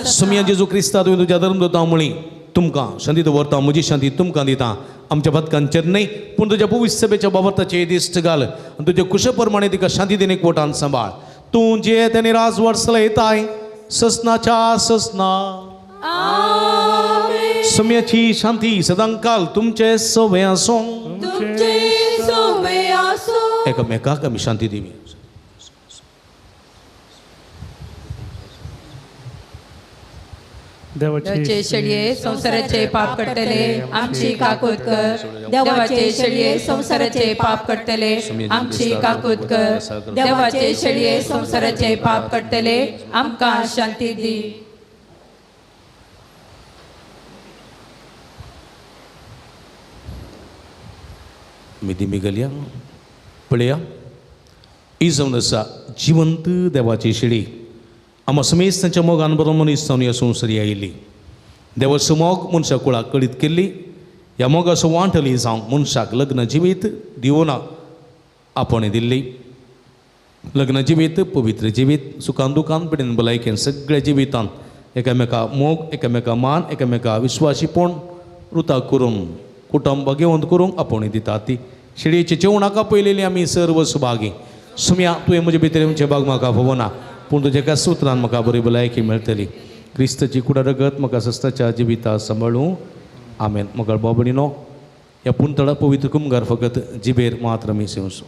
सुमया जेजू क्रिस्ता तुवें तुज्या धर्म दोता म्हळी तुमकां शांती दवरता म्हजी शांती तुमकां दिता. आमच्या पातकांचेर न्हय पूण तुज्या पवित्र सभेच्या बाबताचेर दिश्ट घाल आनी तुज्या कुशे प्रमाणे तिका शांती दिनेक वटान सांबाळ. तूं जे तेणी राजवट चलयताय ससनाच्या ससना. सम्याची शांती सदांकाल तुमचे सवे आसूं.
सोवे आसो.
एकामेकाक आमी शांती दिवी.
देवाचे शेळये संवसाराचे पाप करतले आमची काकूत कर. देवाचे शेळये संवसाराचे पाप करतले आमची काकूत कर. देवाचे शेळये संवसाराचे पाप करतले आमकां शांती दी.
आमी दिमी घालया पळया. ही जावन आसा जिवंत देवाची शेळी. आमा समेज तांच्या मोगान बरो मनीस जावन ह्या संवसारी आयिल्ली. देवाचो मोग मनशा कुळाक कळीत केल्ली. ह्या मोगाचो वांटली जावंक मनशाक लग्न जिवीत दिवना आपणे दिल्ली. लग्न जिवीत पवित्र जिवीत सुखान दुखान पिडेन भलायकेन सगळ्या जिवितांत एकामेका मोग एकामेका मान एकामेका विश्वासीपण रुता करूंक कुटुंब घेवन करूंक आपोवणी दिता. ती शेळयेचे जेवणाक पयलेली आमी सर्व सुभागी. सुम्या तुवें म्हजे भितर येवचें भाग म्हाका फवना पूण तुज्या एका सुत्रान म्हाका बरी भलायकी मेळटली. क्रिस्ताची कुडा रगत म्हाका सस्ताच्या जिविता सांबाळूं. आमेन. म्हाका बाबडीनो ह्या पुंतळा पवित्र कुमगार फकत जिबेर मात्र आमी सेवसू.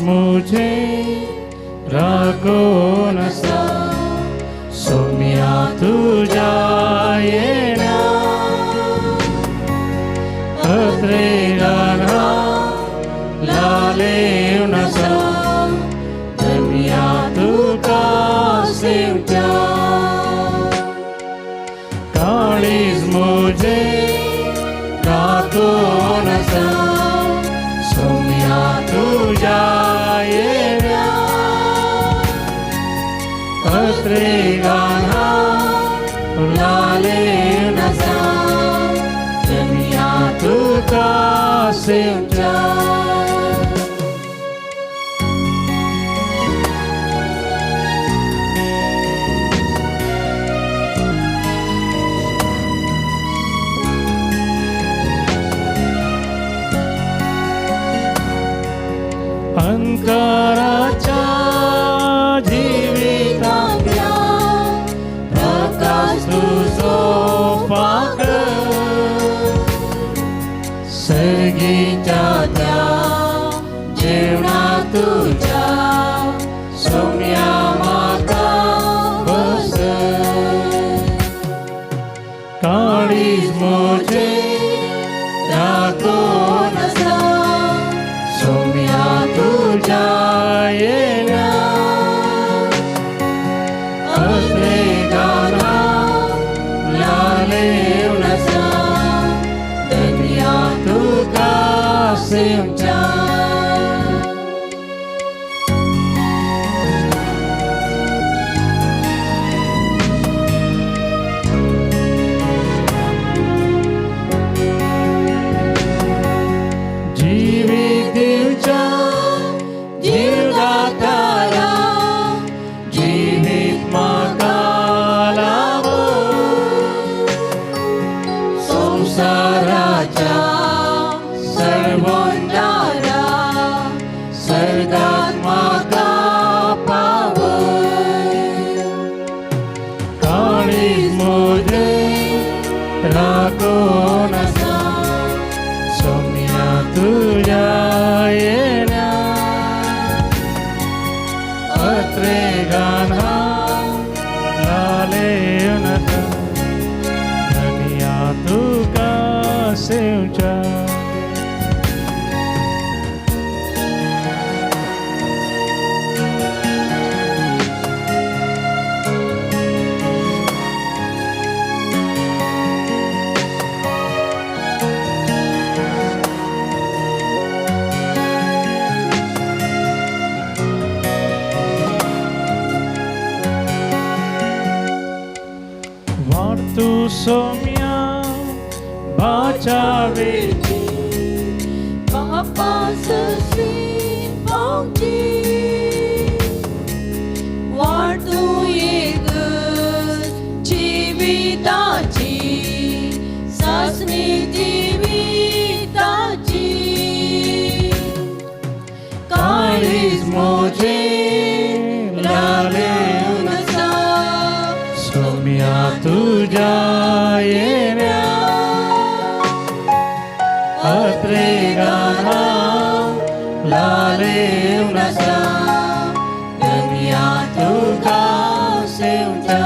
मुझे राखून आसा सोम्या तुज्या येण्या अत्रेगान लालेवन आसा धन्या तुका सेवच्या. काळीज मुझे राखून आसा सोम्या तुज्या येण्या अत्रेगान लालेवन आसा धन्या तुका सेवच्या. अंकाराच्या जिवितांतल्या प्रकाश तुजो पाकळ सर्गीच्या त्या जेवणा तुज्या सोम्या म्हाका बस. काळीज म्हजें राखून आसा सोम्या तुज्या येण्या अत्रेगान लालेवन आसा धन्या तुका सेवच्या. जिवीत दिवच्या जीवदातारा जिवीत म्हाका लाभो संवसाराच्या सर्वोंदारा सर्गात म्हाका पावय. काळीज म्हजें राखून आसा सोम्या तुज्या येण्या अत्रेगान लालेवन आसा धन्या तुका सेवच्या. तूं सोम्या बाचावेची
बापा ससरी पावची वाट तूं एकच जिविताची सासणी जिविताची काळीज म्हजें
लालेवन
आसा
सोम्या तुज्या येण्या अत्रेगाना लालेवन आसा धन्या तुका सेवच्या.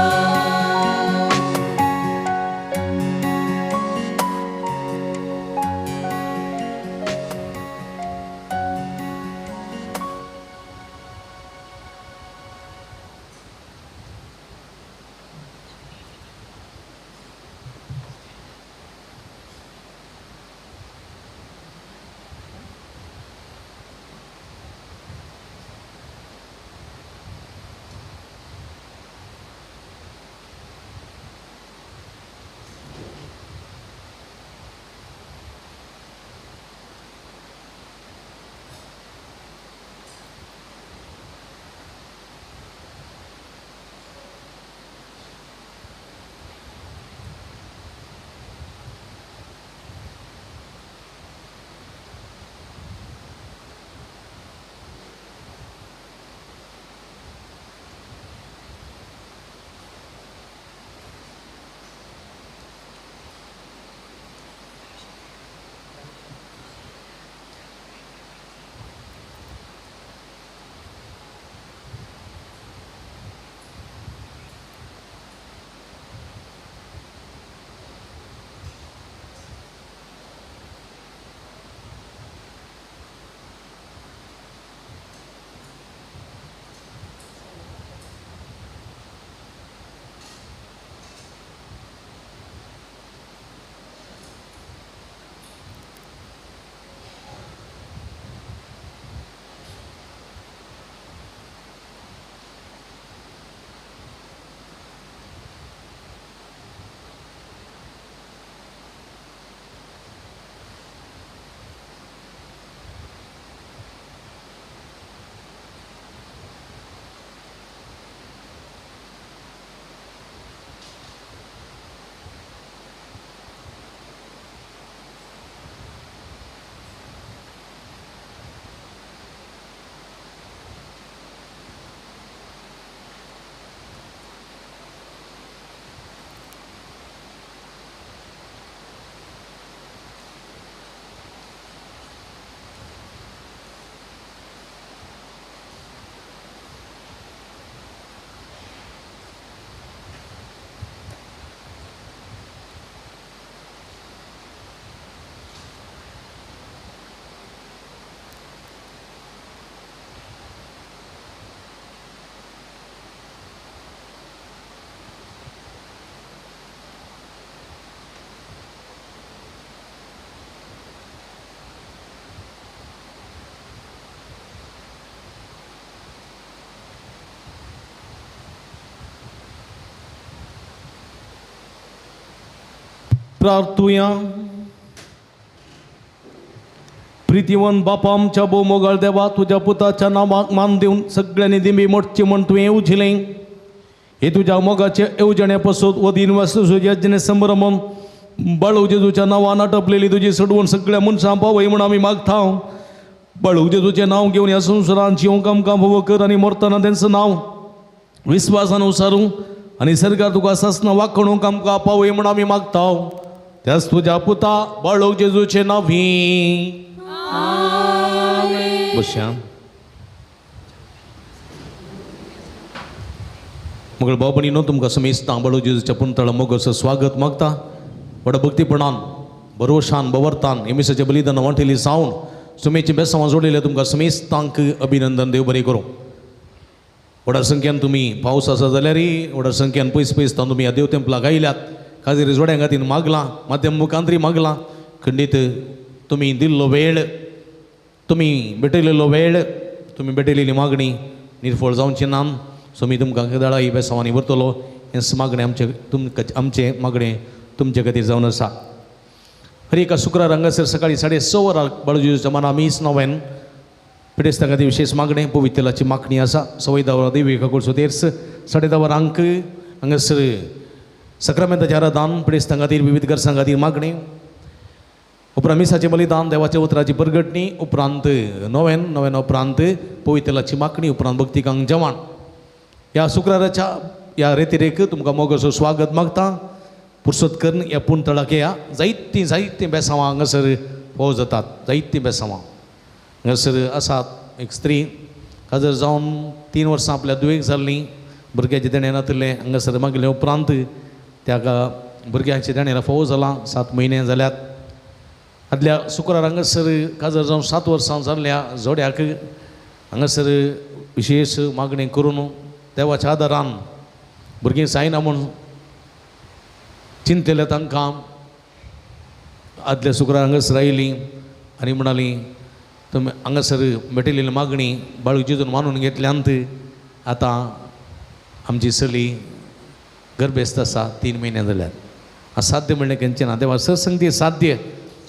प्रार्थुया. प्रितीवन बापा आमच्या भोव देवा, तुज्या पुताच्या नांवाक मान दिवन सगळ्यांनी दिंबी मोडची म्हण तुवें येवजिलें. हे तुज्या मोगाचे येवजणे पसून वदीन वासू यज्ञ संभ्रमन बाळू जेजूच्या नांवान आटपलेली तुजी सोडवून सगळ्या मनशां पावय म्हूण आमी मागता. बाळू जेजूचें नांव घेवन ह्या संवसारान जिवंक आमकां भोव कर आनी मरतना तेंचो नांव विस्वासान उसारूं आनी सरकार तुका सासना वाकणूक आमकां पावय म्हूण आमी मागता. त्याच तुज्या पुता बाळू जेजूचें नांवी. बसया. मगळ भाव भयणीनो, तुमकां समेस्तां बाळू जेजूच्या पुंतळा मोगाचो स्वागत मागता. व्हडा भक्तीपणान भरोशान बवरतान एमिसाचें बलिदान वांटेली जावन सुमेचें बेसांवां जोडिल्लें तुमकां समेस्तांक अभिनंदन. देव बरें करूं. व्हडा संख्यान तुमी पावस आसा जाल्यारय व्हडा संख्यान पयस पयस तावन तुमी ह्या देव तेंपलाक आयल्यात. खाजरी जोड्यां खातीर मागलां, माध्यम मुखांतरी मागलां. खंडीत तुमी दिल्लो वेळ, तुमी भेटयलेलो वेळ, तुमी भेटयलेली मागणी निर्फळ जावची ना. सो मी तुमकां केदाळा ही बेसांवांनी व्हरतलो हें मागणें आमचें तुमकां आमचें मागणें तुमचे खातीर जावन आसा. हर एका शुक्रार हांगासर सकाळीं 6:30 वरां बाळू जेजूच्या मना मीस नोवेन पिडेस्तां खातीर विशेश मागणें पवित्रलाची मागणी आसा. 10:15 वरां देवी काकुळसो तेर्स, 10:30 वरांक हांगासर सक्रामेंताचें आराधन पिडेस्तां खातीर विविध गरजां खातीर मागणें, उपरांत मिसाचें बलिदान देवाच्या उतराची परगटणी, उपरांत नोवेन, नोवेन उपरांत पवित्रलाची मागणी, उपरांत भक्तिकांक जेवण. ह्या शुक्राराच्या ह्या रेतिरेक तुमकां मोगाचो स्वागत मागता. पुरसत करून ह्या पुणतळाक या जायतीं जायतीं बेसांवां हांगासर फोव जातात, जायतीं बेसांवां हांगासर आसात. एक स्त्री काजर जावन 3 वर्सां आपल्या दुयेंक जाल्लीं, भुरग्याचें देणें नातिल्लें, हांगासर मागले उपरांत त्या भुरग्यांचें देणें फोव जालां, 7 म्हयने जाल्यात. आदल्या शुक्रार हांगासर काजर जावन 7 वर्सां जाल्ल्या जोड्याक हांगासर विशेश मागणी करून देवाच्या आदारान भुरगीं जायना म्हूण चिंतलें तांकां आदल्या शुक्रार हांगासर आयलीं आनी म्हणालीं तुमी हांगासर भेटयलेली मागणी बाळू जेजून मानून घेतल्यांत, आतां आमची चली गर्भेस्त आसा, 3 म्हयने जाल्यात. असाध्य म्हणलें खंयचें ना, देवा सरसंगती साध्य.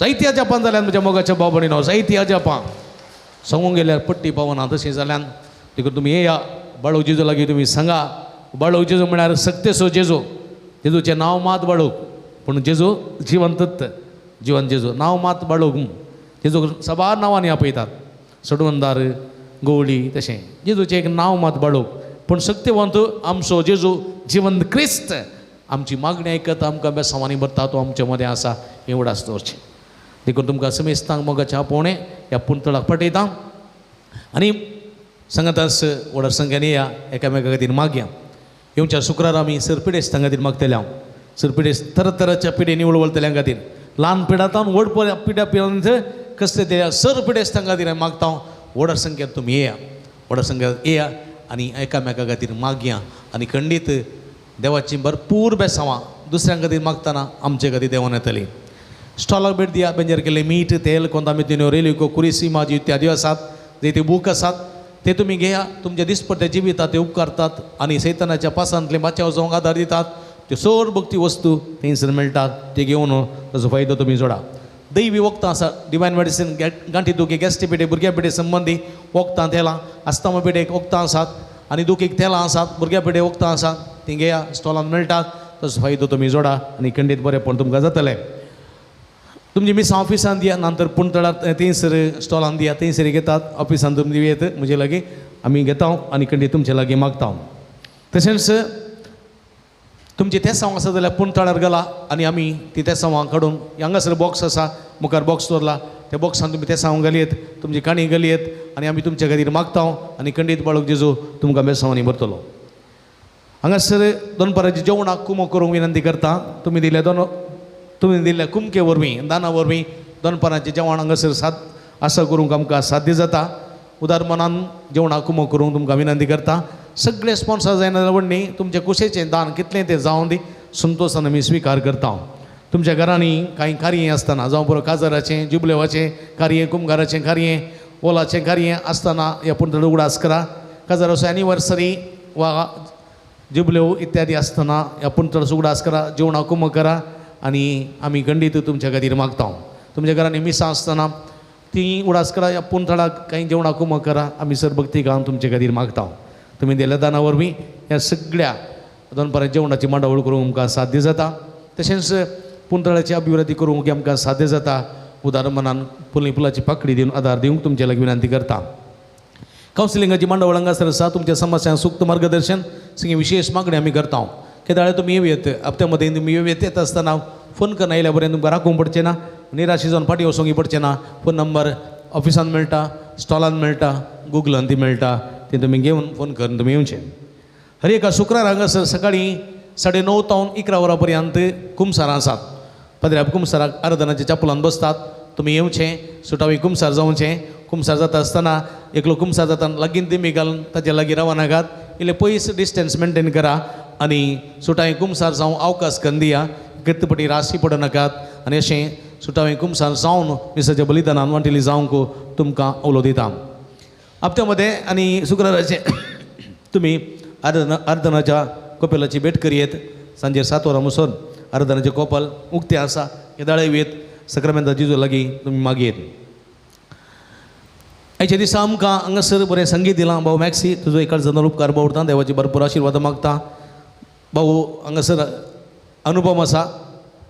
जायती अजापां जाल्यान म्हज्या मोगाच्या भाव भयणीनो, जायती अजापां सांगूंक गेल्यार पट्टी पावना तशें जाल्यान. देखून तुमी येया बाळू जेजू लागीं, तुमी सांगा बाळू जेजू म्हळ्यार सक्तेसो जेजू, जेजूचें नांव मात बाळूक, पूण जेजू जिवंतच, जिवन जेजू नांव मात बाळूक. जेजू साबार नांवांनी आपयतात, सडवंदार, गवळी तशें. जेजूचें एक नांव मात बाळूक, पूण सक्तेवंत आमचो जेजू जिवंत क्रिस्त आमची मागणी आयकता, आमकां बेसांवांनी भरता, तो आमचे मदें आसा हें उडास दवरचें. देखून तुमकां समेस्तांक मोगाचें आपोवणें ह्या पुणतळाक पटयता आनी सांगातास व्हडा संख्यान या एकामेका खातीर मागया. येवच्या शुक्रार आमी सर पिडेस्तां खातीर मागतले. हांव सर पिडेस्त तरातराच्या पिडेनी वळवळतल्यां खातीर, ल्हान पिडातावन व्हड पिड्या पर्यंत कसले ते सर पिडेस्तां खातीर हांव मागता. व्हडा संख्येन तुमी येया, व्हडा संख्येन येया आनी एकामेका खातीर मागया आनी खंडीत देवाची भरपूर बेसांवां दुसऱ्यां खातीर मागतना आमचे खातीर देवान येतली. स्टॉलाक भेट दिया, बेंजर केल्लें मीठ, तेल, कोंतामितिन्यो, रेलिको, कुरिसी, माजी इत्यादी आसात, जे ते बूक आसात ते तुमी घेया. तुमच्या दिसपट्ट्या जिवितात ते उपकारतात आनी सैतानाच्या पासांतले बाचाव जावंक आदार दितात. त्यो सर्व भक्ती वस्तू थंयसर मेळटात, ते घेवन ताचो फायदो तुमी जोडा. दैवी वखदां आसा, डिवायन मेडिसीन, गांठी दुखी, गॅस्ट्री पेटे, भुरग्या पेटे संबंदी वखदां, तेलां, आस्तामा पेटेक वखदां आसात आनी दुखीक तेलां आसात, भुरग्या पेटे वखदां आसात, तीं घेया, स्टॉलान मेळटात, ताचो फायदो तुमी जोडा आनी खंडीत बरेंपण तुमकां जातलें. तुमची मिसां ऑफिसान दिया, नंतर पुणतळार थंयसर स्टॉलान दिया, थंयसर घेतात, ऑफिसान तुमी दिवं येत म्हजे लागीं, आमी घेता आनी खंडीत तुमचे लागीं मागता. तशेंच तुमची तेसांव आसा जाल्यार पुणतळार गेला आनी आमी ती तेसांवां काडून हांगासर बॉक्स आसा, मुखार बॉक्स दवरला, त्या बॉक्सान तुमी तेसांव घालयत, तुमची काणी घालयत आनी आमी तुमच्या खातीर मागता आनी खंडीत बाळूक जेजू तुमकां बेसांवांनी भरतलो. हांगासर दनपाराच्या जेवणाक कुमो करूंक विनंती करता. तुमी दिल्या तुमी दिल्ल्या कुमके वरवीं, दाना वरवीं दनपाराचें जेवण हांगासर साद आसा करूंक आमकां साध्य जाता. उदार मनान जेवणाक कुमो करूंक तुमकां विनंती करता. सगळे स्पॉन्सर जायना जाल्यार व्हडली तुमचें कुशेचें दान कितलें तें जावं दी, संतोशान आमी स्विकार करता. तुमच्या घरांनी कांय कार्य आसतना, जावं पुरो काजाराचें, जुबलेवाचें कार्य, कुमगाराचें कार्य, ओलाचें कार्य आसतना ह्या पूण उगडास करा. काजाराचो एनिवर्सरी वा जुबलेव इत्यादी आसतना ह्या पूण उगडास करा, जेवणाक कुमो करा आनी आमी खंडीत तुमच्या खातीर मागता. तुमच्या घरांनी मिसां आसतना ती उडास करा, ह्या पुणथळाक कांय जेवणाक कुमो करा, आमी सर भक्ती गावन तुमचे खातीर मागता. तुमी दिल्ल्या दाना वरवीं ह्या सगळ्या दनपारां जेवणाची मांडावळ करूंक आमकां साध्य जाता. तशेंच पुणतळाची अभिवृद्धी करूंक आमकां साध्य जाता. उदार मनान फुली फुलाची पाकडी दिवन आदार दिवंक तुमचे लागीं विनंती करता. कावन्सिलिंगाची मांडावळ हांगासर आसा. तुमच्या समस्यांक सुक्त मार्गदर्शन सगळी विशेष मागणी आमी करता. केदाळे तुमी येवं हप्त्या मदें तुमी येवं येत आसतना फोन करून आयल्या बरें तुमकां राखूंक पडचें ना, निराशी जावन फाटीं वचोंक पडचें ना. फोन नंबर ऑफिसान मेळटा, स्टॉलान मेळटा, गुगलान ती मेळटा, ती तुमी घेवन फोन करून तुमी येवचें. हर एका शुक्रार हांगासर सकाळीं 9:30 तावन 11 वरां पर्यंत कुमसारां आसात. पाद्र्याब कुमसाराक आराधनाच्या चापुलान बसतात. तुमी येवचें, सुटावी कुमसार जावचें. कुमसार जाता आसतना एकलो कुमसार जाता लागीं दिमी घालून ताच्या लागीं रावनाकात, इल्लें पयस डिस्टन्स मेनटेन करा आनी सुटावे कुमसार जावं अवकाश करून दिया, किर्तपटी राशी पडनाकात आनी अशें सुटावे कुमसार जावन मिसाच्या बलिदानान वांटेली जावंक तुमकां उलो दिता. हप्त्या मदें आनी शुक्राराचें तुमी आराधनाच्या कोपेलाची भेट करयेत. सांजेर 7 वरां मुसोन आराधनाचें कोपाल उक्तें आसा, केदाळे येत सक्रामेंता जेजू लागीं तुमी मागयेत. आयच्या दिसा आमकां हांगासर बरें संगीत दिलां. भाऊ मॅक्सी तुजो एकाच जाण उपकार बावडटा, देवाची भरपूर आशिर्वाद मागता. भाऊ हांगासर अनुपम आसा,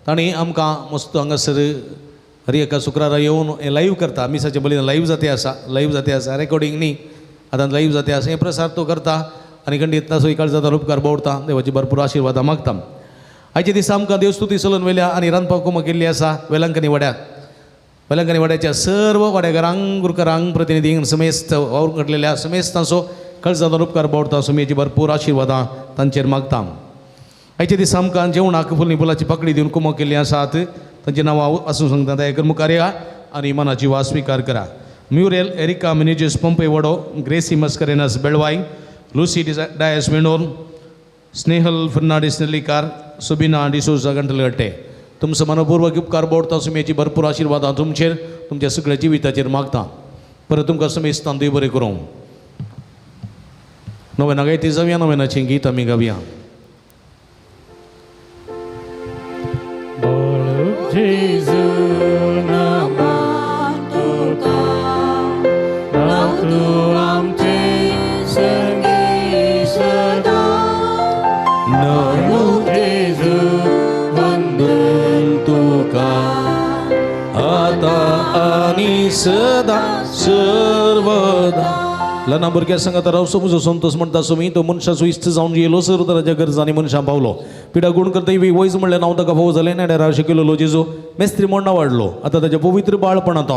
तांणी आमकां मस्त हांगासर हर एका शुक्रारा येवन हें लायव्ह करता. मिसाचे बलीन लायव्ह जाते आसा, लायव्ह जाते आसा, रेकॉर्डिंग न्ही, आतां लायव्ह जाते आसा. हें प्रसार तो करता आनी खंडीत ताचो एकाच जाता उपकार बावडटा, देवाची भरपूर आशिर्वाद मागता. आयच्या दिसा आमकां देवस्तुती चलून वेल्या आनी रांदपाक कुमक केल्ली आसा वेलंकनी वाड्याक. वेलंकनी वाड्याच्या सर्व वाड्याघरांक, गुरकरांक, प्रतिनिधींक, समेस्त वावर घडलेल्या समेस्तांचो कळजाचो उपकार बावडटा, सुमेची भरपूर आशिर्वादां तांचेर मागता. आयच्या दिसा आमकां जेवणाक फुलनी फुलाची पाकळी दिवन कुमक केल्ली आसात, तांची नांवां आसूं सांगता. दया मुखार या आनी मनाची वास स्विकार करा. म्युरेल एरिका मिनेजीस पंपे वडो, ग्रेसी मस्करेनस बेळवाय, लुसी डायस मेंडोर, स्नेहल फर्नांडीस नेल्लीकार, सुबिना डिसोजा गंटलगट्टे. तुमचो मनपूर्वक उपकार बोडता, सुमेची भरपूर आशिर्वादां तुमचेर, तुमच्या सगळ्या जिविताचेर मागता. परत तुमकां समेस्तान देव बरें करूं. नव्यान गायती जावया, नव्यानाचें गीत आमी गावया.
जेजू नामान तुका, राव तूं आमचे संगी सदां.
नमो
जेजू वंदन
तुका, आतां आनी सदां सर्वदा. ल्हान भुरग्यां सांगात रावचो म्हजो संतोश म्हणटा सुमी, तो मनशाचो इश्ट जावन येयलो, सर्व तराच्या गरजांनी मनशां पावलो. पिडा गुण करता ही वयज म्हणलें नांव ताका फावो जालें. नेड्यार शिकयलो जेजू मेस्त्री म्हण वाडलो. आतां ताच्या पवित्र बाळपणांत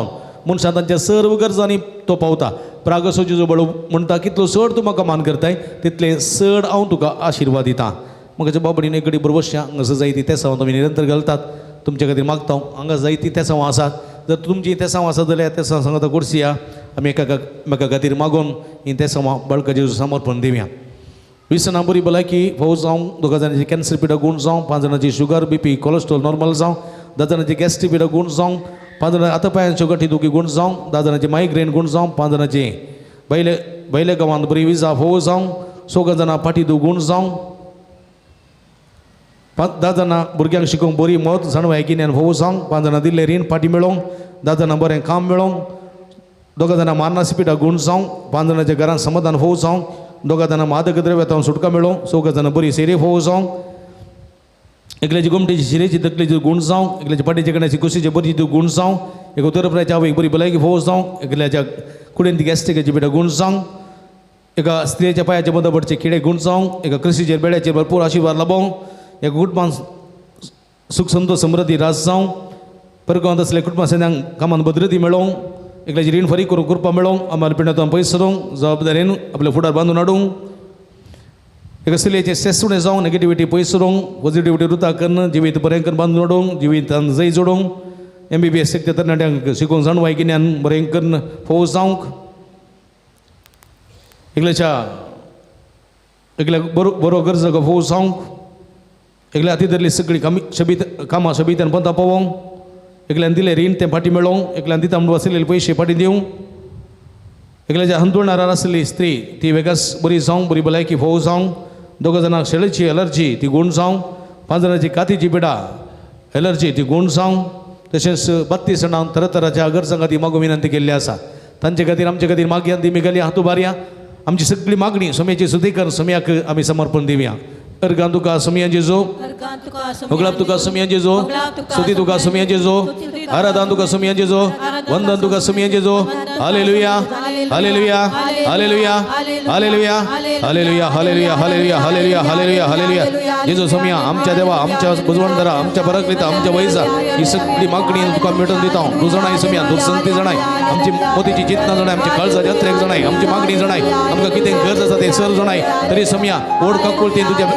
मनशां तांच्या सर्व गरजांनी तो पावता. प्रागसो जेजू बळो म्हणटा, कितलो चड तूं म्हाका मान करताय तितलें चड हांव तुका आशिर्वाद दिता. म्हाका बाबडीन एक घडी बरोबर हांगासर जायती तेसांव तुमी निरंतर घालतात, तुमच्या खातीर मागता. हांगा जायती तेसांव आसात, जर तुमची तेसांव आसा जाल्यार तेसांव सांगता कुर्सिया आमी एकामेका खातीर मागून ही तेसांव बाळका जेजू समर्पण दिवया. 20 जाणां बरी भलायकी फावो जावं, 2 जाणांची कॅन्सर पिडा गूण जावं, 5 जाणांची शुगर बी पी कोलेस्ट्रॉल नॉर्मल जावं, 10 जाणांची गॅस्ट्रिक पिडा गूण जावं, 5 जाणां हातापायांच्यो गांठी दुखी गूण जावं, 10 जाणांची मायग्रेन गूण जावं, 5 जाणांची बैले बैले गांवांत बरी विजा फोव जावं, 6 जाणां फाटी दू गूण जावं, 10 जाणां भुरग्यांक शिकोवंक बरी मत जाणवाय गिन्यान फोव जावं, 5 जाणां दिल्लें रीण फाटी मेळोवंक, 10 जाणां बरें काम मेळोवंक, 2 जाणां मारनासी पिठा गूण जावं, 5 जाणांच्या घरांत समाधान फोव जावं, 2 जाणां मादक द्रव्यां सुटका मेळोवंक, 6 जाणां बरी सेरी फोव जावं, एकल्याची गोमटेची शिरेची तकलेची गूण जावं, एकल्याच्या पाटीच्या कण्याची कुशीचे बरी गूण जावं, एक उतरप्राच्या आवयक बरी भलायकी फोव जावं, एकल्याच्या कुडीन ती गॅस्ट्रिकाची पिठा गूण जावं, एका स्त्रियेच्या पांयाच्या मदं पडचे किडे गूण जावं, एका कृशीचेर बेड्याचेर भरपूर आशिर्वाद लाबोवंक, एका कुटुंबान सुख संतोष समृद्धी रास जावं, परगांवांत आसल्या कुटुंबा सैन्यांक कामान भद्रती मेळोवंक, एकल्याची रीण फारीक करूंक कृपा मेळोवंक, आम्हाला पिंडांत पयस सरोवंक, जबाबदारेन आपल्या फुडार बांदून हाडूंक, एका स्त्रियेचें स्ट्रेस उणें जावं, नेगेटिविटी पयस सरोवंक, पॉझिटिविटी रुता करून जिवीत बरें करून बांदून हाडूंक, जिवितान जय जोडूंक, MBBS शिकता तरणाट्यांक शिकोवंक जाणवाय गिन्यान बरें करून फोव जावंक, एकल्याच्या एकल्याक बरो बरो गरज फोव जावंक, एकल्या हाती धरली सगळी कामी शबीत कामां शबीतान पंता पावोवंक, एकल्यान दिलें रीण तें फाटीं मेळोवंक, एकल्यान दिता म्हणून आशिल्ले पयशे फाटीं दिवंक, एकल्याच्या हंतुळणार आसली स्त्री ती वेगळाच बरी जावंक, बरी भलायकी फोव जावंक, 2 जाणांक शेळीची एलर्जी ती गूण जावंक, 5 जाणांची कातीची पिडा एलर्जी ती गूण जावंक, तशेंच 32 जाणांक तरातराच्या गरजां खातीर मागूं विनंती केल्ली आसा. तांचे खातीर आमचे खातीर मागया, ती घालया हातू बारया. आमची सगळी मागणी सोम्याची सुदी कर, सोम्याक आमी समर्पण दिवया. अर्गां तुका सोमया जेजू, होगळाप तुका सोमया जेजू, स्तुती तुका सोमया जेजू, आराधन तुका सोमया जेजू, वंदन तुका सोमया जेजू. Hallelujah, hallelujah, hallelujah, hallelujah, hallelujah, hallelujah, hallelujah, hallelujah, hallelujah, hallelujah. जेजू सोमया आमच्या देवा, आमच्या बुजवणदारा, आमच्या पराक्रता, आमच्या वैजा ही सगळी मागणी तुका मेटून दिता. तूं जाणाय सोमया, तूं संती जाणाय, आमची मोतीची चिंतना जाणाय, आमची काळजाची अत्रेक जाणाय, आमची मागणी जाणाय, आमकां कितें गरज आसा तें सर जाणाय. तरी सोमया ओड काकुळतीन तुज्या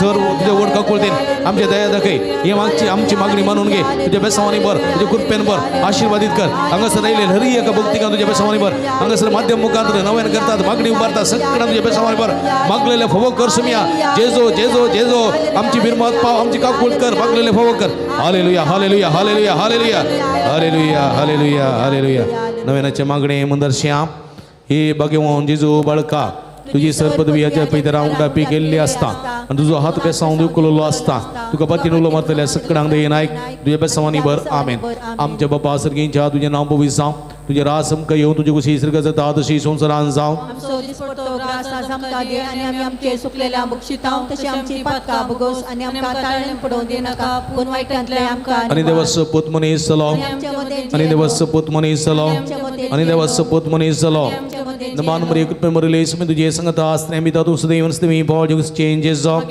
सर तुज्या ओड काकुळतीन आमच्या दया दाखय. ही मागची आमची मागणी मानून घे. तुज्या बेसावानी भर, तुज्या कृपेन भर, आशीर्वादीत कर. हांगासर आयले हरी एका भक्तिकान तुज्या बेसावानी भर. हांगासर माध्यम मुखांत नव्यान करतात, मागणी उबारतात, सगळ्यां तुज्या बेसावानी भर. मागलेले फोवो कर सोमया. जेजो जेजो जेजो आमची बिरमत पाव, आमची काकूळ कर, मागलेले फोवो कर. Hallelujah, hallelujah, hallelujah, hallelujah, hallelujah, hallelujah, hallelujah. नव्यानाचे मागणे मंदरश्याम हे बागेवन जेजू बाळका, तुजी सर पदवी हाच्या पितरां उडापी केल्ली आसता आनी तुजो हात बेसांव दुखलेलो आसता. तुका पतीन उलो मारतल्या सकडांक दयेन आयक, तुज्या बेसांवांनी भर. आमेन. आमच्या बापा सर्गींच्या तुजें नांव पवित्र जावं, तुजें राज आमकां येवं, तुजे कुशी सर्ग जाता तशी संवसारान जावं.
आमचो दिसपडतो ग्रास आज आमकां दी आनी आमी आमचे सुकलेल्या बक्षितांव तशें आमची पातकां भोगोस आनी आमकां ताळेन पडोवं दिनाका, पूण वायटांतले आमकां.
आनी देवाचो पूत मनीस जालो, आनी देवाचो पूत मनीस जालो, आनी देवाचो पूत मनीस जालो. नमान मरिये कृपे मरिले सुमी तुजे संगता आसने तूं सदैव सदैव पावल चेंजेस जावं.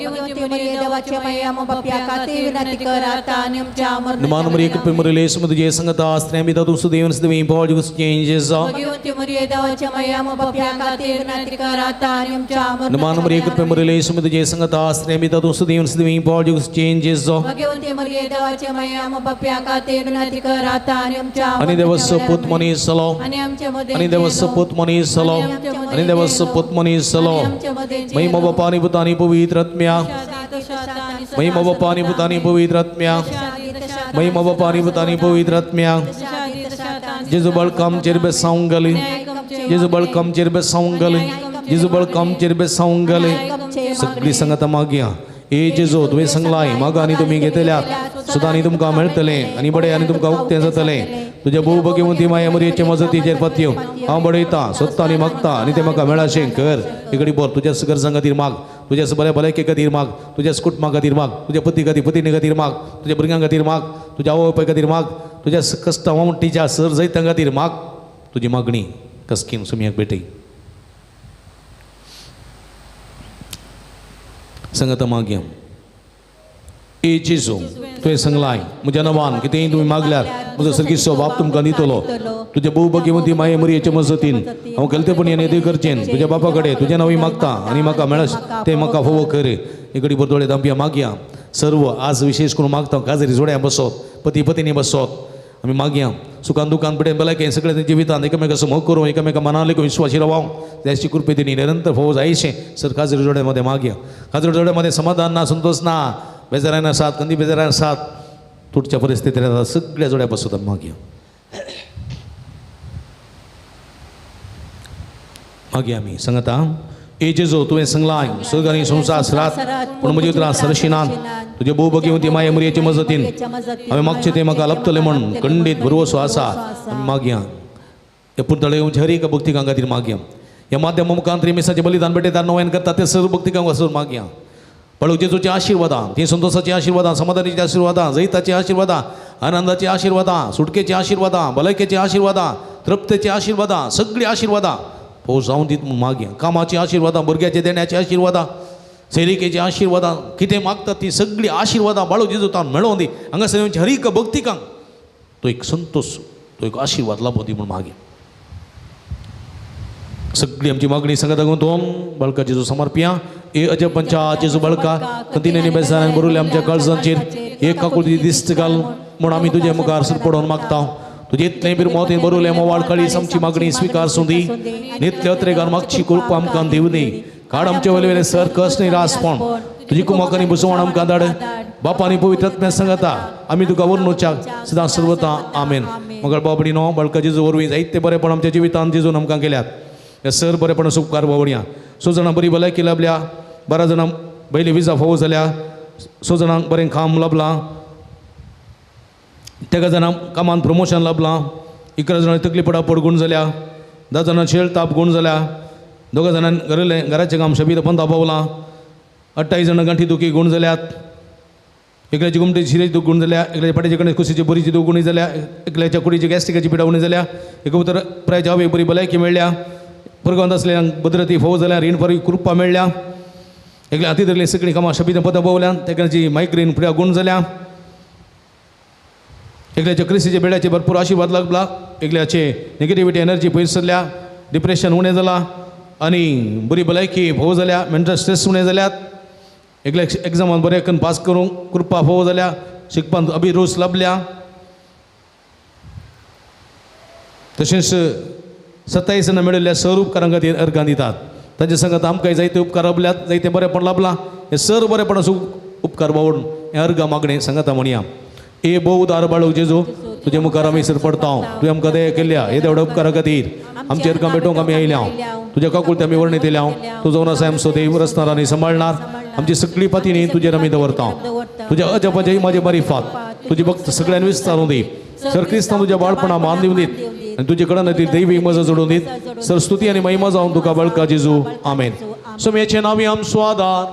नमान मरिये कृपे मरिले सुमी तुजे संगता आसने तूं सदैव सदैव पावल चेंजेस जावं. नमान मरिये कृपे मरिले सुमी तुजे संगता आसने तूं सदैव सदैव पावल चेंजेस जावं. आनी देवाचो पूत मनीस जालो, आनी देवाचो पूत मनीस जालो, आनी देवाचो पूत मनीस जालो. महिमा बापा आनी पुता आनी पवित्र आत्म्या, महिमा बापा आनी पुता आनी पवित्र आत्म्या, महिमा बापा आनी पुता आनी पवित्र आत्म्या. जेजू बळका आमचेर बेसावंक घाली, जेजू बळका आमचेर बेसावंक घाली, जेजू बळका आमचेर बेसावंक घाली. सगळी संगता मागया. ए जेजू तुवें सांगलाय मागा आनी तुमी घेतल्यात सुद्दां आनी तुमकां मेळटलें आनी बडें आनी तुमकां उक्तें जातलें. तुज्या भोव भगवंती माया मरियेचे मजतीचेर पातयो हांव बडयतां, सोदता आनी मागता आनी तें म्हाका मेळाशें कर. इकडी बोर तुज्या गरजां खातीर माग, तुज्या बऱ्या भलायके खातीर माग, तुज्या कुटुंबा खातीर माग, तुज्या पती खातीर पतिनी खातीर माग, तुज्या भुरग्यां खातीर माग, तुज्या आवय बापाय खातीर माग, तुज्या कश्टां वामटीच्या सर जैतां खातीर माग. तुजी मागणी कसकीन सुमयाक भेटय. संगता मागया. ए जेजू तुवें सांगलाय म्हज्या नांवान कितेंय तुमी मागल्यार म्हजो सर्गेस्त बाप तुमकां दितलो. तुज्या भोव भगवंती माये मरियेचे मजतीन हांव केलतेपणी आनी देव करचेन तुज्या बापा कडेन तुज्या नांवान मागता आनी म्हाका मेळस तें म्हाका फोवो कर. इकडी बरदोळे दामप्या मागया. सर्व आज विशेष करून मागता काजरी जोड्या बसोत, पती पतीनी बसोत आमी मागया. सुखान दुखान पिडेन भलायकेन सगळ्या जिवितान एकामेकाचो मोग करूं, एकामेका मनान लेगून विश्वासी रावूं, त्याची कृपे तिणी निरंतर फोव जायशें सर काजरी जोड्यामध्ये मागया. काजरी जोड्यामध्ये समाधान ना, संतोष ना, बेजारान आसात, कंदी बेजारान आसात, तुटच्या परिस्थितीत आसात, सगळ्या जोड्या बसोत आमी मागया. मागया आमी सांगता. ए जेजू तुवें सांगलाय सर्ग आनी संवसार सरात पूण म्हजी उतरां सरशिनात. तुजे भोव भगवंती माये मरियेचे मजतीन हांवें मागचें तें म्हाका लभतलें म्हूण खंडीत भरवसो आसा. आमी मागया. ह्या पुर्तळे येवचे हर एका भक्तिकां खातीर मागया. ह्या माध्यमा मुखांत मिसाचें बलिदान भेटयतात, नव्यान करतात ते सर्व भक्तिकांक वचून मागया. बाळू जेजूची आशिर्वादां, ती संतोषाची आशिर्वादां, समाधानाची आशिर्वादां, जैताची आशिर्वादां, आनंदाची आशिर्वादां, सुटकेची आशिर्वादां, भलायकेची आशिर्वादां, तृप्तेची आशिर्वादां, सगळी आशिर्वादां फोव जावन दीत म्हूण मागया. कामाची आशिर्वादां, भुरग्याचे देण्याची आशिर्वादां, सैरिकेची आशिर्वादां, कितें मागतात ती सगळी आशिर्वादां बाळू जेजू तावन मेळोवन दी. हांगासर येवचे हर एक भक्तिकांक तो एक संतोष, तो एक आशिर्वाद लाबो दी म्हूण मागया. सगळी आमची मागणी सांगता गुंतोवन बाळका जेजू समर्पिया. ए अजब पंचा जेजू बाळका कंतिनेनी बेजारान बरोवले आमच्या काळजांचेर एक काकुळती दिस्त घाल म्हूण आमी तुजे मुखार सर पडोवन मागता. तुजे इतलें बिरमोतीन बरोवलें मोवाळ काळीज आमची मागणी स्विकार सुंदी. नितले अत्रेगान मागची कृपा आमकां दिवनी. काड आमचे वयले वयले सर कस निरासपण तुजी कुमाकांनी बुजवण आमकां धाड. बापानी पवित्र आत्म्या सांगता आमी तुका वर्णुच्याक सदां सर्वता. आमेन. मगळ बाबडीनो बाळका जेजू वरवीं जायते बरेपण आमच्या जिवितांत जेजून आमकां केल्यात. ह्या सर बरेपण उपकार बावडया. 6 जाणां बरी भलायकी लाभल्या, 12 जाणां पयली विजा फोव जाल्या, 6 जाणांक बरें काम लाभलां, 13 जाणांक कामान प्रमोशन लाभलां, 11 जाणां तकली पडापड गूण जाल्या, 10 जाणां शेळ ताप गूण जाल्या, 2 जाणां घरलें घराचें काम शबीर पंदा पावलां, 28 जाणां गांठी दुखी गूण जाल्यात, एकल्याची गुमटी शिरेची दूख गूण जाल्या, एकल्याच्या फाटीचे कडेन कुशीची बोरीची दूख गुणी जाल्या, एकल्याच्या कुडीची गॅस्ट्रिकाची पिडा उणी जाल्या, एक उतर प्रायच्या आवयक बरी भलायकी मेळ्ळ्या, पुरगांत आसल्या भद्रती फोव जाल्या, रीण बरी कृपा मेळ्ळ्या, एकल्या हाती धरली सगळीं कामां शबीद पदां पावल्यान, तेकाची मायग्रेन फुड्या गूण जाल्या, एकल्याच्या क्रिस्तीच्या बेड्याचे भरपूर आशिर्वाद लागला, एकल्याचे नेगेटिविटी एनर्जी पयस सरल्या, डिप्रेशन उणें जालां आनी बरी भलायकी फोव जाल्या, मेंटल स्ट्रेस उणें जाल्यात, एकल्या एग्जामान बरें करून पास करूंक कृपा फोव जाल्या, शिकपांत अभिरूच लाभल्या, तशेंच 27 जाणां मेळिल्ल्या सर उपकारां खातीर अर्गां दितात. तांचे सांगात आमकां जायते उपकार लाबल्यात, जायते बरेपण लाभलां, हे सर बरेपण उपकार बावडून हें अर्गां मागणें सांगाता म्हणया. ए भोव उदार बाळू जेजू तुजे मुखार आमी सर पडता, तुवें आमकां दया केल्या हे तेवड्या उपकारा खातीर आमचेर काम भेटोवंक आमी आयल्या. तुज्या काकुळते आमी वर्णीत येयल्या. तूं जावन आसा आमचो देव, रचणार आनी सांबाळणार. आमची सगळी पातीनी तुजेर आमी दवरता. तुज्या अजापाचे म्हाजे मारिफात तुजी भक्त सगळ्यान विस्तारून दी. सर क्रिस्तांव तुज्या बाळपणा मान दिवन दीत आनी तुजे कडन ती दैवी मजा जोडून दीत. सर स्तुती आनी महिमा जावन तुका बळका जेजू. आमेन. सोम्याचे नांवी आमचो आदार.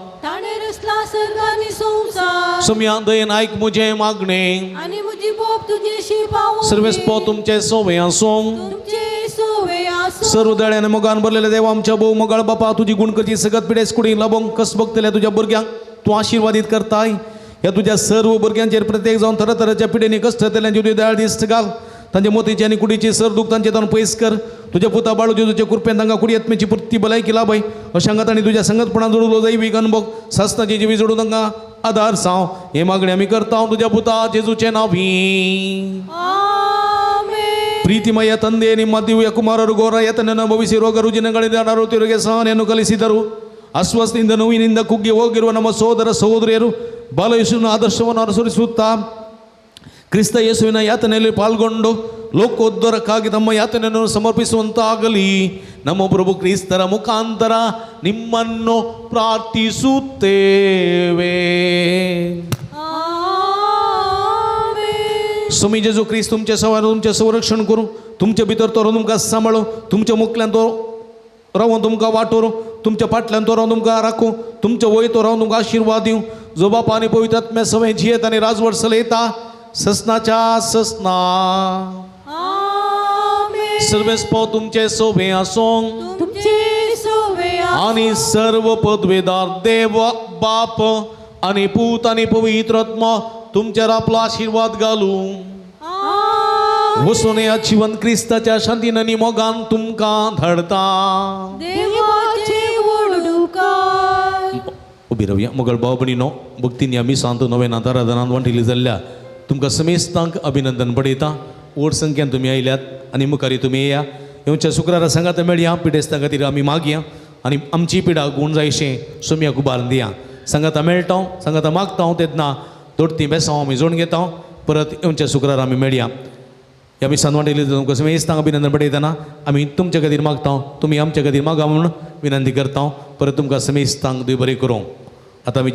सोम्या दयेन आयक म्हजें मागणें
आनी म्हजी बोब तुजेशी पावूं.
सर्वेस्पो तुमचे सोवे आसूं. सर्व दळ्यान मोगान भरलेले देवा आमच्या भोव मोगाळ बापा, तुजी गुणकरची सगत पिडेस कुडी लाबोंक कस बघतल्या तुज्या भुरग्यांक तूं आशिर्वादीत करताय. ह्या तुज्या सर्व भुरग्यांचेर प्रत्येक जावन तरातराच्या पिडेनी कश्ट जातल्यांची तुजी दयाळ दिश्ट घाल. तांच्या मोतीची आनी कुडीची सर दूख तांचे तांकां पयस कर. तुज्या पुता बाळू जेजूच्या कृपेन तांकां कुडी आत्म्याची पुर्ती भलायकी लाभय. अशें हांगा तांणी तुज्या संगतपणान जोडलो दैवीक अनुभव सासनाची जिवी जोडून तांकां आदार साव. हे मागणी आमी करता तुज्या पुता जेजूचे नांवी. ಪ್ರೀತಿಮಯ ತಂದೆ, ನಿಮ್ಮ ದಿವ್ಯ ಕುಮಾರರು ಘೋರ ಯಾತನೆಯನ್ನು ಅನುಭವಿಸಿ ರೋಗ ರುಜಿನಗಳಿಂದ ಅನಾರೋಗ್ಯರಿಗೆ ಸಹನೆಯನ್ನು ಕಲಿಸಿದರು. ಅಸ್ವಸ್ಥದಿಂದ ನೋವಿನಿಂದ ಕುಗ್ಗಿ ಹೋಗಿರುವ ನಮ್ಮ ಸೋದರ ಸಹೋದರಿಯರು ಬಾಲಯೇಸುವಿನ ಆದರ್ಶವನ್ನು ಅನುಸರಿಸುತ್ತಾ ಕ್ರಿಸ್ತ ಯೇಸುವಿನ ಯಾತನೆಯಲ್ಲಿ ಪಾಲ್ಗೊಂಡು ಲೋಕೋದ್ಧಾರಕ್ಕಾಗಿ ತಮ್ಮ ಯಾತನೆಯನ್ನು ಸಮರ್ಪಿಸುವಂತಾಗಲಿ. ನಮ್ಮ ಪ್ರಭು ಕ್ರಿಸ್ತರ ಮುಖಾಂತರ ನಿಮ್ಮನ್ನು ಪ್ರಾರ್ಥಿಸುತ್ತೇವೆ. स्वामी जेजू क्रिस्त तुमचे सवार तुमचें संरक्षण करूं, तुमचे भितर तो तुमकां सांबाळूं, तुमच्या मुखल्यान तो रावून तुमकां वाटोरूं, तुमच्या फाटल्यान तो रावन तुमकां राखूं, तुमच्या वय तो रावन तुमकां आशिर्वाद दिवं. जो बापा आनी पवित्र आत्म्या सवय जियेत आनी राजवट चलयता ससनाच्या ससना. सर्वेस्पो तुमचे सोबे आसूं आनी सर्व पदवेदार देव बाप आनी पूत आनी पवित्र आत्मा तुमचेर आपलो आशिर्वाद घालूं. वसून ह्या जिवन क्रिस्ताच्या शांतीन आनी मोगान तुमकां धाडता. उबी रावया. मोगल भाव भयणीनो, भक्तीन आमी सांत नवेनांत आराधनांत वांटिल्ली जाल्ल्या तुमकां समेस्तांक अभिनंदन पडयता. व्हड संख्येन तुमी आयल्यात आनी मुखारी तुमी येया. येवच्या शुक्रारा सांगात मेळया. पिडेस्तां खातीर आमी मागया आनी आमची पिडा गूण जायशें सोम्याक उबारून दिया. सांगाता मेळटा, सांगाता मागता तेन्ना दोडती बेसांव आमी जोडून घेता. परत येवच्या शुक्रार आमी मेळया. ह्या मिसान वांटिल्ली तुमकां समेस्तांक अभिनंदन पडयतना आमी तुमच्या खातीर मागता, तुमी आमच्या खातीर मागा म्हणून विनंती करता. परत तुमकां समेस्तांक देव बरें करूं. आतां आमी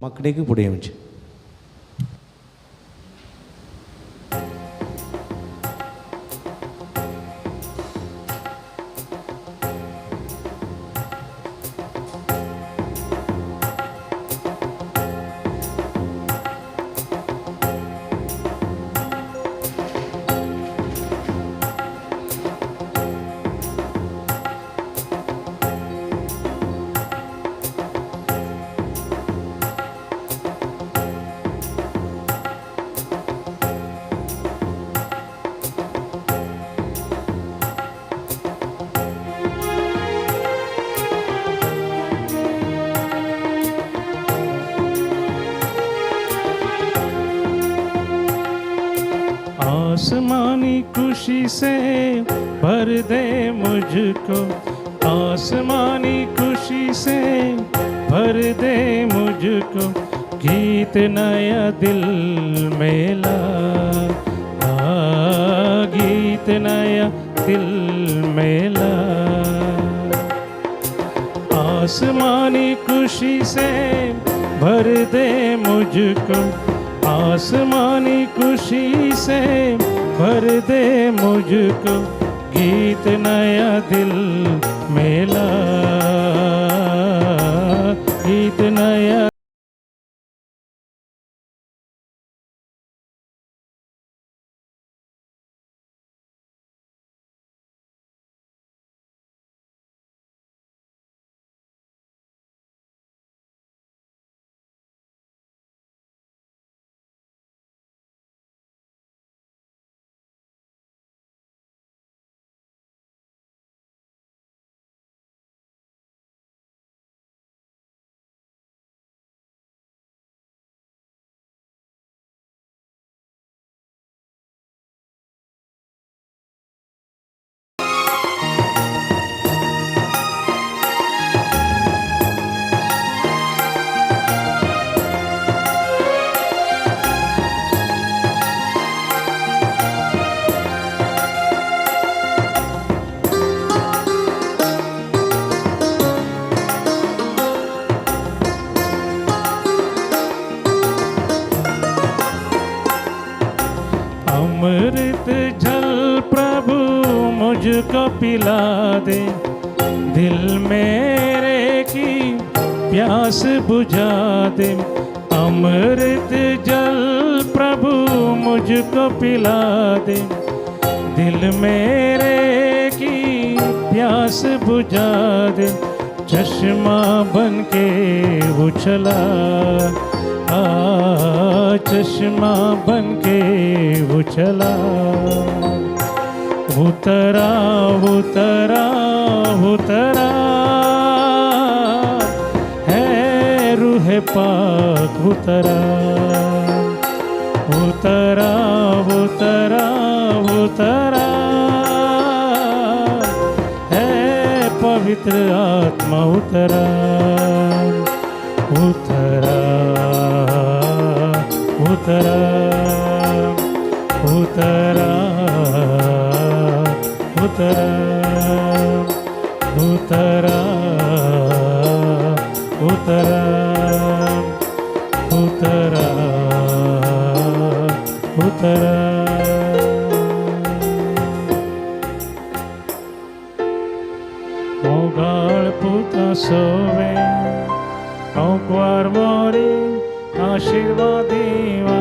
मागणेक फुडें येवचें.
आसमानी खुशी से भर दे मुझको, आसमानी खुशी से भर दे मुझको, गीत नया दिल मेला, गीत नया दिल मेला। आसमानी खुशी से भर दे मुझको, आसमानी खुशी से भर दे मुझको, गीत नया दिल मेला, गीत नया। अमृत जल प्रभु मुझको पिला दे, दिल मेरे की प्यास बुझा दे। अमृत जल प्रभु मुझको पिला दे, दिल मेरे की प्यास बुझा दे। चश्मा बन के उछला, आ चश्मा बन के उछला। उतरा उतरा उतरा है रूह पाक, उतरा उतरा उतरा उतरा है पवित्र आत्मा, उतरा उतरा उतरा उतरा उतरा उतरा उतरा उतरा उतरा। मोगाळ पुता सोवे औंकवार मोरी आशीर्वाद देवा